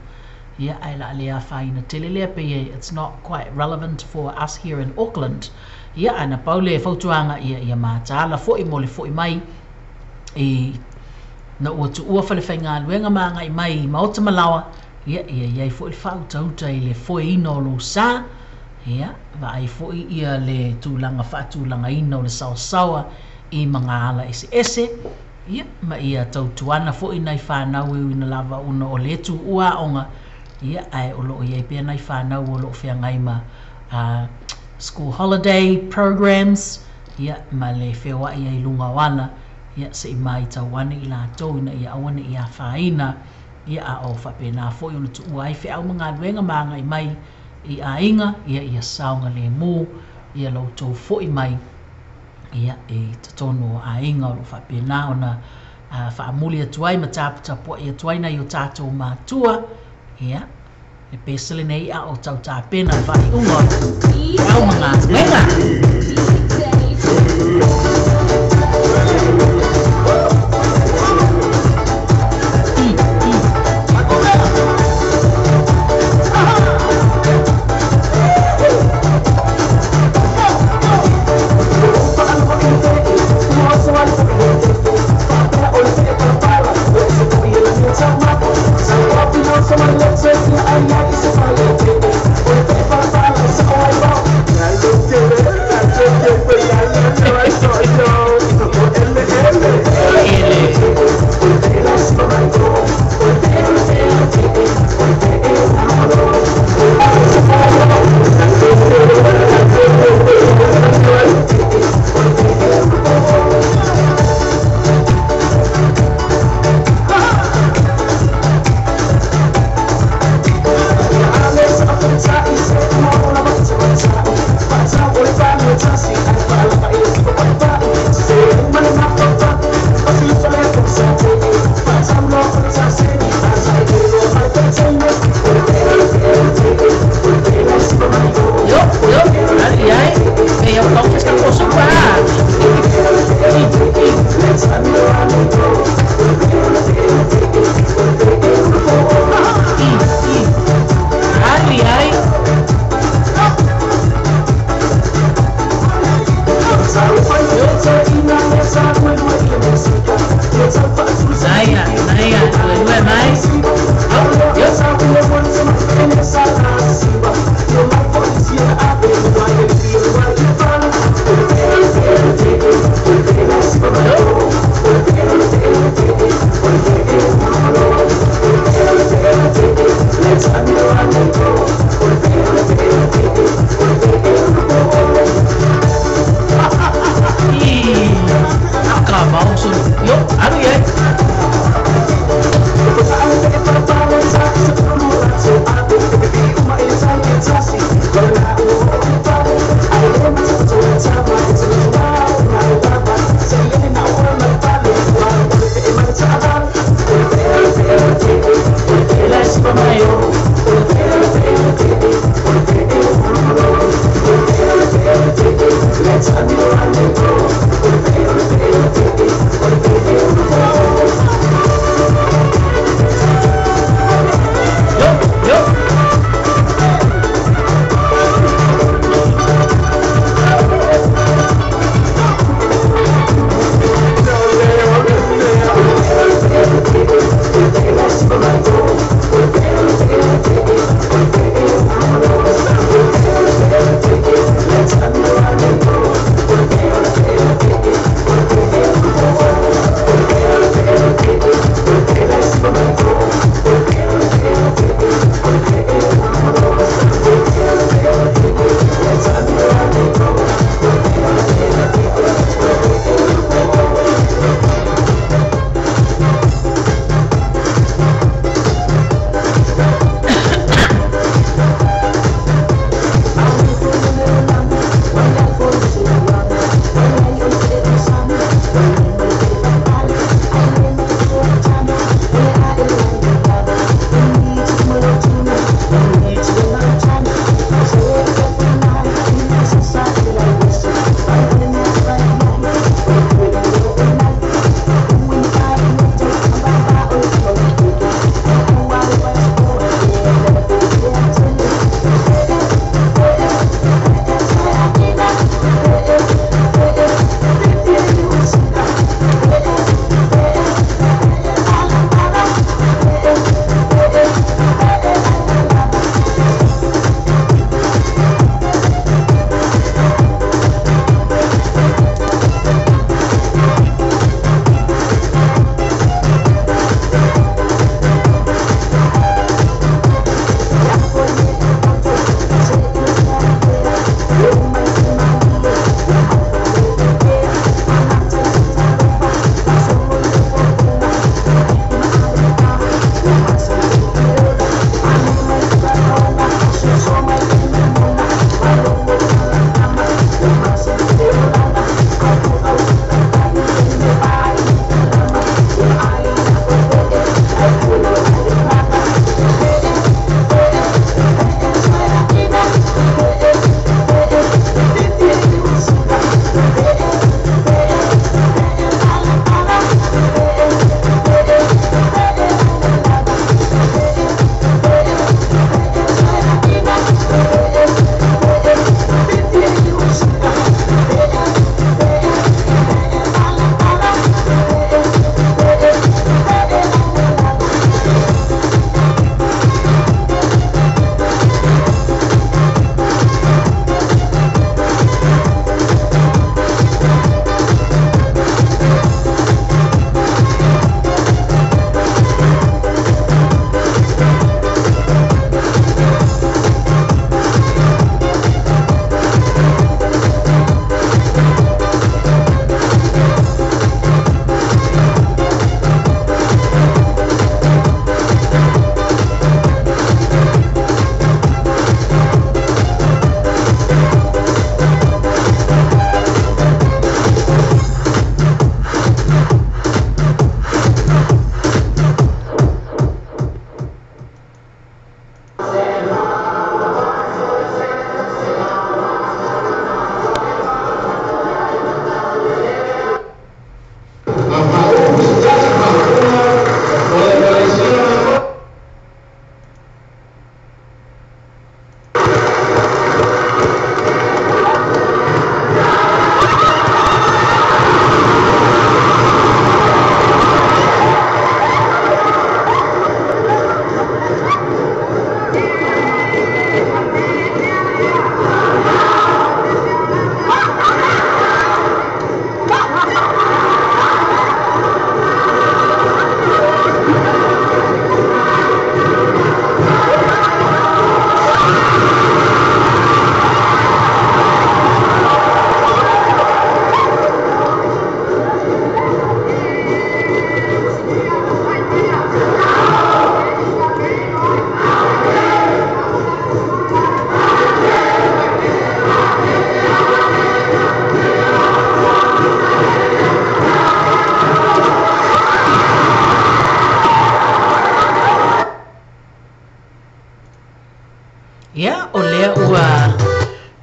ia ae la le afaina tele lea pei e it's not quite relevant for us here in Auckland ia ae na pau le fautuaga ia ia mataala foi mo le foi mai i na ua tuua falefaigaluega ma agai mai i maota ma laoa Ia, ia i ai foi le faautauta i le foeina o lou sa, ia, vaai foi ia le tulaga faatulagaina o le saosaoa i magaala eseese, ia, ma ia tautuana foi nai fanau e uina lava ona o le tuua aoga, ia, ae o lo o i ai pea nai fanau o lo o feagai ma school holiday programs, ia, ma le feoai ai i luga o ala, ia, se i maitau ane i latou ina ia aua ne i afaina. Ia, a o faapena foi ona tuua ai feau ma galuega ma agai mai i aiga, ia, ia saogalemu, ia lo outou foi mai, ia, i totonu o aiga o lo o faapena ona faamuli atu ai ma taputapuai atu ai nai o tatou matua, ia, le pese lenei a o tau tapena le faaiuga o feau ma galuega. Yo, yo, ali ai, me eu toque esta posso Ali ai. Naia, naia, lue mai. Yo, yo. Yo, alu ai.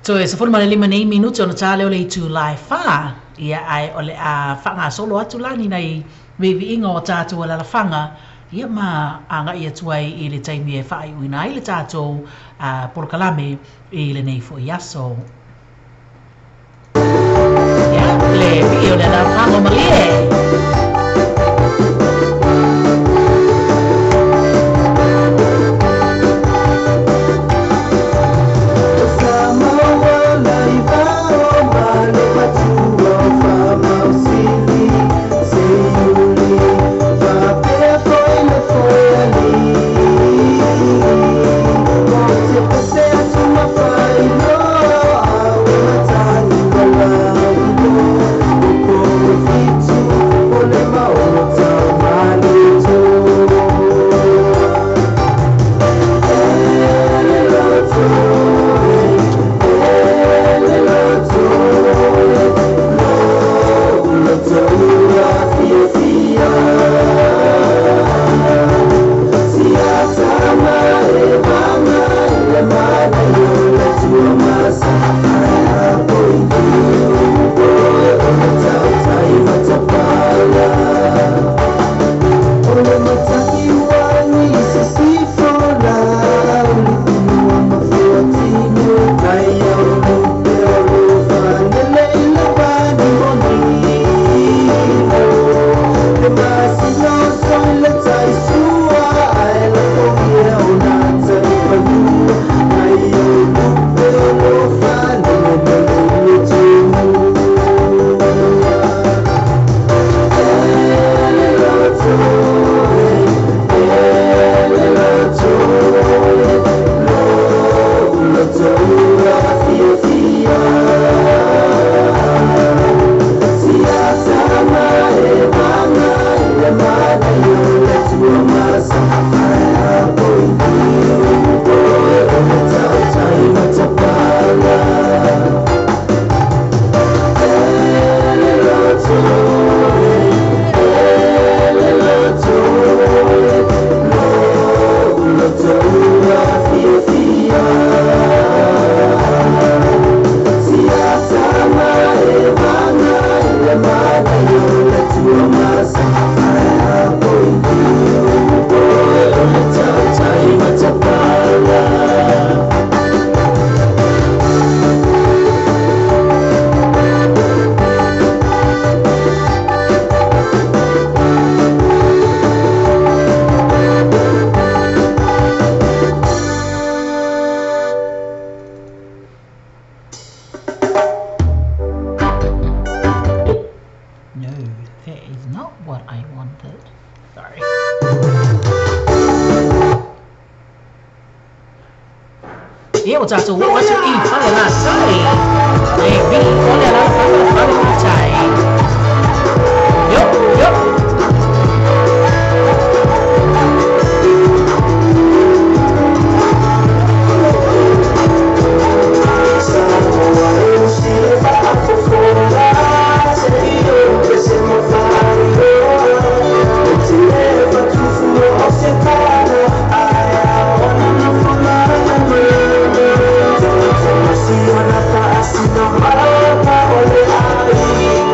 Toe 15 nei minute ona tā lea o le itulā e 4, ia ae o le a faagasolo atu la ni nai viiviiga o tatou alalafaga, ia ma agai atu ai i le taimi e faaiuina ai le tatou polokalame i lenei foi aso. Ia, le vii o le alalafaga o Malie. No, that is not what I wanted. Sorry. Ia, ua tatou oo atu i Falelatai. E vii o le alaalafaga o Falelatai. Yo, yo. See you on the fast, no matter what.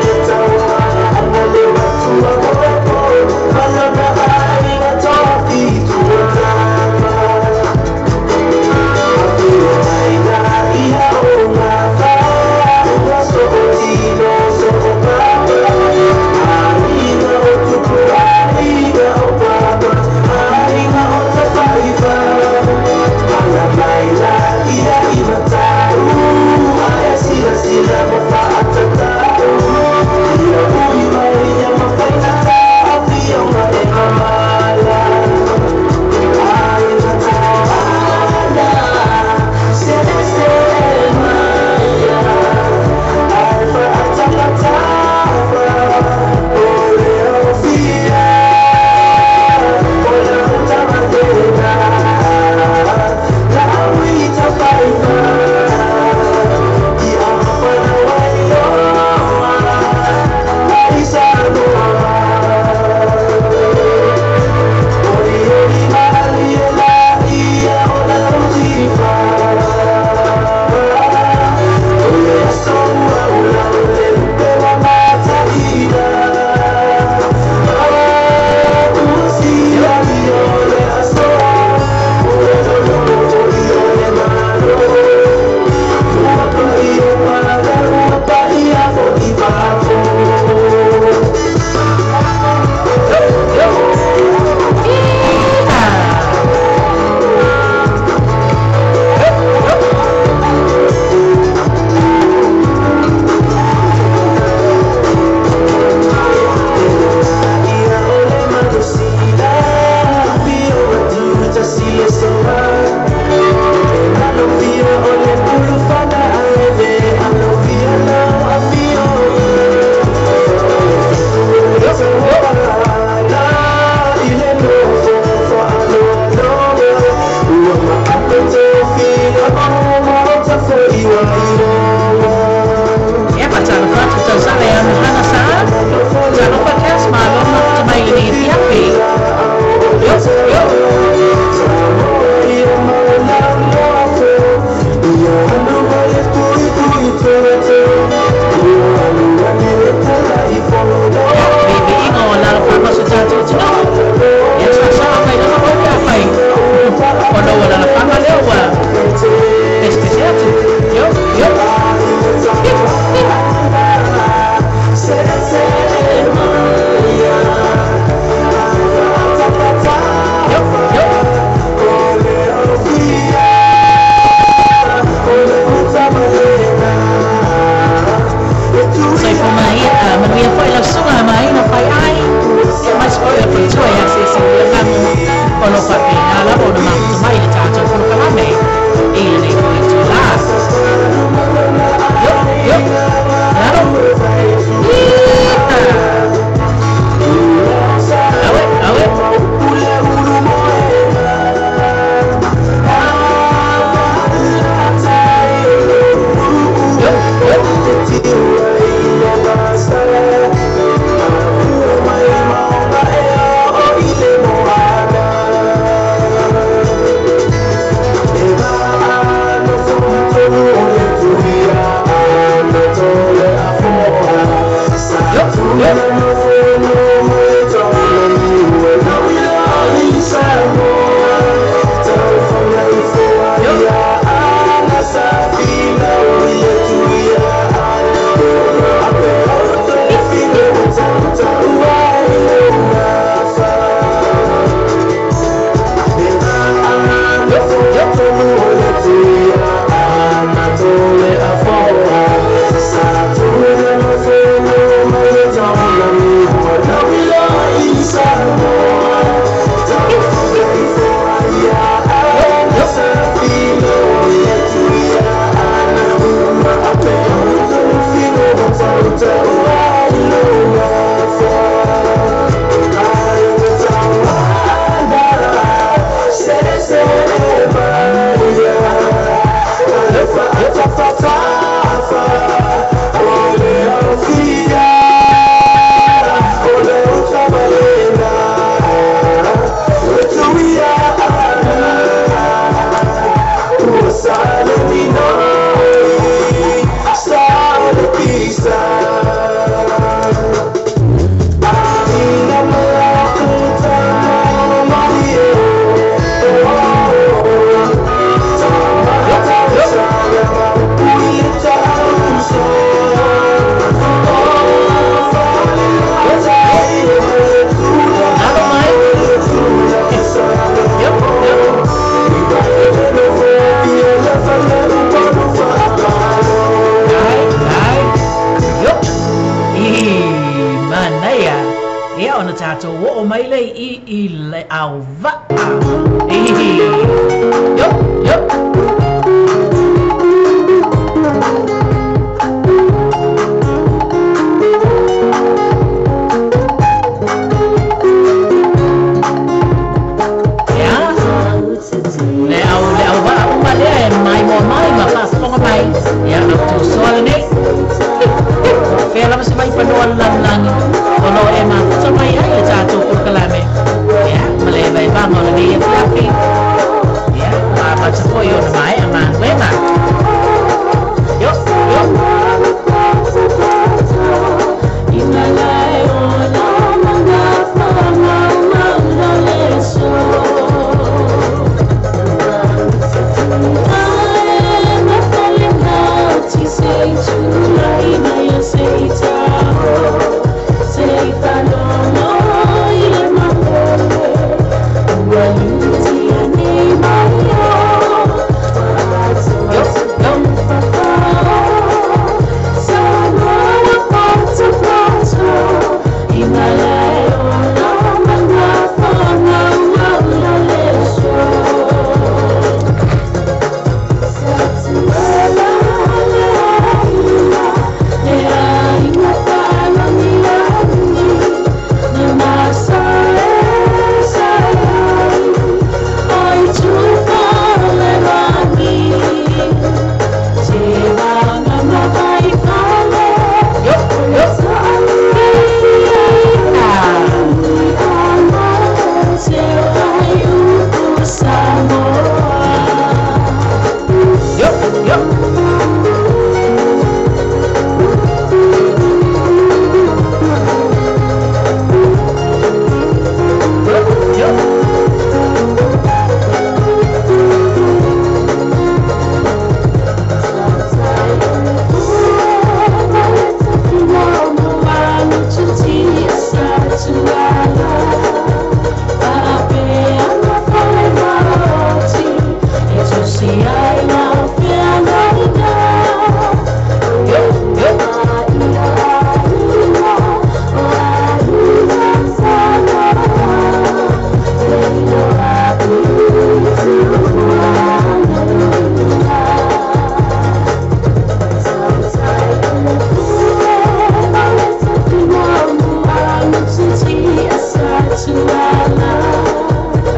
I le Auva'a. Yo, yo. Ia, le au le auva'a uma lea e maimoa mai ma faafofoga mai. Ia, lautusoa lenei. Fea lava se vaipanoa le lalolagi o loo e mafuta mai ai le tatou polokalame. Ia, ma le vaevaga o lenei afiafi. Ia, ua amata foi ona maea galuega. Yo, yo. Yo, yo. Yo, yo. Ah. Yo, yo. Yo, yo. Yo, yo.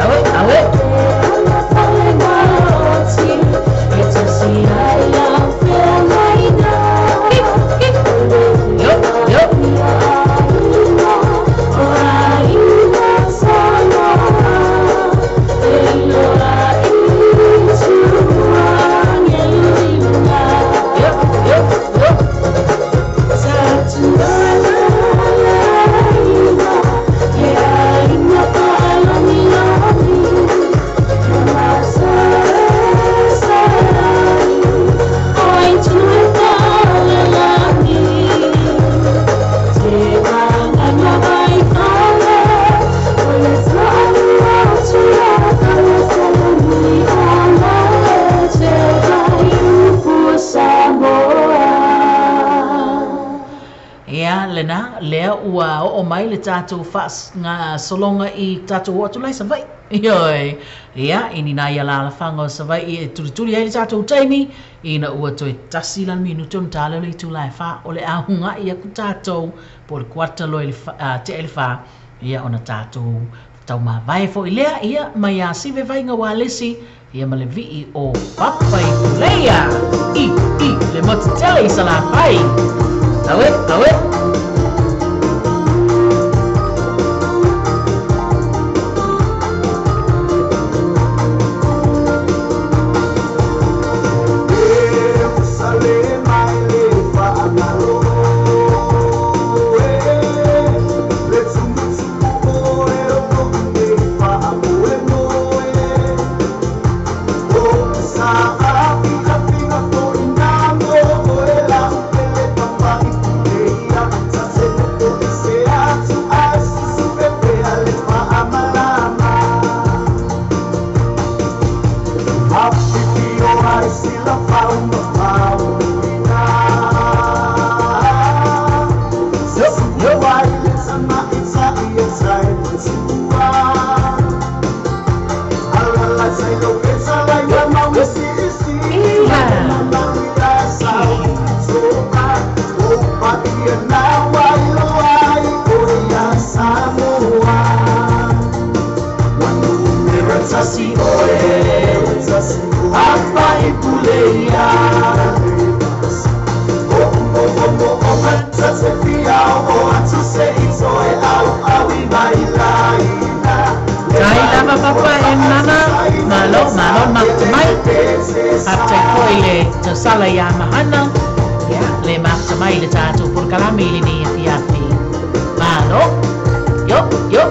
Awe, awe. Yo, yo. Yo, yo, yo. Ia lena lea ua oo mai le tatou faagasologa i tatou oo atu lai Savaii. Ioe. Ia, i ni nai alalafaga o Savaii e tulituli ai le tatou taimi, ina ua toe tasi la le minute ona ta lea o le itula e 4 o le a huga'i aku tatou po o le kuata loa i le te'a i le 4, ia ona tatou taumavae fo'i lea, ia mai asive vaiga ualesi, ia ma le vi'i o Papa i Puleia i le motu tele i Salafai. Awe, awe. Sa tasi oe Apa ipuleia O o o o matate pia o atu se itoe au au i mai laina. Tai lava papa e nana malo malo mafuta mai faafetai foʻi le tausala iā Mahana ia le mafuta mai le tatou polokalame i lenei afiafi. Malo yo yo.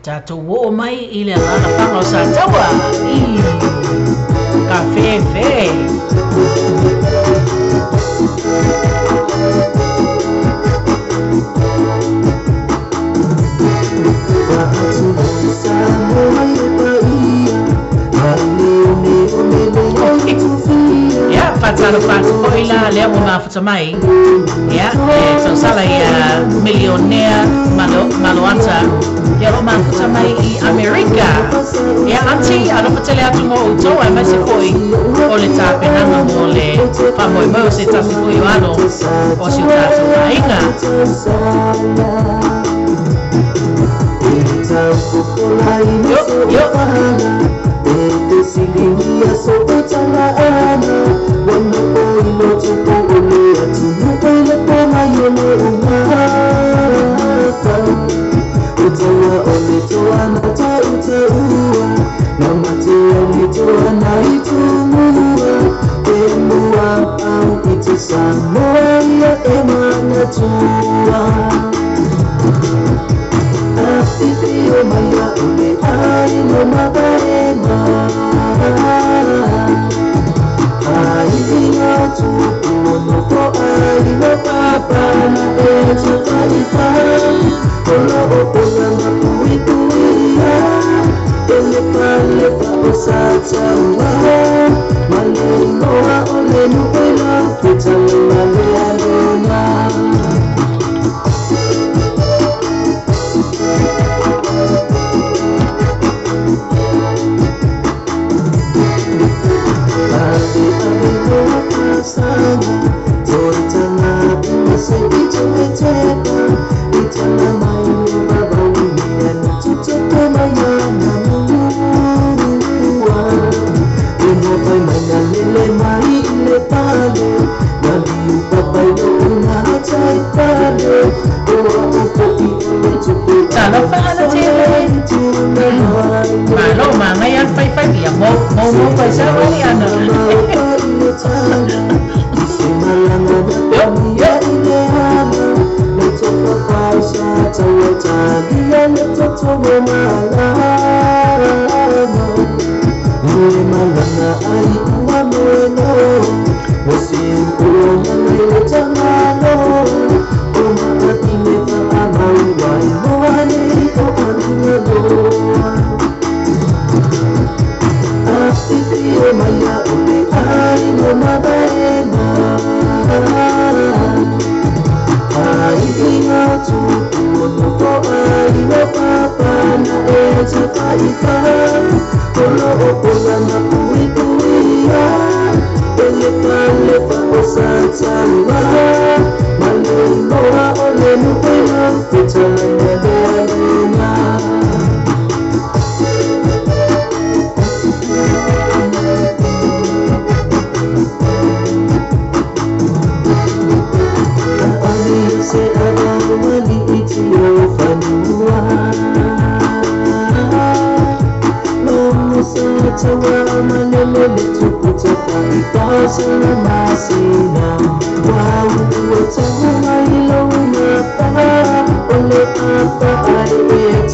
Tatou o'o mai i le alalafaga o Sataua i kafefe. Ia faatalofa atu foʻi la lea ua mafuta mai ia e tausala ia milionea Maloata ia lo mafuta mai i Amerika. Ia aunty alofa tele atu mo outou ae maise foʻi o le tapenaga mo le faamoemoe o se tasi foʻi o alo o si o tatou aiga. Yo yo. o sa taua Ma le igoa o le nuu e lau fetalaiga lea lena. Talofa alatele. Malo manaia le faifai ia mo mo mo faisao ali ana. Yo yo.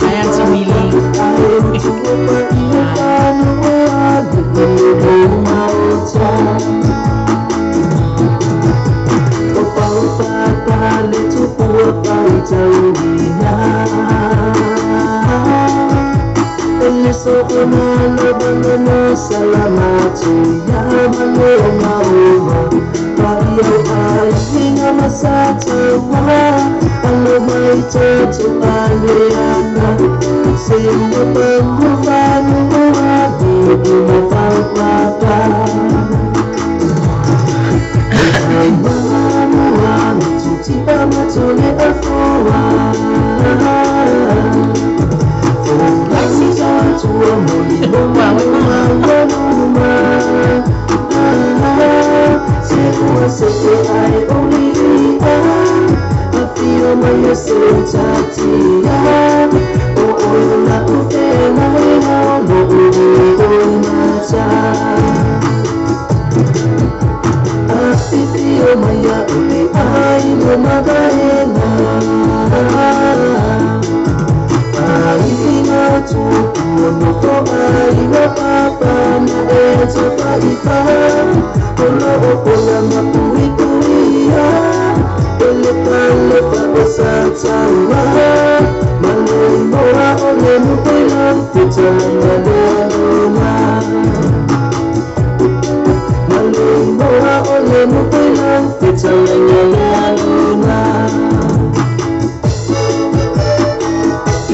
Ayan si Millie.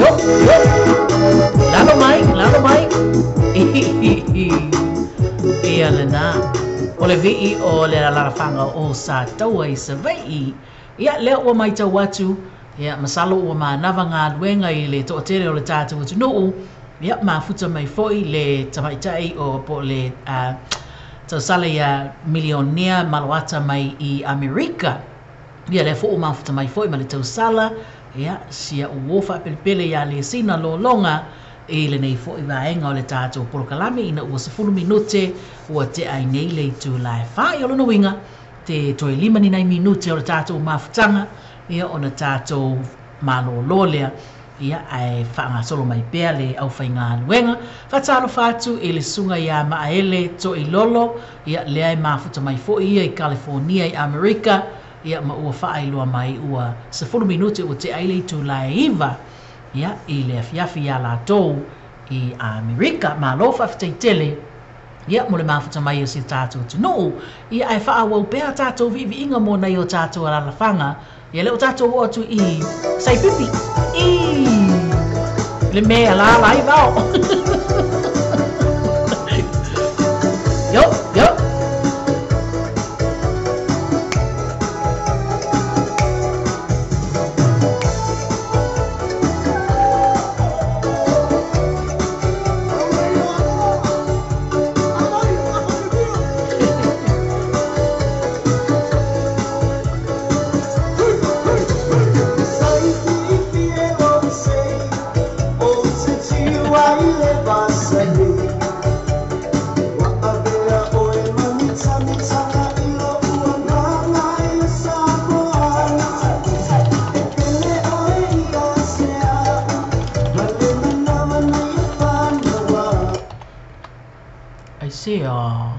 Yo yo. Lalo mai, lalo mai. Ia lena. O le vi'i o le alalafaga o sa taua i Savai'i. Ia lea ua matau atu, ia masalo ua manava galuega i le to'atele o le tatou atunuu. Ia mafuta mai fo'i le tamaita'i o po o le tausala ia milionea maloata mai i Amerika. Ia lea foi ua mafuta mai foi ma le tausala. Ia sia uo faapelepele iā lesina lologa i lenei fo'i vaega o le tatou polokalame ina ua 10 minute ua te'a ai nei le itulā e 4. I o lona uiga te toe 5 ni nai minute o le tatou mafutaga ia ona tatou malōlō lea. Ia ae faagasolo mai pea le aufaigaluega. Faatalofa atu i le susuga iā Maaele Toilolo. Ia lea e mafuta mai fo'i ia i California i Amerika. Ia ma ua faailoa mai ua 10 minute ua te'a ai le itulā e 9 ia i le afiafi iā latou I Amerika. Malo faafetai tele ia mo le mafuta mai o si o tatou atunuu. Ia ae faaauau pea tatou viiviiga mo nai o tatou alaalafaga. Ia lea ua tatou oo atu i Saipipi i le mea e alaala ai vao. Yo, yo. I see. I.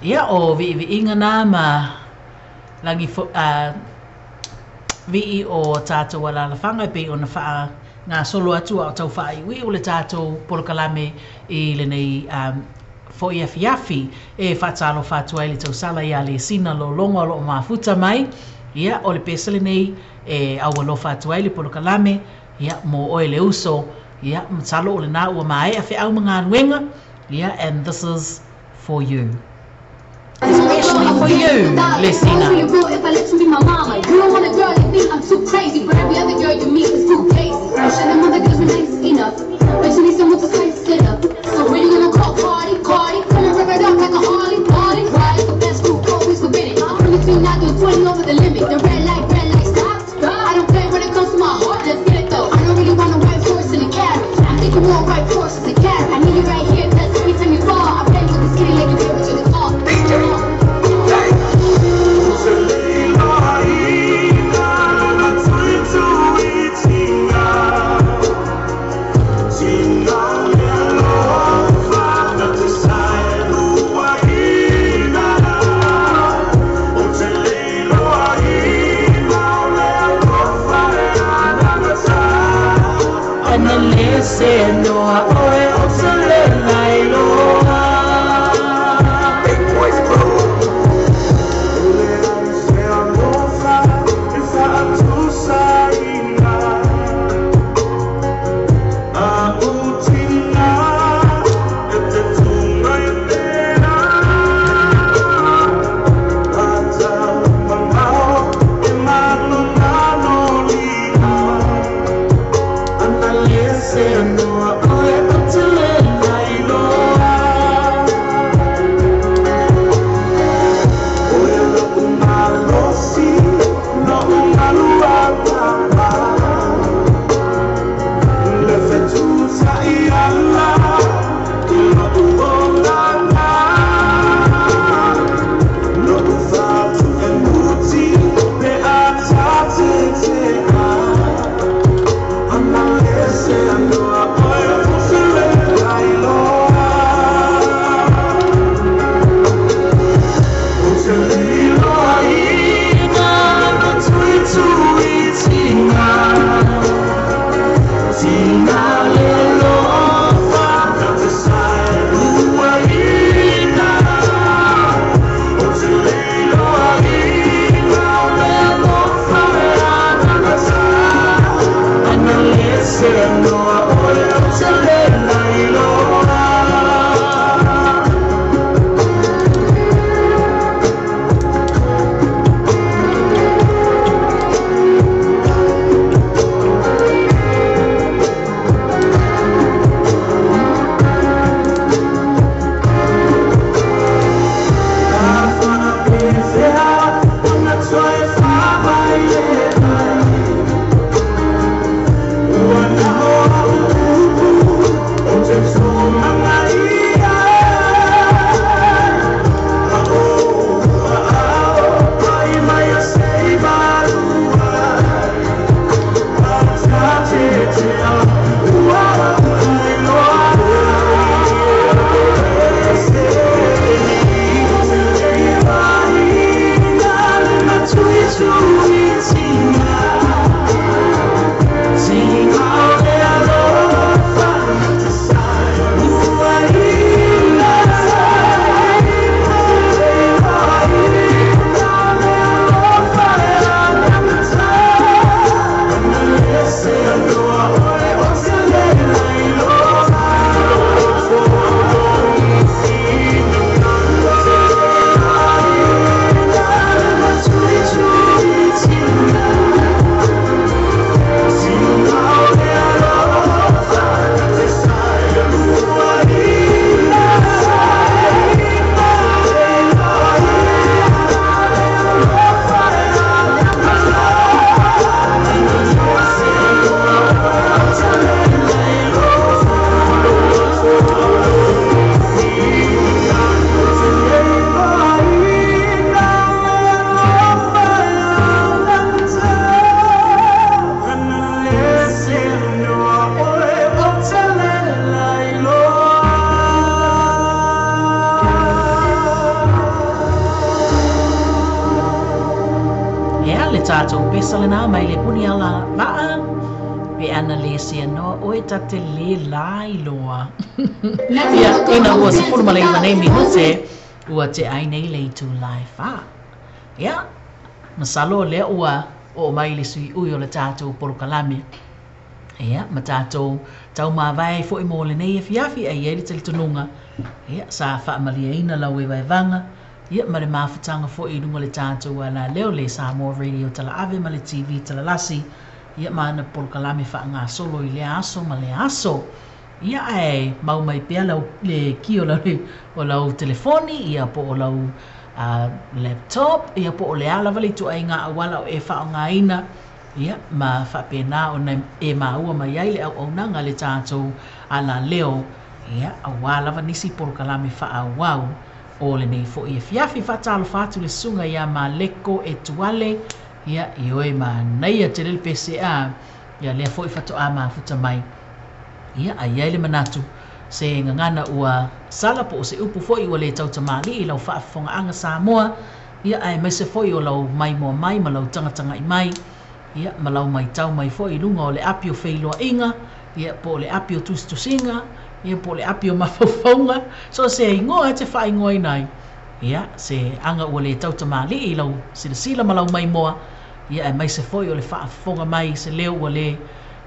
Ia o viiviiga na ma lagi vii o tatou alaalafaga e pei ona faagasolo atu a o tau faaiuiu le tatou polokalame i lenei fo'i afiafi e faatalofa atu ai le tausala iā Lesina Lologo o loo mafuta mai. Ia o le pesa lenei e aualofa atu ai le polokalame ia mo oe le uso. Ia masalo o lenā ua maea feau ma galuega. Ia, and this is for you. Especially for you, Lesina. If I let you be my mama, you don't want a girl like me, I'm too crazy. But every other girl you meet is too crazy. And them other girls were nice enough, but you need someone to spice it up. So when you gonna call party, party? Come and rip it up like a Harley, party. Ride the best group, always forbidden. I'm 23, now doing 20 over the limit. The red light, stop. I don't play when it comes to my heart, let's get it though. I don't really want a white horse in a carriage. I'm thinking more white horses in a carriage. I need you right here, cause every time you fall, I play with this kitty like you play with your guitar. DJ. Ana le se noa oe o te le lailoa. Big Boys Blue. Pesa lena mai le puni ala vaa pe ana le se no oe tate le lai loa. Ia, ina ua 19 ma le iwa nei minute ua te ai nei le itu lai fa. Ia, masalo lea ua o mai le sui ui o le tātou polokalame. Ia, ma tātou tau mavae foi mo le nei e fiafi ai ai le talitonuga. Ia, sa faamaliaina lau e vaevaga. Ia, ma le mafutanga foi i lunga le tātou ala leo le Samoa Radio Tala Ave ma le TV Tala Lasi. Ia, ma ana polokalame faaagasolo i lea aso ma lea aso. Ia, ae mau mai pea lau le ki o lau, o lau telefoni, ia po o lau laptop, ia po o le ala lava le ituaiga auala o e faaaogaina. Ia, ma faapena ona e maua mai ai le auaunaga le tātou ala leo. Ia, auā lava nisi polokalame faaauau o lenei foi e fiafi faatalofa atu le susuga ia Maleko e Tuale. Ia, i oe manaia tele le PCA. Ia, lea foi faatoa mafuta mai. Ia, ai ai le manatu se gagana ua sala po o se upu foi ua le tautamali'i lau faafofogaaga Samoa. Ia, ae maise foi o lau maimoa mai ma lau tagatagai mai. Ia, ma lau maitau mai foi i luga o le api o feiloaiga. Ia, po o le api o tusitusiga, ia, po o le api o mafaufauga, so o se igoa e te faaigoaina ai, ia, se aga ua le tautamalii i lau silasila ma lau maimoa, ia, aemaise foi o le faafofoga mai i se leo ua le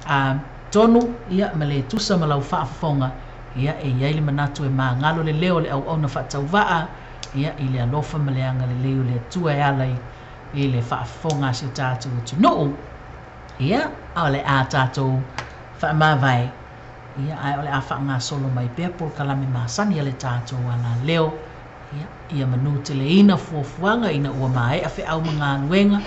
a, tonu, ia, ma le tusa ma lau faafofoga, ia, e i ai le manatu e magalo le leo o le auauna faatauvaa, ia, i le alofa ma le agalelei o le Atua e ala i le faafofoga a si o tatou atunuu. Ia, o le a tatou faamavae, ia, ae o le a faagasolo mai pea polokalame masani a le tatou alaleo, ia, ia manuteleina fuafuaga ina ua maea feau ma galuega,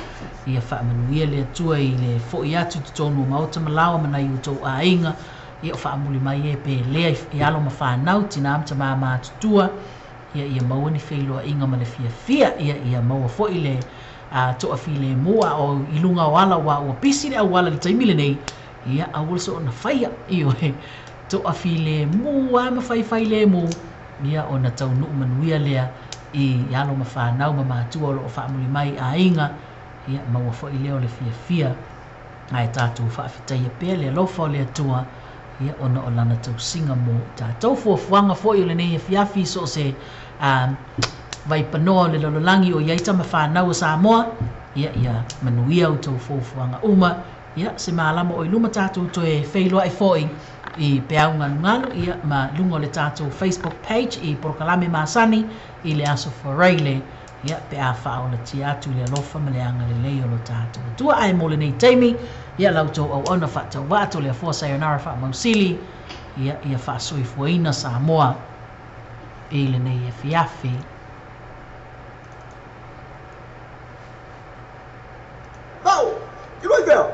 ia faamanuia le Atua i le fo'i atu i totonu o maota ma laoa ma nai o outou aiga, ia o faamuli mai e pelea i alo ma fanau, tinā ma tamā matutua, ia, ia maua ni feiloaiga ma le fiafia, ia, ia maua foi le a toafilemu a o i luga o ala aua ua pisi le auala i le taimi lenei, ia aua le soona faia, ioe, toafilemu lava ma faifailemu, ia ona taunuu manuia lea i alo ma fanau ma matua o lo o faamuli mai i aiga, ia maua foi lea o le fiafia ae tatou faafetaia pea le alofa o le Atua, ia ona o lana tausiga mo i tatou. Fuafuaga foi o lenei afiafi i so o se vaipanoa o le lalolagi o i ai tama fanau a Samoa, ia ia manuia outou fuafuaga uma, ia se malama o i luma tatou toe feiloai foi i peau galugalu, ia ma luga o le tatou Facebook page i polokalame masani i le aso Faraile, ia pe a faaolatia atu i le alofa ma le agalelei o lo tatou Atua. Ae mo lenei taimi, ia la outou auauna faatauvaa Toleafoa Sayonara faamausili, ia ia faasoifuaina Samoa i lenei afiafi. Pau! Here we go!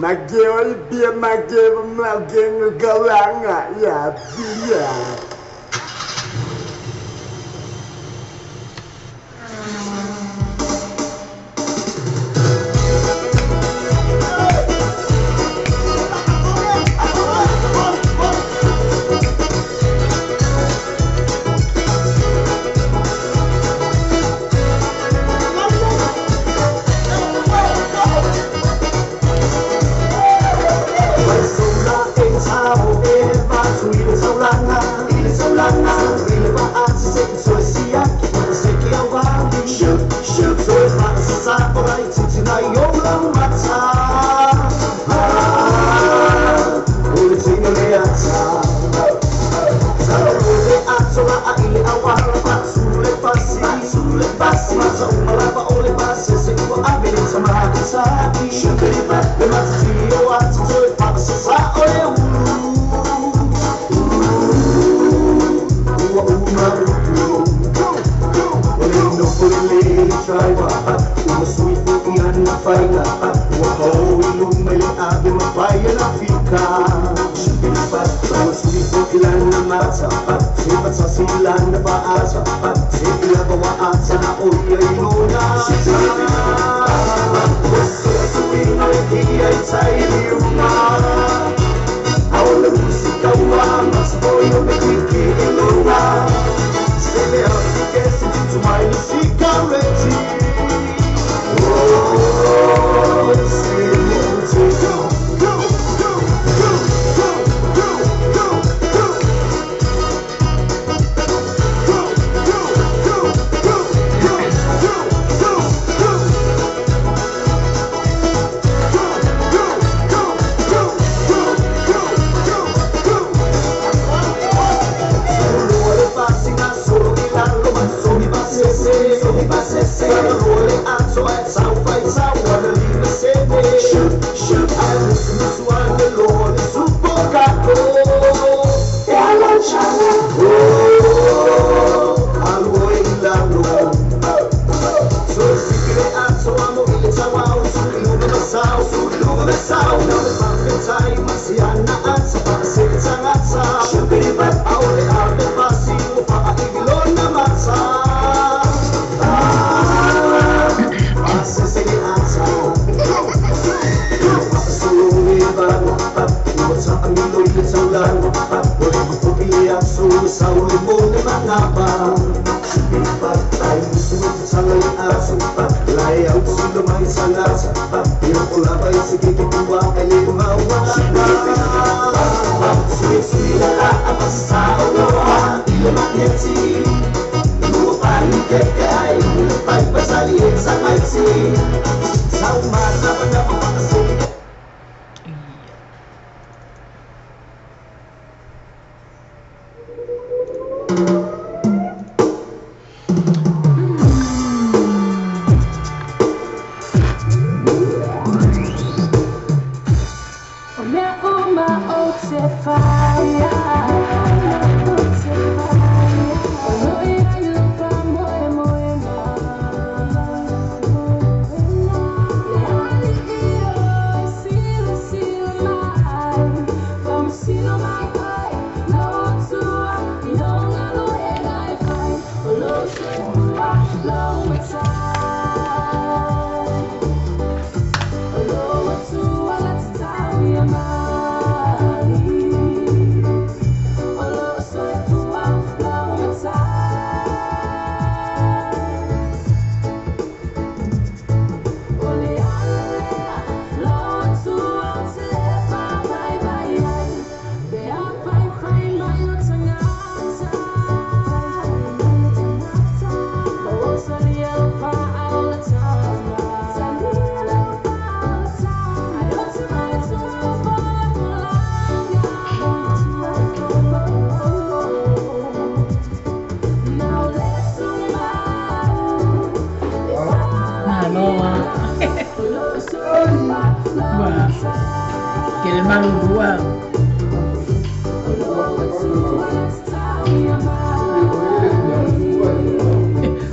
Mageri bia mageri mageri galanga ya bia.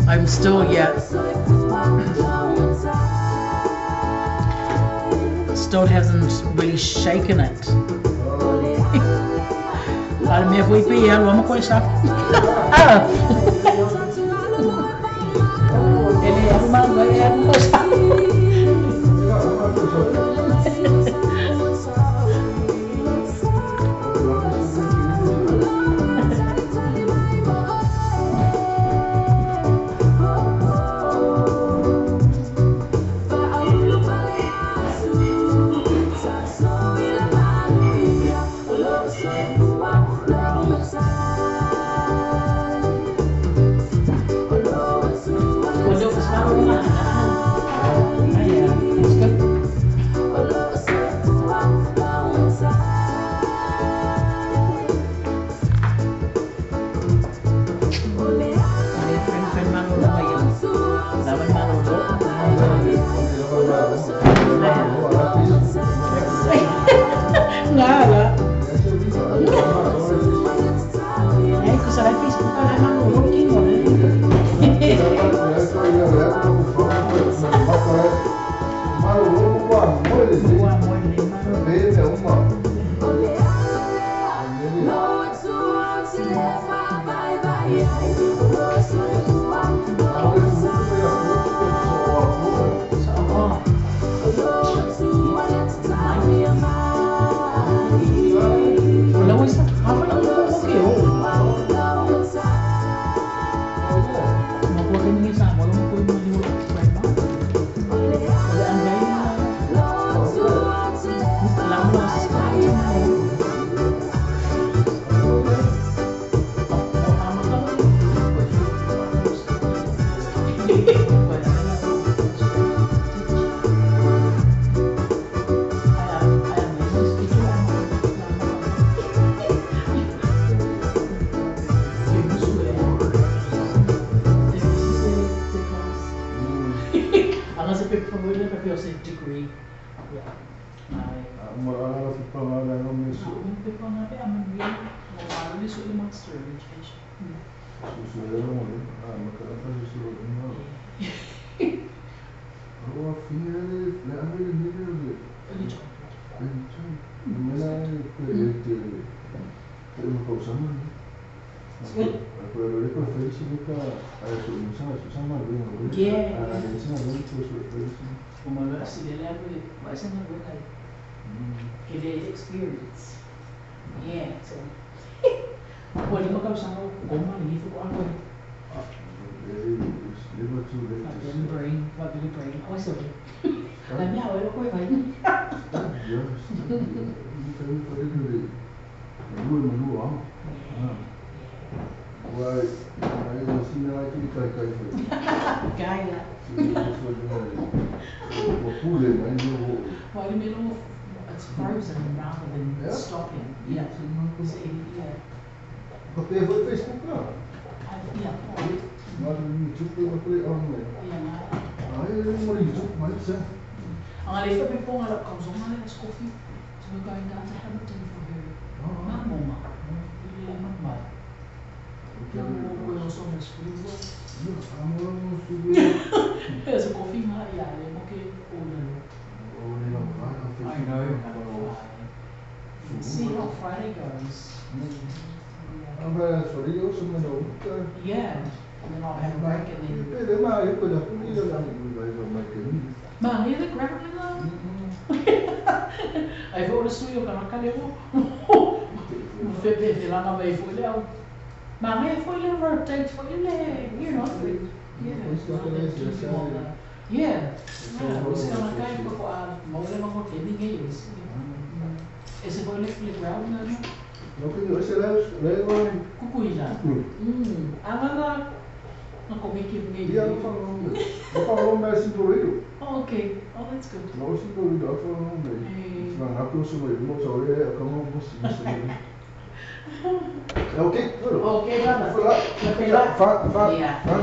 I'm still, yeah. Still hasn't really shaken it. Para mim foi pior, vamos começar. Ah. Ele é uma é uma Experience. Yeah, so. Well, you go some goma ni fu kwa kwa. Brain, what really brain. Oh, sorry. La mia abuela ko vai. Gaia. Well, you it's frozen rather than stopping. Yeah. Yeah. Yeah. we're going down to Hamilton for her malologa. I le Manumalo. I know. See how Friday goes. Yeah, and then I'll have a break and then. Ma, here the ground Ai foi o sui o kanaka le o. Fepe fe langa mai foi le au. Ma ngai foi le rotate foi le, you know. Yeah. Yeah. Yeah, o se kanaka i ko a mau le mango te mi ngai o se. Ese foi le le ground na no. Kukuila. Anganga na ko miki ngai. Oh, okay. Oh, that's good. Okay, Okay, brother. Fa, fa, Yeah. fa.